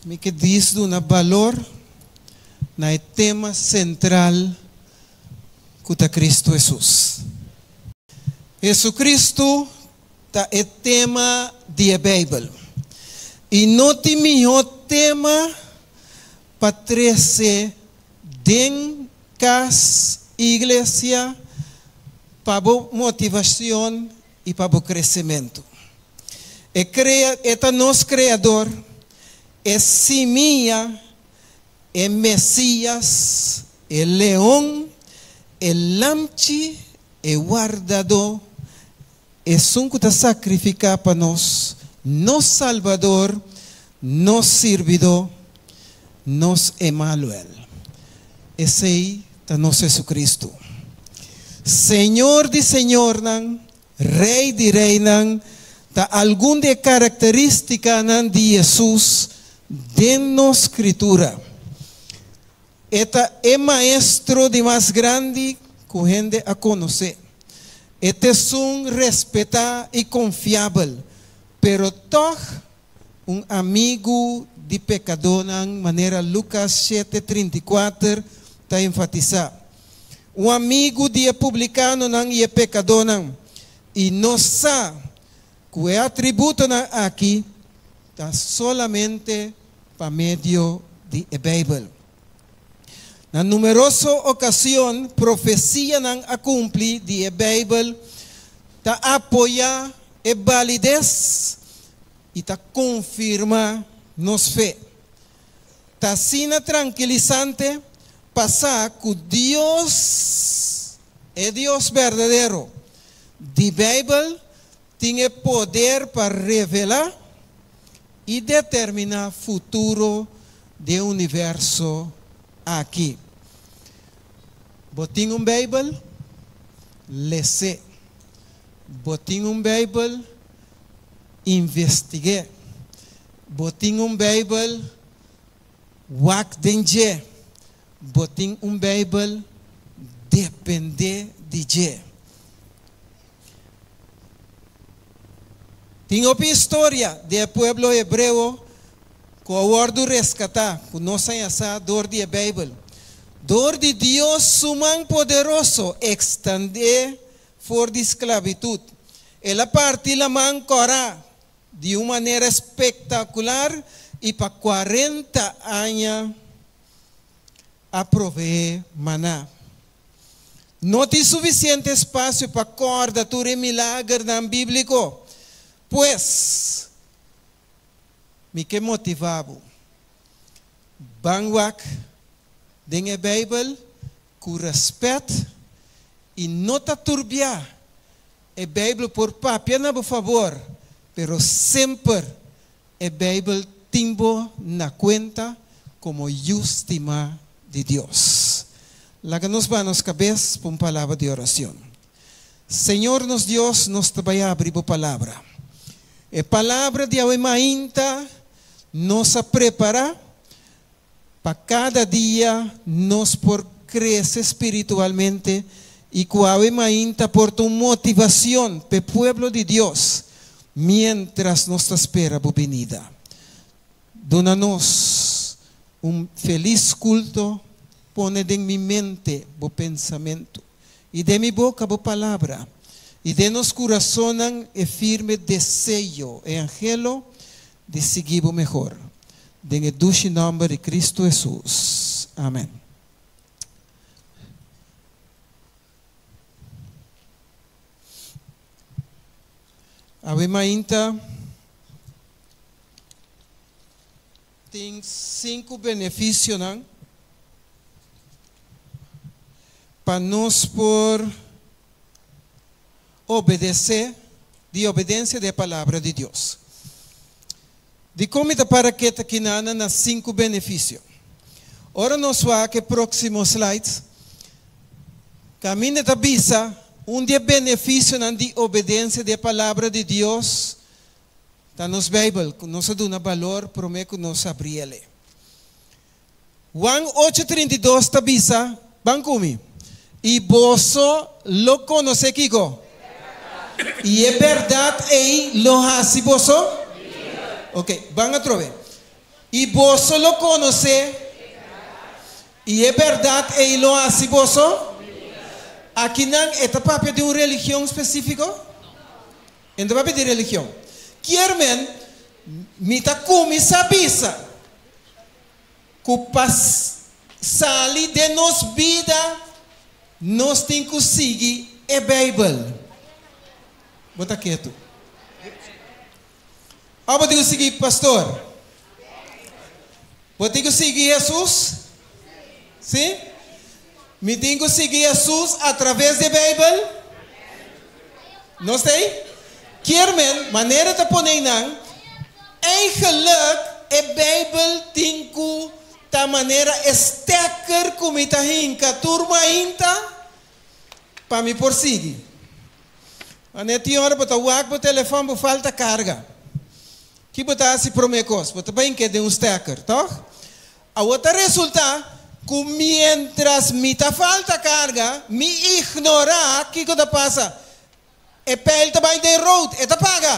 Mi ke dis duna balor na e tema sentral ku ta Kristu Hesus. Hesukristu ta e tema di e Beibel. I no tin mihó tema pa trese den kas, iglesia, pa bo motivacion i pa bo kresementu. E krea, e ta nos Kreador, e Simia, e Mesias, e Leon, e Lamchi, e Wardadó, esun ku ta sakrifiká pa nos, nos Salbador, nos Sirbidó, nos Emaluel. Esei ta nos Hesukristu. Señor di señornan, Rei di reinan, ta algun di e karakterístikanan di Hesus den nos Skritura. E ta e maestro di mas grandi ku hende a konosé. E ta esun respetá i konfiabel, pero tòg un amigu di pekadónan, manera Lukas shete 34 ta enfatisá. Un amigu di e publikanonan i e pekadónan. I nos sa ku e atributonan aki ta solamente. pa medio di e Bijbel. Na numeroso ocasion profecianan a cumpli di e Bijbel ta apoya e balides y ta confirma nos fe. Ta asina trankilisante pa sa ku Dios, e Dios berdadero di Beibel, tin e poder pa revelá i determiná futuro di e universo aki. Bo tin un Beibel? Les'é. Bo tin un Beibel? Investig'é. Bo tin un Beibel? Wak den dje. Bo tin un Beibel? Dependé di dje. Tin hopi historia di e pueblo hebreo ku a wòrdu reskatá, ku nos a yasa dor di e Beibel. Dor di Dios su man poderoso ekstendé for di sklabitut. El a parti laman kòrá di un manera spektakular i pa kuarenta aña a proveé maná. No tin sufisiente espasio pa kòrda tur e milagernan bíbliko. Pues, mi ke motivá bo, ban wak den e Beibel ku rèspèt i no ta turbiá. E Beibel por papia na bo fabor, pero semper e Beibel tin bo na kuenta komo yu stimá di Dios. Laga nos baha nos kabes pa un palabra di oracion. Señor nos Dios, nos ta bai abri bo palabra. E palabra di awe mainta nos a prepara Pa kada dia nos por krese spiritualmente i ku awe mainta por ta un motivacion p'e pueblo di Dios mientras nos ta spera bo binida. Duna nos un felis kulto, pone den mi mente bo pensamentu i den mi boka bo palabra i den nos kurasonnan e firme deseo, e anhelo di sigui bo mehor. Den e dushi nòmber di Kristu Hesus. Amen. Awe mainta tin sinku benefisionan pa nos por obedesé di obedensia di e Palabra di Dios. Dikon mi ta para keta kinana na sinku benefisio? Ora nos wak e próksimo slides, kaminda ta bisa un di e benefisionan di obedensia di e Palabra di Dios ta nos Beibel, ku nos a duna balor promé ku nos abri el. Juan ocho 32 ta bisa, Ban ku mi, i boso lo konosé kiko? I e bèrdat ei lo hasi boso? Ok, ban atrobe. I boso lo konosé, i e bèrdat ei lo hasi boso? Akinan e ta papia di un religion spesífiko? E no ta papia di religion. Kier men, mi ta kuminsá bisa. Ku pa sali den nos bida nos tin ku sigui e Beibel. Bo ta ketu? Òf bo tin ku sigui pastor? Bo tin ku sigui Hesus? Sí? Mi tin ku sigui Hesus atraves di e Beibel? Nos ta ei? Kier men, manera ta pone einan, eigenlijk e Beibel tin ku ta manera e stekker ku mi ta hinka tur mainta pa mi por sigui. Wanneer tin ora bo ta wak bo telefòn bo falta karga. Ki bo ta hasi promé kos? Bo ta bai hink'é den un stekker, tòg? Awor ta resultá ku miéntras mi ta falta karga, mi ignorá kiko ta pasa. E pèl ta bai den rood, e ta paga.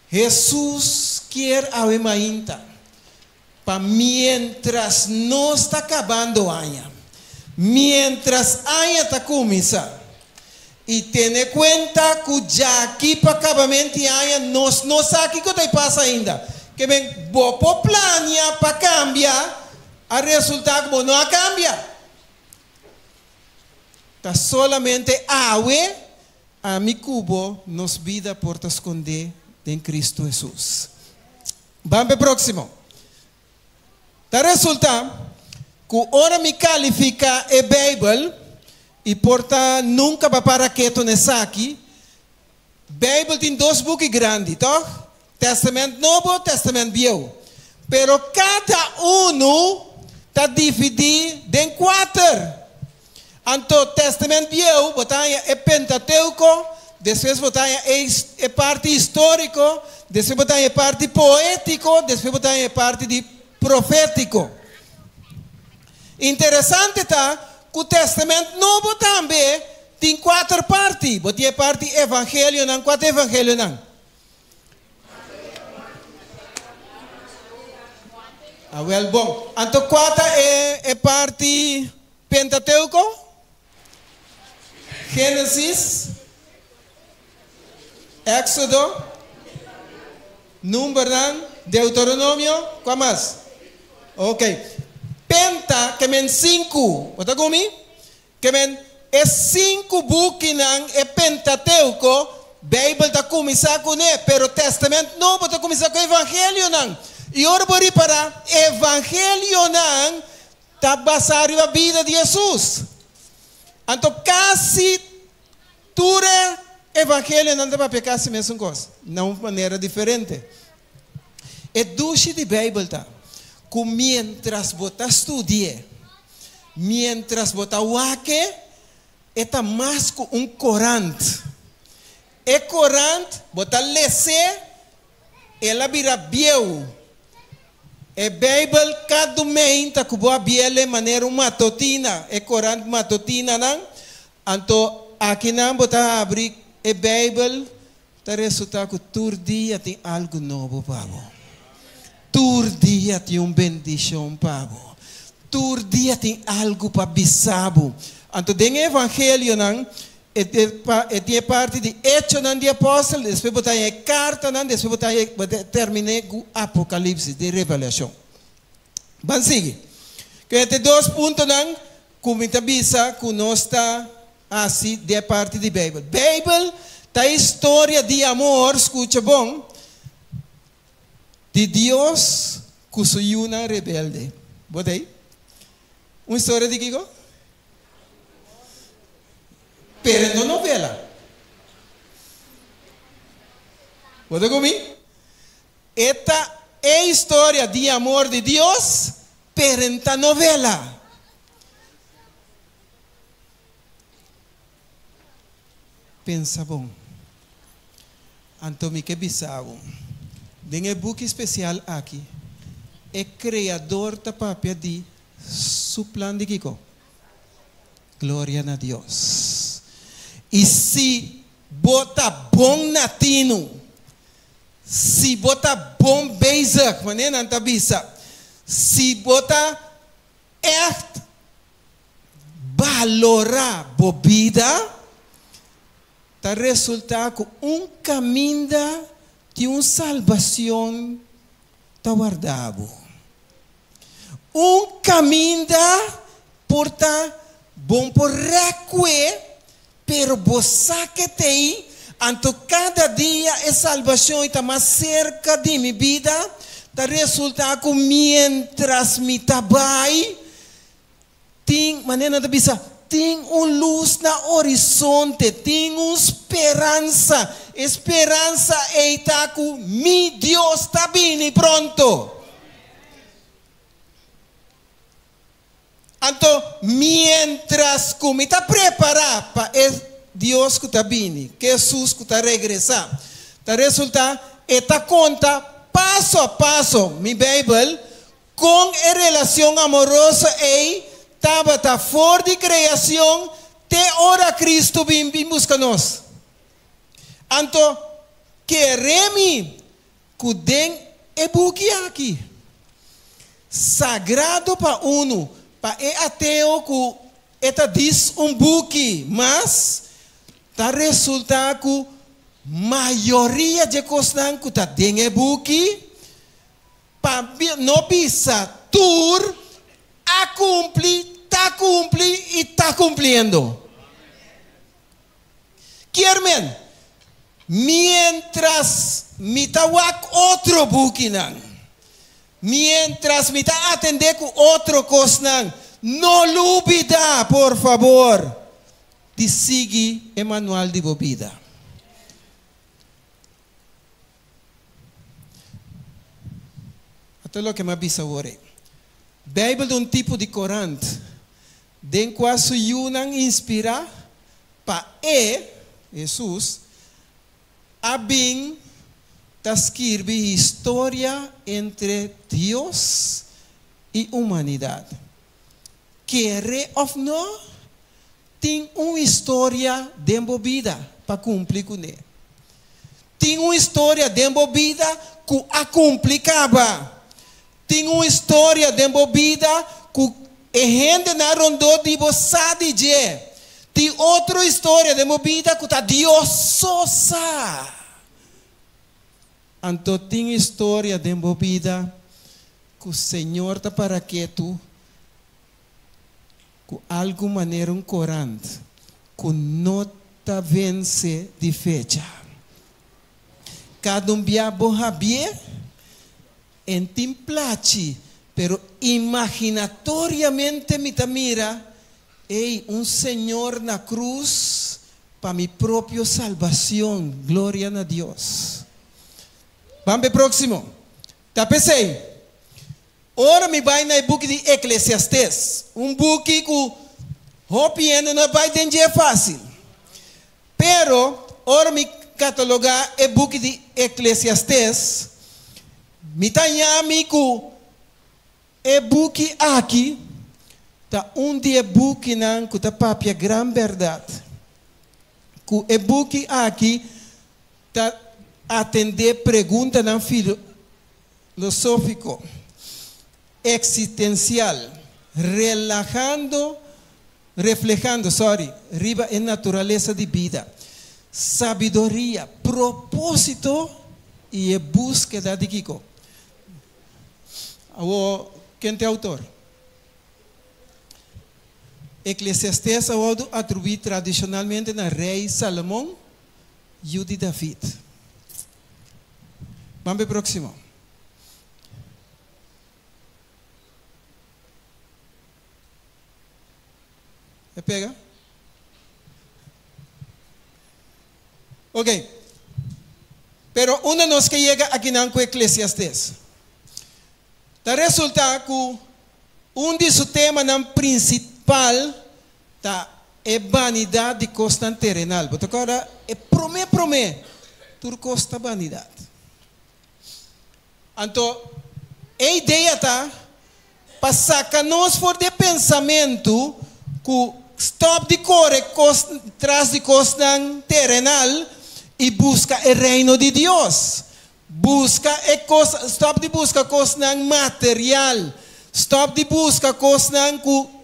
Hesus kier awe mainta pa miéntras nos ta kabando aña, miéntras aña ta kuminsá, i tene kuenta ku djaki pa kabament'i aña nos no sa kiko ta pasa ainda. Ke men bo por plania pa kambia, a resultá ku bo no a kambia. Ta solamente awe ami ku bo nos bida por ta skondé den Kristu Hesus. Ban p'e próksimo. Ta resultá ku ora mi kalifiká e Beibel, i por ta nunka bo a para ketu na esaki, Beibel tin dos buki grandi, tòg? Tèstamènt Nobo, Tèstamènt Bieu. Pero kada unu ta dividí den kuater. Anto Tèstamènt Bieu bo ta haña e Pentateuko, despues bo ta haña e parti históriko, despues bo ta haña e parti poétiko, despues bo ta haña e parti di profétiko. Interesante ta ku Tèstamènt Nobo tambe tin kuater parti. Bo tin e parti Evangelionan. Kua ta Evangelionan? Awèl bon. Anto kua ta e parti Pentateuko? Génesis, Éxodo, Numbernan, Deuteronomio, kua mas? Ok. Penta ke men sinku. Bo ta ku mi? Ke men e sinku bukinan, e Pentateuko, Beibel ta kuminsá kuné, pero Tèstamènt Nobo ta kuminsá ku Evangelionan. I ora bo ripará, Evangelionan ta basá riba bida di Hesus. Anto kasi tur e evangelionan ta papia kasi mesun kos, na un manera diferente. E dushi di Beibel ta ku miéntras bo ta studi'é, miéntras bo ta wak e, e ta mas ku un korant. E korant bo ta les'é, el a bira bieu. E Bijbel cada meinta cu bo a biele manera un matotina, e corant matotinanan, anto akinan bo ta habri e Bijbel, ta resulta cu tur dia tin algo nobo pa bo. Tur dia tin un bendicion pa bo. Tur dia tin algo pa bisa bo. Anto den e Evangelionan E e tin e parti di Echonan di Apòstel, despues bo ta haña e kartanan, despues bo ta haña bo ta terminé ku Apokalipsis, di Revelashon. Ban sigui. Ke e dos puntonan ku mi ta bisa ku nos ta hasi di e parti di Beibel. Beibel ta historia di amor, skucha bon, di Dios ku su yunan rebelde. Bo ta ei? Un historia di kiko? Pero e no novela. Bo ta ku mi? E ta e historia di amor di Dios, pero e ta novela. Pensa bon. Anto mi ke bisa bo, den e buki spesial aki, e Kreador ta papia di Su plan di kiko? Gloria na Dios. I si bo ta bon na tinu, si bo ta bon bezig, manera nan ta bisa, si bo ta ègt balorá bo bida, ta resultá ku un kaminda di un salbacion ta warda bo. Un caminda por ta bon por recue, pero bo sa ke t'ei, anto cada dia e salbacion ei ta mas cerca di mi bida, ta resulta cu mientras mi ta bay, Tin, manera nan ta bisa, tin un lus na horizonte, tin un speransa. E speransa ei ta ku mi Dios ta bini pronto. Anto, miéntras ku mi ta prepará pa e Dios ku ta bini, ku Hesus ku ta regresá, ta resultá e ta konta paso a paso mi Beibel Con e relacion amoroso ei tabata for di creacion te ora Cristo bin bin busca nos? Anto, kere mi cu den e buki aki, sagrado pa unu, pa e ateo cu e ta dis un buki mas, ta resulta cu mayoria dje cosnan cu ta den e buki, Pa no bisa tur a kumpli, ta kumpli i ta kumpliendo. Kier men, mientras mi ta wak otro bukinan, mientras mi ta atendé ku otro kosnan, no lubidá, por fabor, di sigui e manual di bo bida. Ata loke mi a bisa awor ei. Bijbel ta un tipo di korant den kua su yunan inspirá pa e, Hesus, a bin ta skirbi historia entre Dios i humanidat. Kere òf no, Tin un historia den bo bida pa kumpli kuné. Tin un historia den bo bida ku a kumpli kaba. Tin un historia den bo bida ku e hendenan rondó di bo sa di dje. Tin otro historia den bo bida ku ta Dios so sa. Anto tin historia den bo bida ku Señor ta para ketu Ku algu manera un korant ku no ta vense di fecha. Kada un bia bo habié, en tin plachi, pero imaginatoriamente mi ta mira, ey, un Señor na krus pa mi propio salbacion, gloria na Dios. Ban p'e próximo. Ta p'esei, Ora mi bai na e buki di Eklesiastes, un buki ku hopi hende no bai den dje fásil. Pero, ora mi katalogá e buki di Eklesiastes, mi ta haña mi ku e buki aki ta un di e bukinan ku ta papia gran bèrdat. Ku e buki aki ta atendé preguntanan Filosófiko, eksitensial, relahando, reflehando, sorry, riba e naturalesa di bida, sabiduria, propósito i e búskeda di kiko? Awor, ken ta e outor? Eklesiastés a wòrdu atribuí tradishonalmente na Rei Salomon, yu di David. Ban p'e próksimo. E pega? Ok. Pero unda nos ke yega akinan ku Eklesiastés? Ta resultá ku un di su temanan prinsipal Ta e banidat di kosnan terenal. Bo ta kòrda e promé promé? Tur kos ta banidat. Anto e idea ta pa saka nos for di e pensamentu ku stòp di kore kos tras di kosnan terenal i buska e Reino di Dios. Buska e kos, stòp di buska kosnan material. Stòp di buska kosnan ku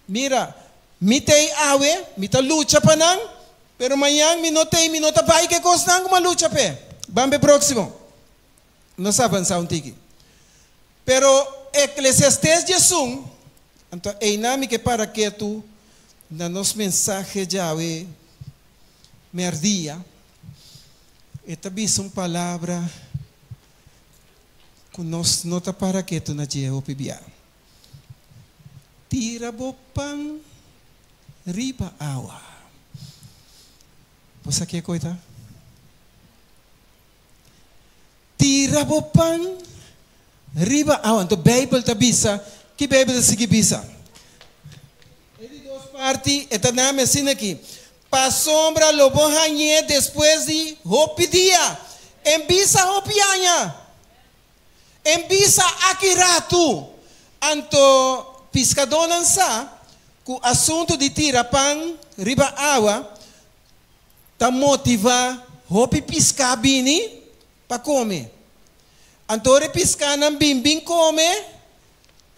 Mira, mi t'ei awe, mi ta lucha pa nan, pero mañan mi no t'ei, mi no ta bai ku e kosnan ku mi a lucha p'e. Ban p'e próksimo. Nos avansá un tiki. Pero Eklesiastés diesun, anto einan mi ke para ketu na nos mensahe djawe mèrdia, e ta bisa un palabra ku nos no ta para ketu na dje hopi bia. Tira bo pan riba awa. Bo sa kiko e ta? Tira bo pan riba awa. Anto Bijbel ta bisa, ki Bijbel ta sigui bisa? E di dos parti e ta nami asina aki, Pasobra lo bo hañ'é despues di hopi dia. En bisa hopi aña. En bisa aki ratu, anto piskadónan sa ku asuntu di tira pan riba awa ta motivá hopi piská bini pa kome. Anto ora e piskánan bin bin kome,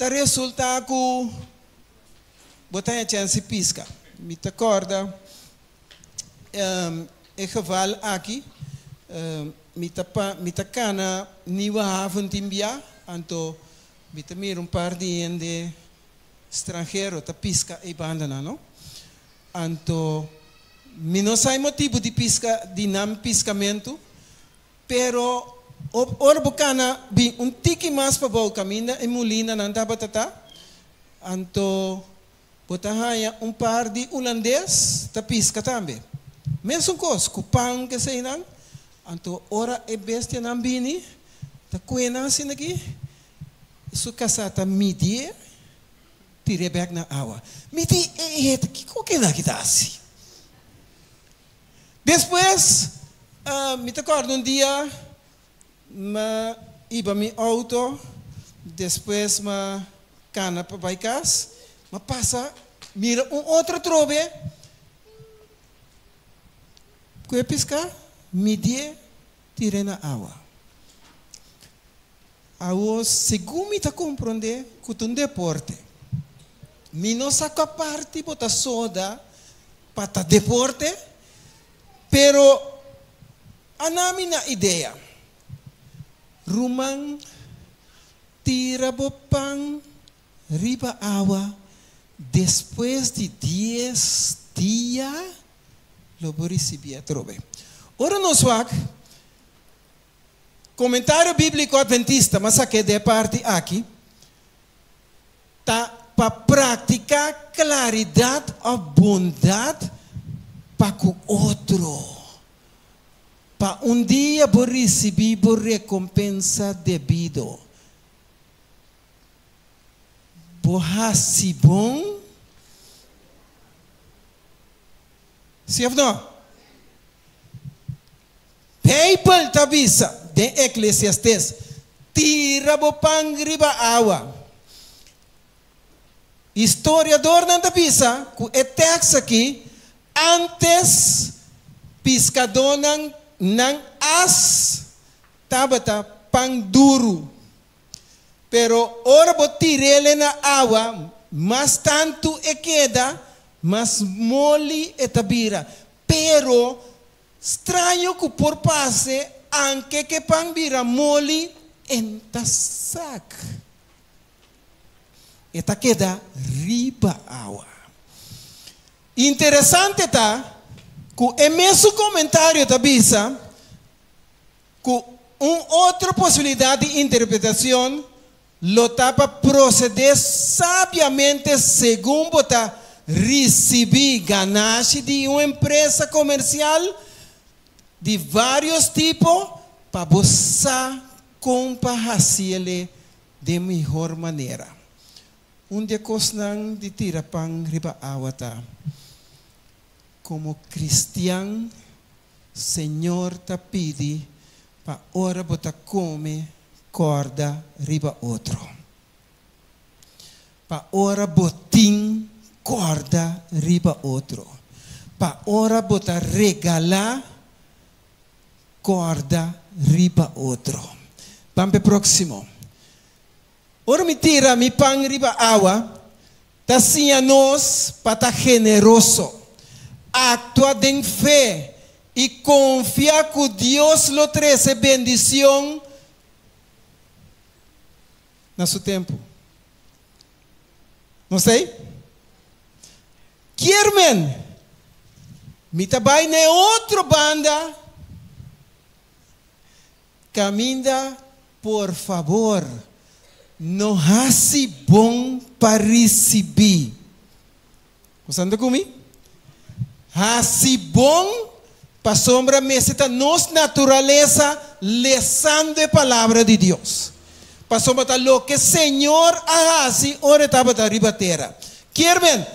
ta resultá ku bo ta haña chèns di piska. Mi ta kòrda e geval aki. Mi ta pa mi ta kana Nieuwe Haven tin bia, anto mi ta mira un par di hende stranhero ta piska ei bandanan no. Anto mi no sa e motibu di piska di nan piskamentu, pero ora bo kana bin un tiki mas pabou kaminda e mulinanan tabata ta, anto Bo ta haña un par di hulandes ta piska tambe. Mesun kos ku pan keseinan. Anto ora e bestianan bini, ta kue nan asina aki, su kasá ta midié, tir'é bèk na awa. Mi di, E hete, kiko kenaki ta hasi? Despues, mi ta kòrda un dia, M'a iba mi auto, despues m'a cana pa bay cas, m'a pasa mira un otro atrobe cu e pisca midie tire na awa. Awo segun mi ta compronde cu ta un deporte. Mi no sa cua parti bo ta soda pa ta deporte, pero. Ana mi na idea. Ruman, tira bo pan riba awa, despues di dies dia lo bo ricibi atrobe. Ora nos wak Comentario Biblico Adventista, m'a saké den e parti aki, ta pa practica claridad of bondad pa cu otro. Pa un dia bo risibí bo rekompensa debido. Bo hasi bon? Sí òf no? Beibel ta bisa den Eklesiastes, Tira bo pan riba awa. Historiadornan ta bisa ku e tèks akí, ántes piskadónan nan as tabata pan duru, pero ora bo tir'el na awa, mas tantu e keda, mas moli e ta bira. Pero straño ku por pase anke ku e pan bira moli, e ta sak. E ta keda riba awa. Interesante ta ku e mesun komentario ta bisa ku un otro posibilidat di interpretashon lo ta pa prosedé sabiamente segun bo ta risibí ganashi di un empresa komersial di vários tipo pa bo sa kon pa hasiel Den mihor manera. Un di e kosnan di tira pan riba awa ta, komo kristian, Señor ta pidi pa ora bo ta kome kòrda riba otro. Pa ora bo tin kòrda riba otro. Pa ora bo ta regalá Corda riba otro. Ban p'e proximo. Ora mi tira mi pan riba awa, ta siña nos pa ta generoso, actua den fe y confia cu Dios lo trece bendicion na su tempo. No sei? Kier men, mi ta bai na e otro banda kaminda por fabor no hasi bon pa risibí. Bo anda ku mi? Hasi bon pasobra mester ta nos naturalesa lesando e palabra di Dios. Pasobra ta loke Señor a hasi ora e tabata riba tera. Kier men,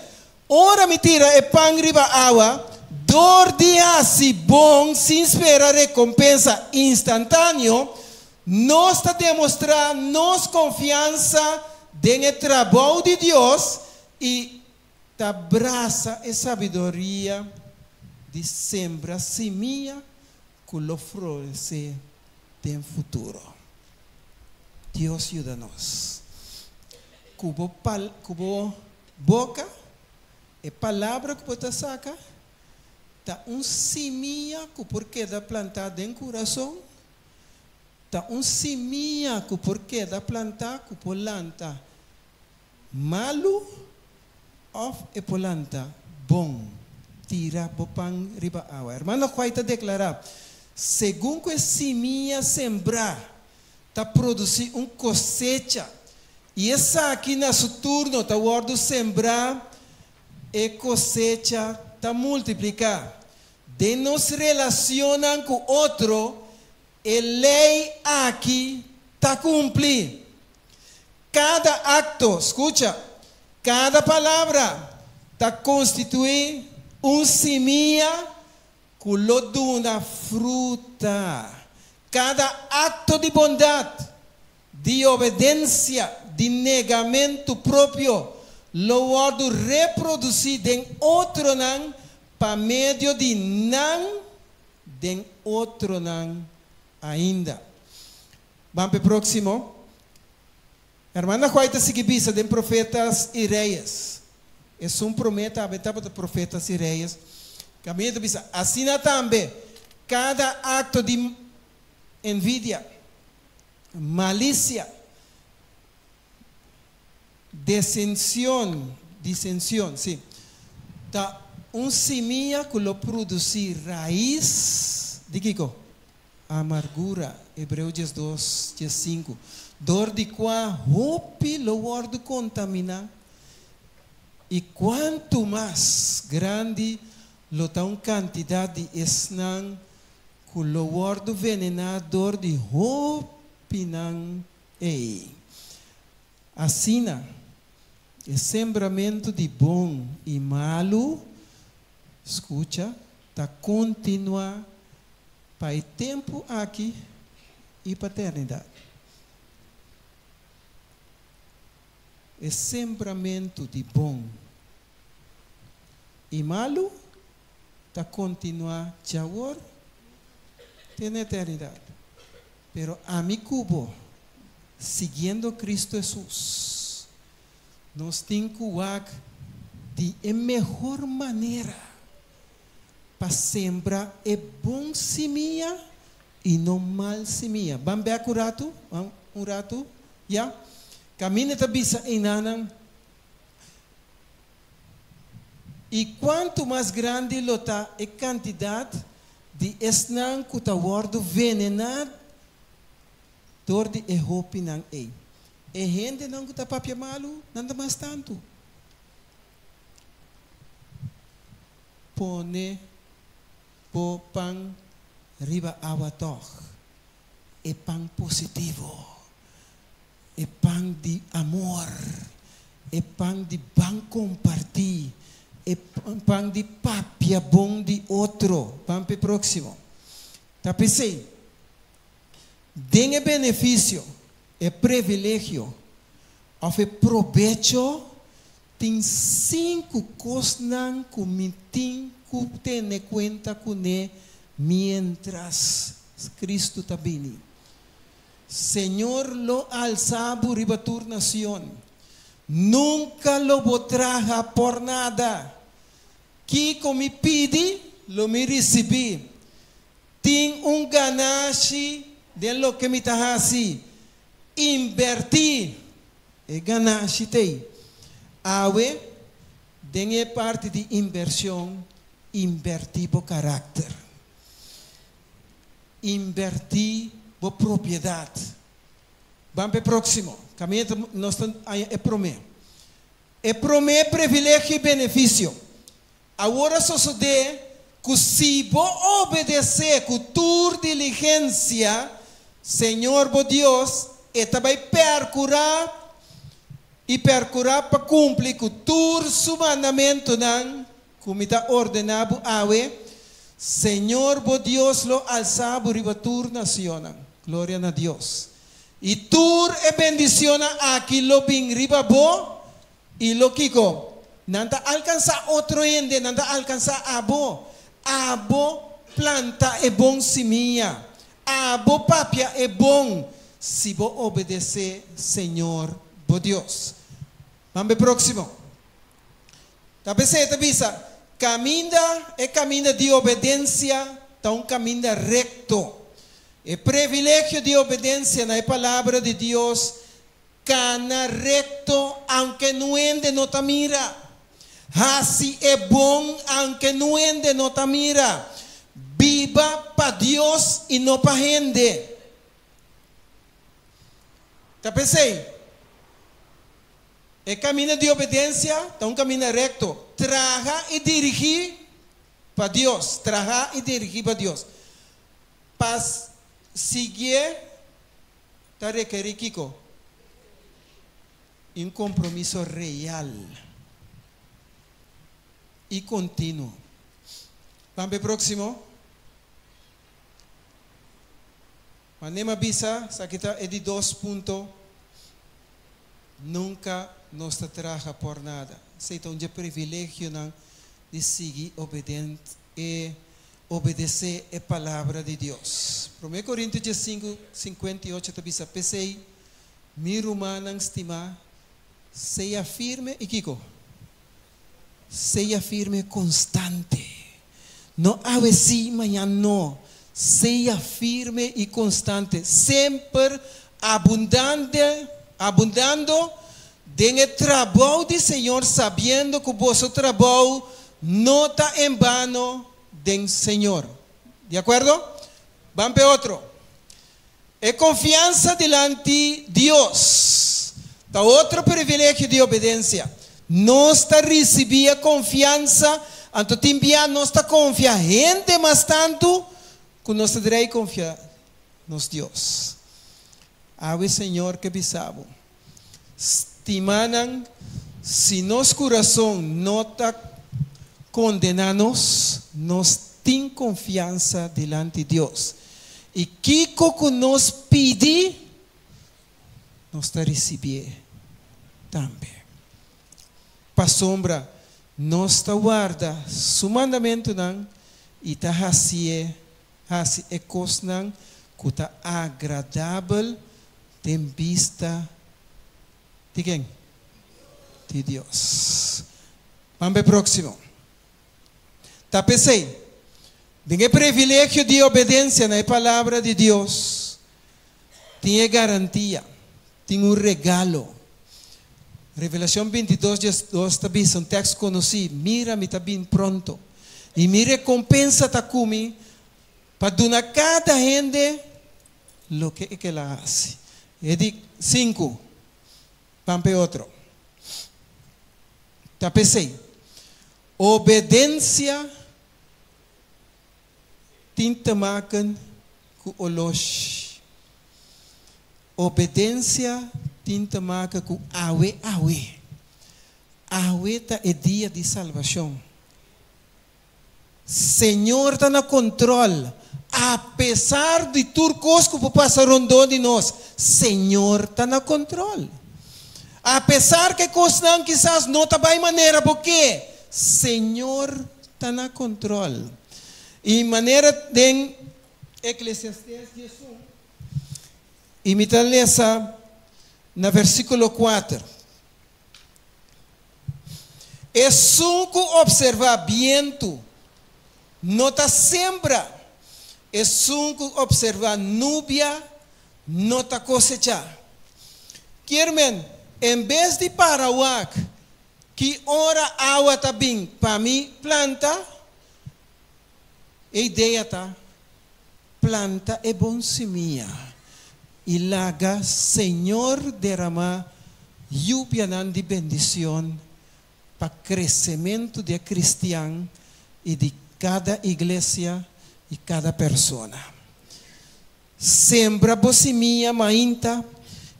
ora mi tira e pan riba awa, dor di hasi bon sin spera rekompensa instantaneo, nos ta demostrá nos konfiansa den e trabou di Dios i ta brasa e sabiduria di sembra simia ku lo floresé den futuro. Dios yuda nos. Ku bo pal ku bo boka, e palabra ku bo ta saka ta un simia ku por keda plantá den kurason. Ta un simia ku por keda plantá ku por lanta malu òf e por lanta bon. Tira bo pan riba awa. Hermano White ta deklará, Segun ku e simia sembrá ta produsí un kosecha i esaki na su turno ta wòrdu sembrá, e kosecha ta multipliká. Den nos relacionnan cu otro, e ley aki ta cumpli. Cada acto, scucha, cada palabra ta constitui un simia cu lo duna fruta. Cada acto di bondad, di obedencia, di negamento propio lo wordo reproduci den otronan pa medio di nan den otronan ainda. Ban p'e próksimo. Hermana White ta sigui bisa den Profetas i Reyes. Esun promé tambe tabata Profetas i Reyes. Kaminda ta bisa, Asina tambe, kada akto di envidia, malisia, Desension, disension, sí, ta un simia ku lo produsí rais di kiko? Amargura, Hebreo 12, 15, dor di kua hopi lo wòrdu kontaminá, i kuantu mas grandi lo ta un kantidat di esnan ku lo wòrdu venená dor di hopinan Ei. Asina, e sembramentu di bon i malu, skucha, ta kontinuá pa e tempu aki i pa eternidat. E sembramentu di bon i malu ta kontinuá djawor te na eternidat. Pero ami ku bo, siguiendo Cristo Hesus, nos tin ku wak di e mehor manera pa sembra e bon simia i no mal simia. Ban bek un ratu, un ratu, ya. Kaminda ta bisa einanan, I kuantu mas grandi lo ta e kantidat di esnan ku ta wòrdu venená dor di e hopinan ei. E hendenan ku ta papia malu, nan ta mas tantu. Pone bo pan riba awa tòg, e pan positivo. E pan di amor, e pan di ban comparti, e pan di papia bon di otro. Ban p'e proximo. Ta p'esey, den e beneficio, e previlegio of e probecho tin sinku cosnan cu mi tin cu tene cuenta cune mientras Cristo ta bini. Señor lo alsa bo riba tur nacion. Nunca lo bo traha por nada. Kico mi pidi, lo mi ricibi. Tin un ganashi den loke mi ta haci. Inberti e ganashi t'ey. Awe, den e parti di inbersion, inberti bo caracter. Inbertí bo propiedat. Ban pa e próksimo. Kaminda ta nos ta haña e promé. E promé previlegio i benefisio. Awor a sosodé ku si bo obedesé ku tur diligensia Señor bo Dios, e ta bai pèrkurá i pèrkurá pa kumpli ku tur su mandamentunan Ku mi ta ordená bo awe, Señor bo Dios lo alsá bo riba tur nacionnan. Gloria na Dios. I tur e bendicionnan aki lo bin riba bo i lo kiko? Nan ta alcansá otro hende, nan ta alcansá abo. Abo planta e bon simia. Abo papia e bon, si bo obedecé Señor bo Dios. Ban be próximo. Ta p'esei e ta bisa, Kaminda, e kaminda di obedensia ta un kaminda rekto. E privilegio di obedensia na e Palabra di Dios, kana rekto aunke nu hende no ta mira, hasi e bon aunke nu hende no ta mira, biba pa Dios i no pa hende. Ta p'esei, e kaminda di obedensia ta un kaminda rekto, traha i dirigí pa Dios, traha i dirigí pa Dios. Pa siguié ta rekerí kiko? Un kompromiso real i kontinuo. Ban p'e próksimo. Manera mi a bisa, esaki ta e di dos punto, Nunka nos ta traha por nada. Esei ta un dje privilegionan di sigui obedent e obedesé e Palabra di Dios. Promé Korintio diesinku, 58 ta bisa, P'esei, mi rumannan stimá, sea firme i kiko? Sea firme konstante. No awe sí, mañan no. Sea firme i konstante, semper abundante, abundando den e trabou di Señor, sabiendo ku boso trabou no ta en bano den Señor. Di akuerdo? Ban p'e otro. E konfiansa dilanti Dios ta otro privilegio di obedensia. Nos ta risibí e konfiansa, anto tin bia nos ta konfia hende mas tantu ku nos ta drei konfia nos Dios. Awe Señor ke bisa bo, Stimanan, si nos kurason no ta kondená nos, nos tin konfiansa dilanti Dios. I kiko ku nos pidi, nos ta risibié tambe. Pasobra nos ta warda su mandamentunan i ta hasié hasi e kosnan ku ta agradabel Den bista di ken? Di Dios. Ban p'e próksimo. Ta p'esei, den e privilegio di obedensia na e Palabra di Dios, tin e garantia, tin un regalo. Revelashon 22, 12 ta bisa, un tèkst konosí, Mira, mi ta bin pronto, i mi rekompensa ta ku mi pa duna kada hende Loke e kela hasi. E di sinku, ban p'e otro. Ta p'esei, obedensia tin te maken ku oloshi. Obedensia tin te maken ku awe awe. Awe ta e dia di salbashon. Señor ta na control. Apesar di tur cos cu por pasa rondó di nos, Señor ta na control. Apesar cu e cosnan kisas no ta bay manera bo ke, Señor ta na control. Y manera den Eclesiastes 11, y mi ta lesa na versiculo 4. Esun ku opservá bientu no ta sembra, esun ku opservá nubia no ta kosechá. Kier men, en bes di para wak ki ora awa ta bin pa mi planta, e idea ta planta e bon simia i laga Señor deramá yubianan di bendicion pa crecemento di e cristian i di cada iglesia i cada persona. Sembra bo simia mainta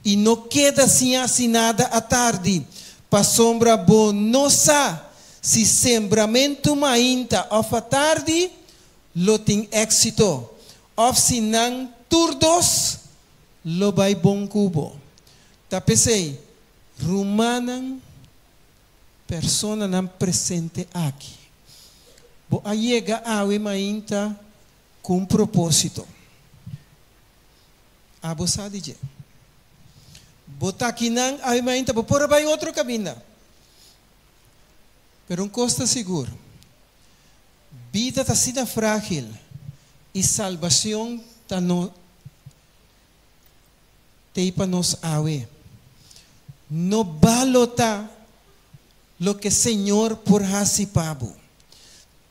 i no keda sin haci nada atardi, pasobra bo no sa si sembramento mainta of atardi lo tin éxito, of si nan tur dos lo bai bon ku bo. Ta p'esei, rumannan, personanan presente aki, bo a yega awe mainta ku un propósito. Abo sa di dje. Bo ta akinan awe mainta, bo por a bai otro kaminda. Pero un kos ta sigur, Bida ta asina frágil i salbacion ta no. t'ei pa nos awe. No balotá loke Señor por hasi pa bo.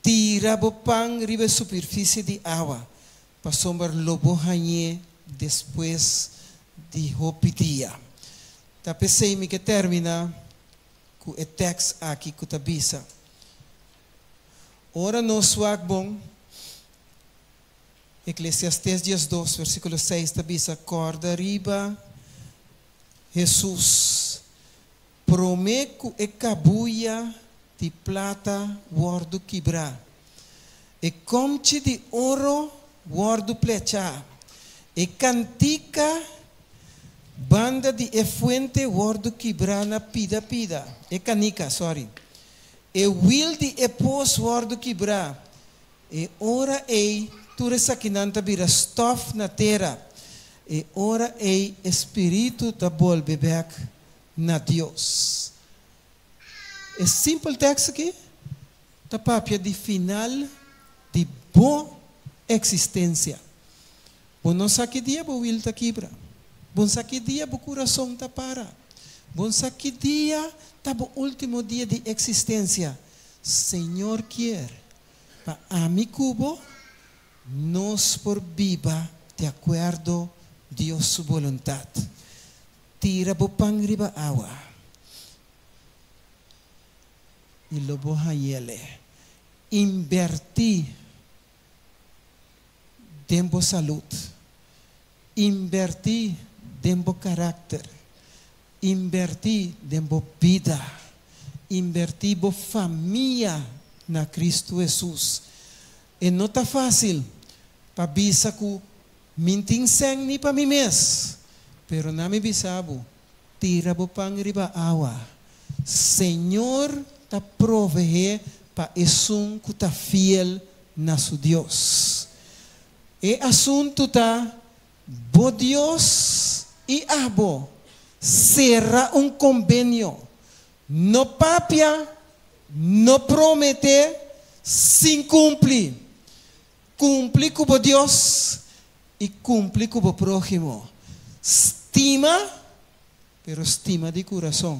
Tira bo pan riba e superfisie di awa, pasobra lo bo hañ'é despues di hopi dia. Ta p'esei mi ke terminá ku e tèks aki ku ta bisa, Ora nos wak bon, Eklesiastés diesdos, versíkulo seis ta bisa, Kòrda riba Hesus, promé ku e kabuya di plata wòrdu kibrá, e kòmchi di oro wòrdu plechá, e kantika banda di e fuente wòrdu kibrá na pida pida, e kanika, sòri, e wil di e pos wòrdu kibrá, E ora ei tur esakinan ta bira stòf na tera. E ora ei e spiritu ta bolbe bèk na Dios. E simpel tèks aki ta papia di final di bo eksistensia. Bo no sa ki dia bo wil ta kibra. Bo sa ki dia bo kurason ta para. Bo sa ki dia ta bo último dia di eksistensia. Señor kier pa ami ku bo nos por biba di akuerdo Dios su boluntat. Tira bo pan riba awa i lo bo hañ'ele. Inbertí den bo salud. Inbertí den bo karakter. Inbertí den bo bida. Inbertí bo famia na Cristo Hesus. E no ta fácil pa bisa ku mi n'tin sèn ni pa mi mes, pero na mi bisa bo, tira bo pan riba awa. Señor ta proveé pa esun ku ta fiel na su Dios. E asuntu ta Bo Dios i abo sera un kombenio. No papia, no prometé sin kumpli. Kumpli ku bo Dios i kumpli ku bo próhimo. Stima, pero stima di kurason.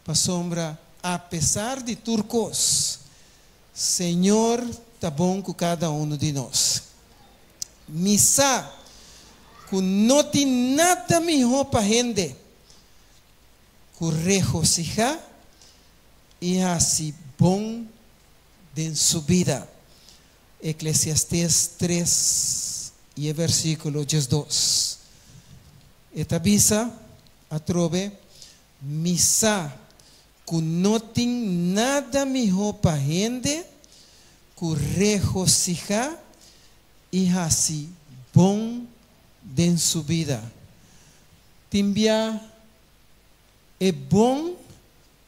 Pasobra apesar di tur kos, Señor ta bon ku kada unu di nos. Mi sa ku no tin nada mihó pa hende ku regosihá i hasi bon den su bida. Eklesiastés tres i e versíkulo diesdos. E ta bisa atrobe, Mi sa ku no tin nada mihó pa hende ku regosihá i hasi bon den su bida. Tin bia e bon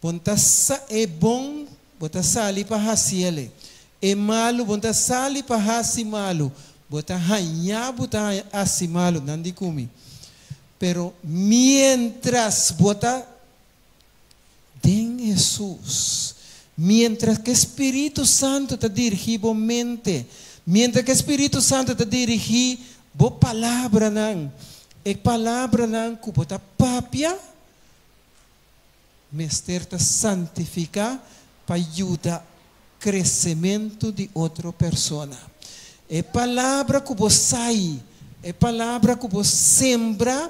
bo ta sa e bon bo ta sali pa hasiele, e malu bo ta sali pa hasi malu, bo ta haña bo ta hasi malu, nan di ku mi. Pero miéntras bo ta Den Hesus. Mientras ku e Spiritu Santu ta dirigí bo mente, mientras ku e Spiritu Santu ta dirigí bo palabranan, e palabranan ku bo ta papia mester ta santifiká pa yuda kresementu di otro persona. E palabra ku bo sai, e palabra ku bo sembra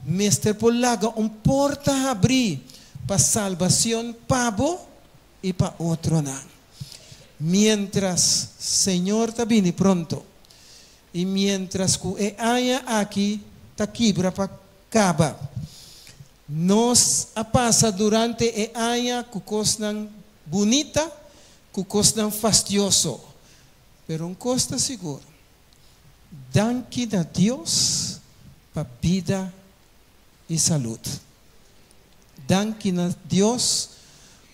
mester por laga un porta habrí pa salbacion pa bo i pa otronan. Mientras Señor ta bini pronto i mientras ku e aña aki ta kibra pa kaba, nos a pasa durante e aña ku kosnan bunita ku kosnan fastioso. Pero un kos ta sigur, danki na Dios pa bida i salud. Danki na Dios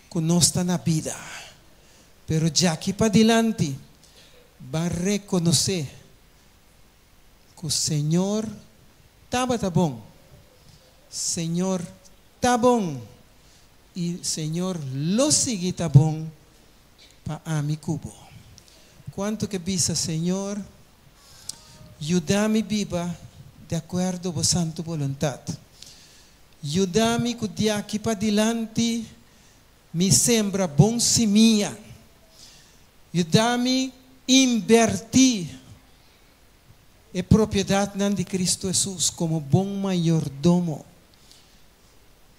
ku nos ta na bida. Pero djaki padilanti ban rekonosé ku Señor tabata bon, Señor ta bon i Señor lo sigui ta bon pa ami ku bo. Kuantu ke bisa, Señor, yuda mi biba di akuerdo bo santu boluntat. Yuda mi ku di aki padilanti mi sembra bon simia. Yuda mi inbertí e propiedatnan di Kristu Hesus komo bon mayordomo.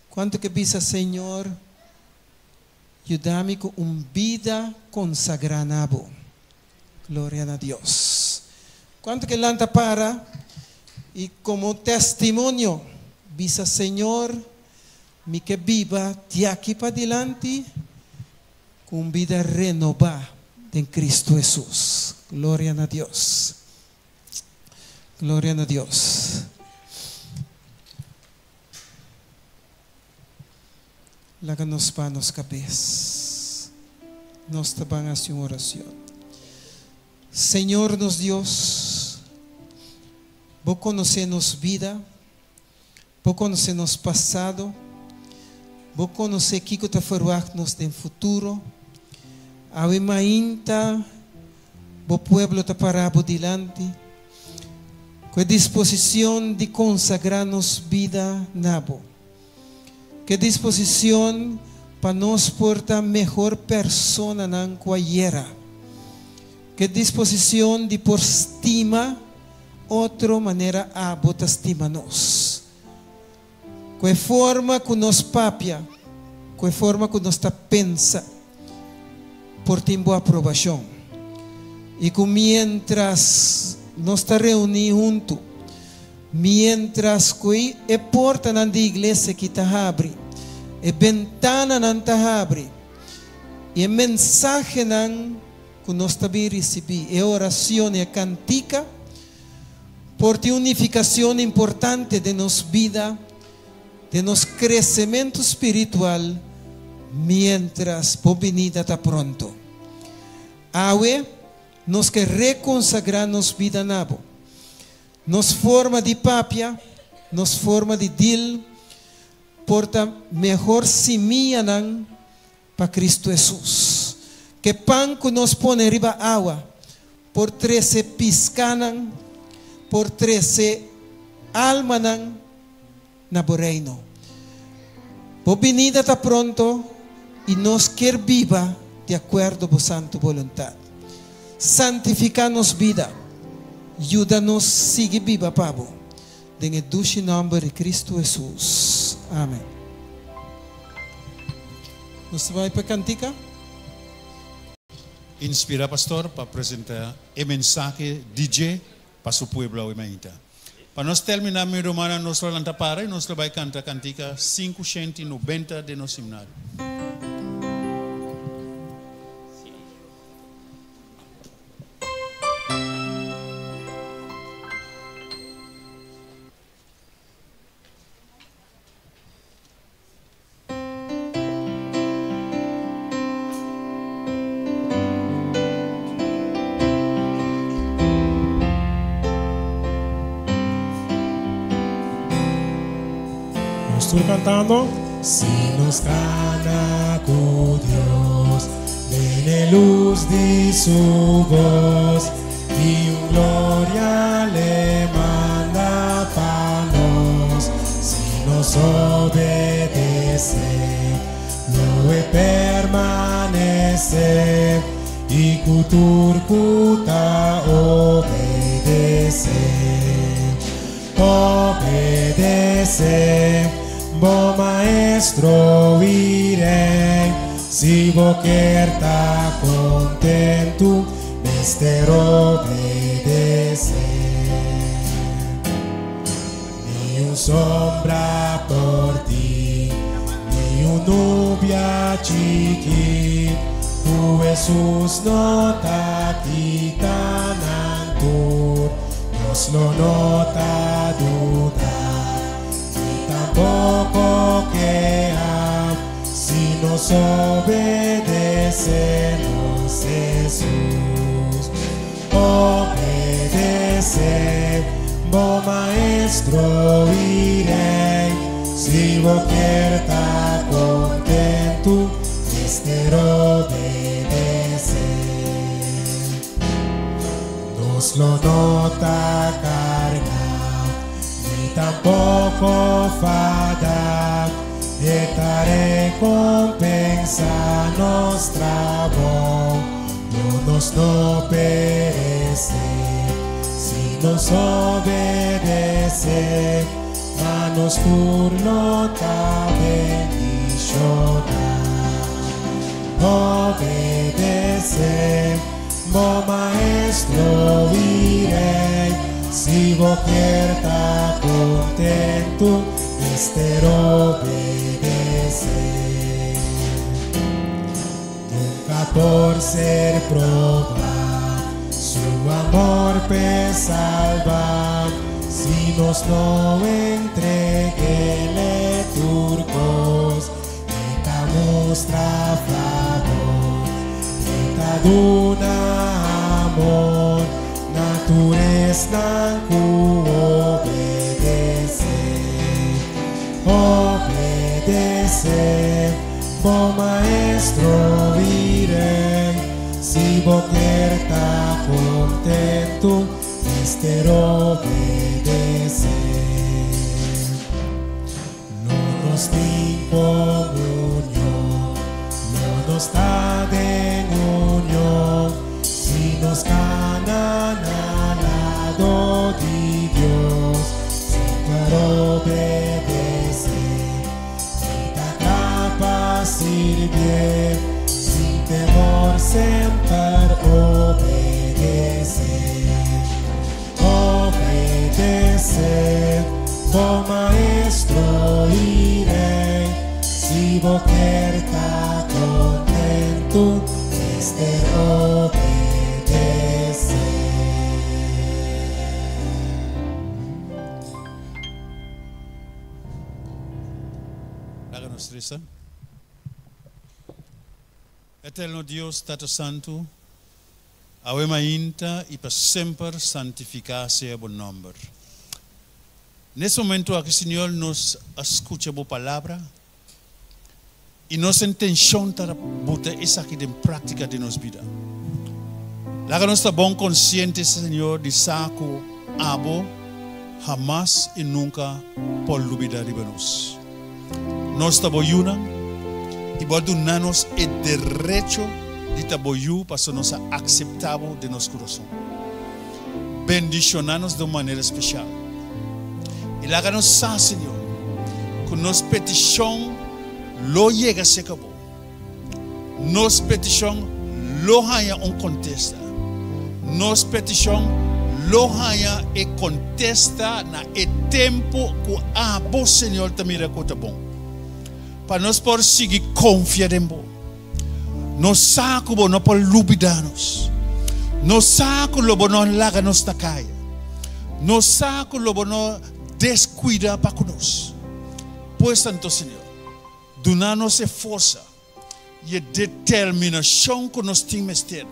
Kuantu ke bisa, Señor, yuda mi ku un bida konsagrá na bo. Gloria na Dios. Kuantu ke lanta para i komo testimonio bisa, Señor, mi ke biba di aki padilanti ku un bida renobá den Kristu Hesus. Gloria na Dios. Gloria na Dios. Laga nos pa nos kabes. Nos ta ban hasi un oracion. Señor nos Dios, Bo conoce nos bida, Bo conoce nos pasado, Bo conoce kico ta verwacht nos den futuro. Awe mainta Bo pueblo ta para Bo dilanti cu e disposicion di consagra nos bida na Bo. Ke disposicion pa nos por ta mehor personanan cu ayera. Ke disposicion di por stima otro manera abo ta stima nos. Cu e forma cu nos papia, cu e forma cu nos ta pensa por tin bo aprobacion. Y cu mientras nos ta reuni hunto, Miéntras ku e portanan di iglesia aki ta habri, e bentananan ta habri, i e mensahenan ku nos ta bin risibí, e oracion i e kantika, por tin un nifikashon importante den nos bida, den nos kresementu spiritual miéntras bo binida ta pronto. Awe nos ke rekonsagrá nos bida na bo. Nos forma di papia, nos forma di deal por ta mehor simianan pa Cristo Hesus. Ke pan ku nos pone riba awa por trese piskanan, por trese almanan na bo reino. Bo binida ta pronto i nos kier biba di akuerdo bo santu boluntat. Santifiká nos bida, yuda nos sigui biba pa bo. Den e dushi nòmber di Kristu Hesus. Amen. Nos ta bai pa e kantika.
Inspirá pastor pa presentá e mensahe di dje pa su pueblo awe mainta. Pa nos terminá mi rumannan nos lo lanta para i nos lo bai kanta kantika 590 den nos himnario.
Nos tur cantando. Si nos cana cu Dios den e luz di su voz y un gloria le manda pa nos si nos obedece lo e permanece y cu tur cu ta obedece Obedece bo maestro y rey si bo kier ta contento mester obedece. Ni un sombra por ti, ni un nubia chiki, cu Hesus no ta kita nan tur. Nos lo no ta duda, ni tampoco keha, si nos obedece nos Hesus. Obedece bo maestro y rey, si bo kier ta contento, mester obedece. Nos lo no ta carga tampoko fada, E ta rekompensá nos trabou, lo nos no peresé si nos obedesé, ma nos tur lo ta bendishoná. Obedesé bo Maestro i Rei, si bo kier ta kontentu, mester obedesé. Nunka por ser probá su amor p'e salbá, si nos no entregu'é tur kos. E ta mustra fabor, e ta duna amor na tur esnan ku obedesé. Obedesé bo Maestro i Rei, si bo kier ta kontentu, mester obedesé. Lo nos tin komunion, lo nos ta den union, si nos kana na lado di Dios, semper obedesé, i ta kla pa sirbié, sin temor semper obedesé. Obedesé bo Maestro i Rei, si bo kier ta kontentu, mester obedesé.
Laga nos resa. Eterno Dios, Tata Santu, Awe mainta i pa semper santifiká sea bo nòmber. Nes momentu aki, Señor, nos a skucha bo palabra i nos intenshon ta buta esaki den práktika den nos bida. Laga nos ta bon konsiente, Señor, di sa ku abo hamas i nunka por lubidá riba nos. Nos ta bo yunan i bo a duna nos e derecho di ta bo yu pasobra nos a akseptá bo den nos kurason. Bendishoná nos den un manera spesial i laga nos sa, Señor, ku nos petishon lo yega serka bo. Nos petishon lo haña un kontesta. Nos petishon lo haña e kontesta na e tempu ku abo, Señor, ta mira ku ta bon. Pa nos por sigui konfia den bo. Nos sa ku bo no por lubidá nos. Nos sa ku lo bo no laga nos na kaya. Nos sa ku lo bo no deskuidá pa ku nos. Pues anto, Señor. Duna nos e forsa i e determinashon ku nos tin mester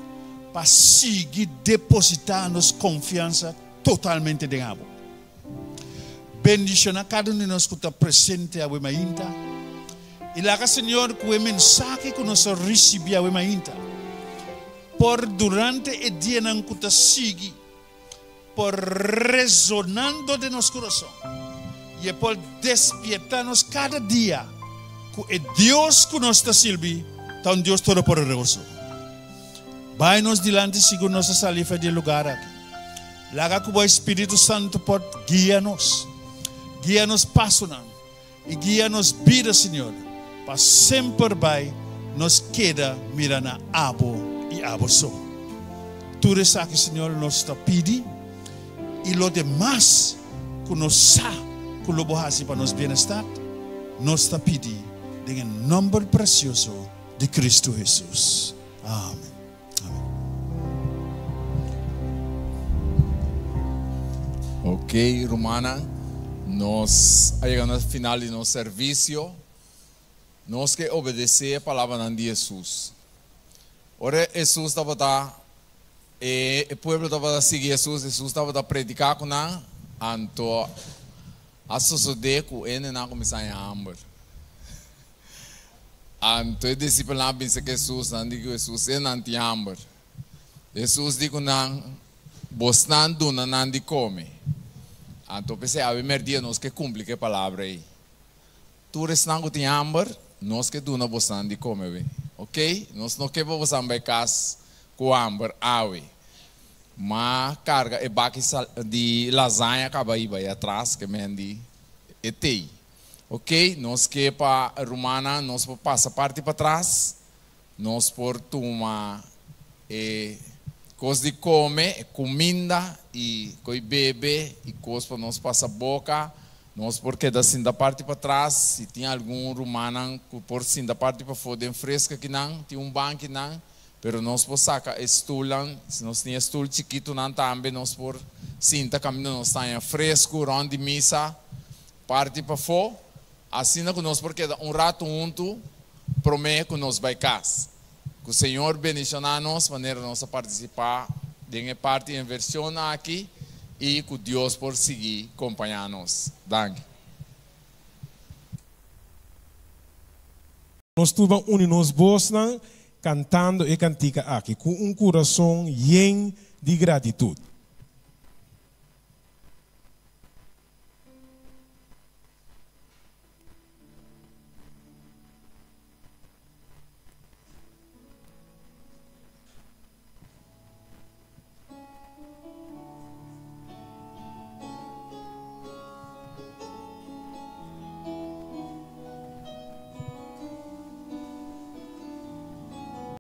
pa sigui depositá nos konfiansa totalmente den abo. Bendishoná kada un di nos ku ta presente awe mainta i laga Señor ku e mensahe ku nos a risibí awe mainta por durante e dianan ku ta sigui por resonando den nos kurason i e por despierta nos kada dia ku e Dios ku nos ta sirbi ta un Dios todopoderoso. Bai nos dilanti sigur nos a sali for di e lugar aki. Laga ku bo Espiritu Santu por guia nos, guia nos pasonan i guia nos bida, Señor, pa semper bai nos keda mira na Abo i Abo so. Tur esaki, Señor, nos ta pidi i lo demas ku nos sa ku lo Bo hasi pa nos bienestar, nos ta pidi den e nomber precioso di Cristo Hesus. Amen.
Ok, rumannan, nos a yega na final di nos servisio. Nos ke obedesé e palabranan di Hesus. Ora Hesus tabata, e pueblo tabata sigui Hesus, Hesus tabata prediká ku nan, anto a sosodé ku hendenan a kuminsá haña hamber. Anto e disipelnan a bisa ku Hesus, nan di ku Hesus, E nan tin hamber. Hesus di ku nan, Bosnan duna nan di kome. Anto p'esei awe merdia nos ke kumpli ku e palabra ei. Tur esnan ku tin hamber, nos ke duna bosnan di kome awe. Oke? Nos no ke pa bosan bai kas ku hamber awe. Ma karga e baki di lasaña kaba i bai atras ke men di e tei. Oke, nos ke pa rumannan nos por pasa parti patras, nos por tuma e kos di kome, e kuminda i koi bebe i kos pa nos pasa boka. Nos por keda sinta parti patras, si tin algun rumannan ku por sinta parti pafó den freska kinan, tin un bankinan. Pero nos por saka e stulnan, si nos tin e stul chikitunan tambe nos por sinta kaminda nos taña fresku rònt di misa parti pafó, asina ku nos por keda un ratu huntu promé ku nos bai kas. Ku Señor bendishoná nos manera nos a partisipá den e parti invershon aki i ku Dios por sigui kompañá nos. Danki.
Nos tur ban uni nos bosnan kantando e kantika aki ku un kurason yen di gratitut.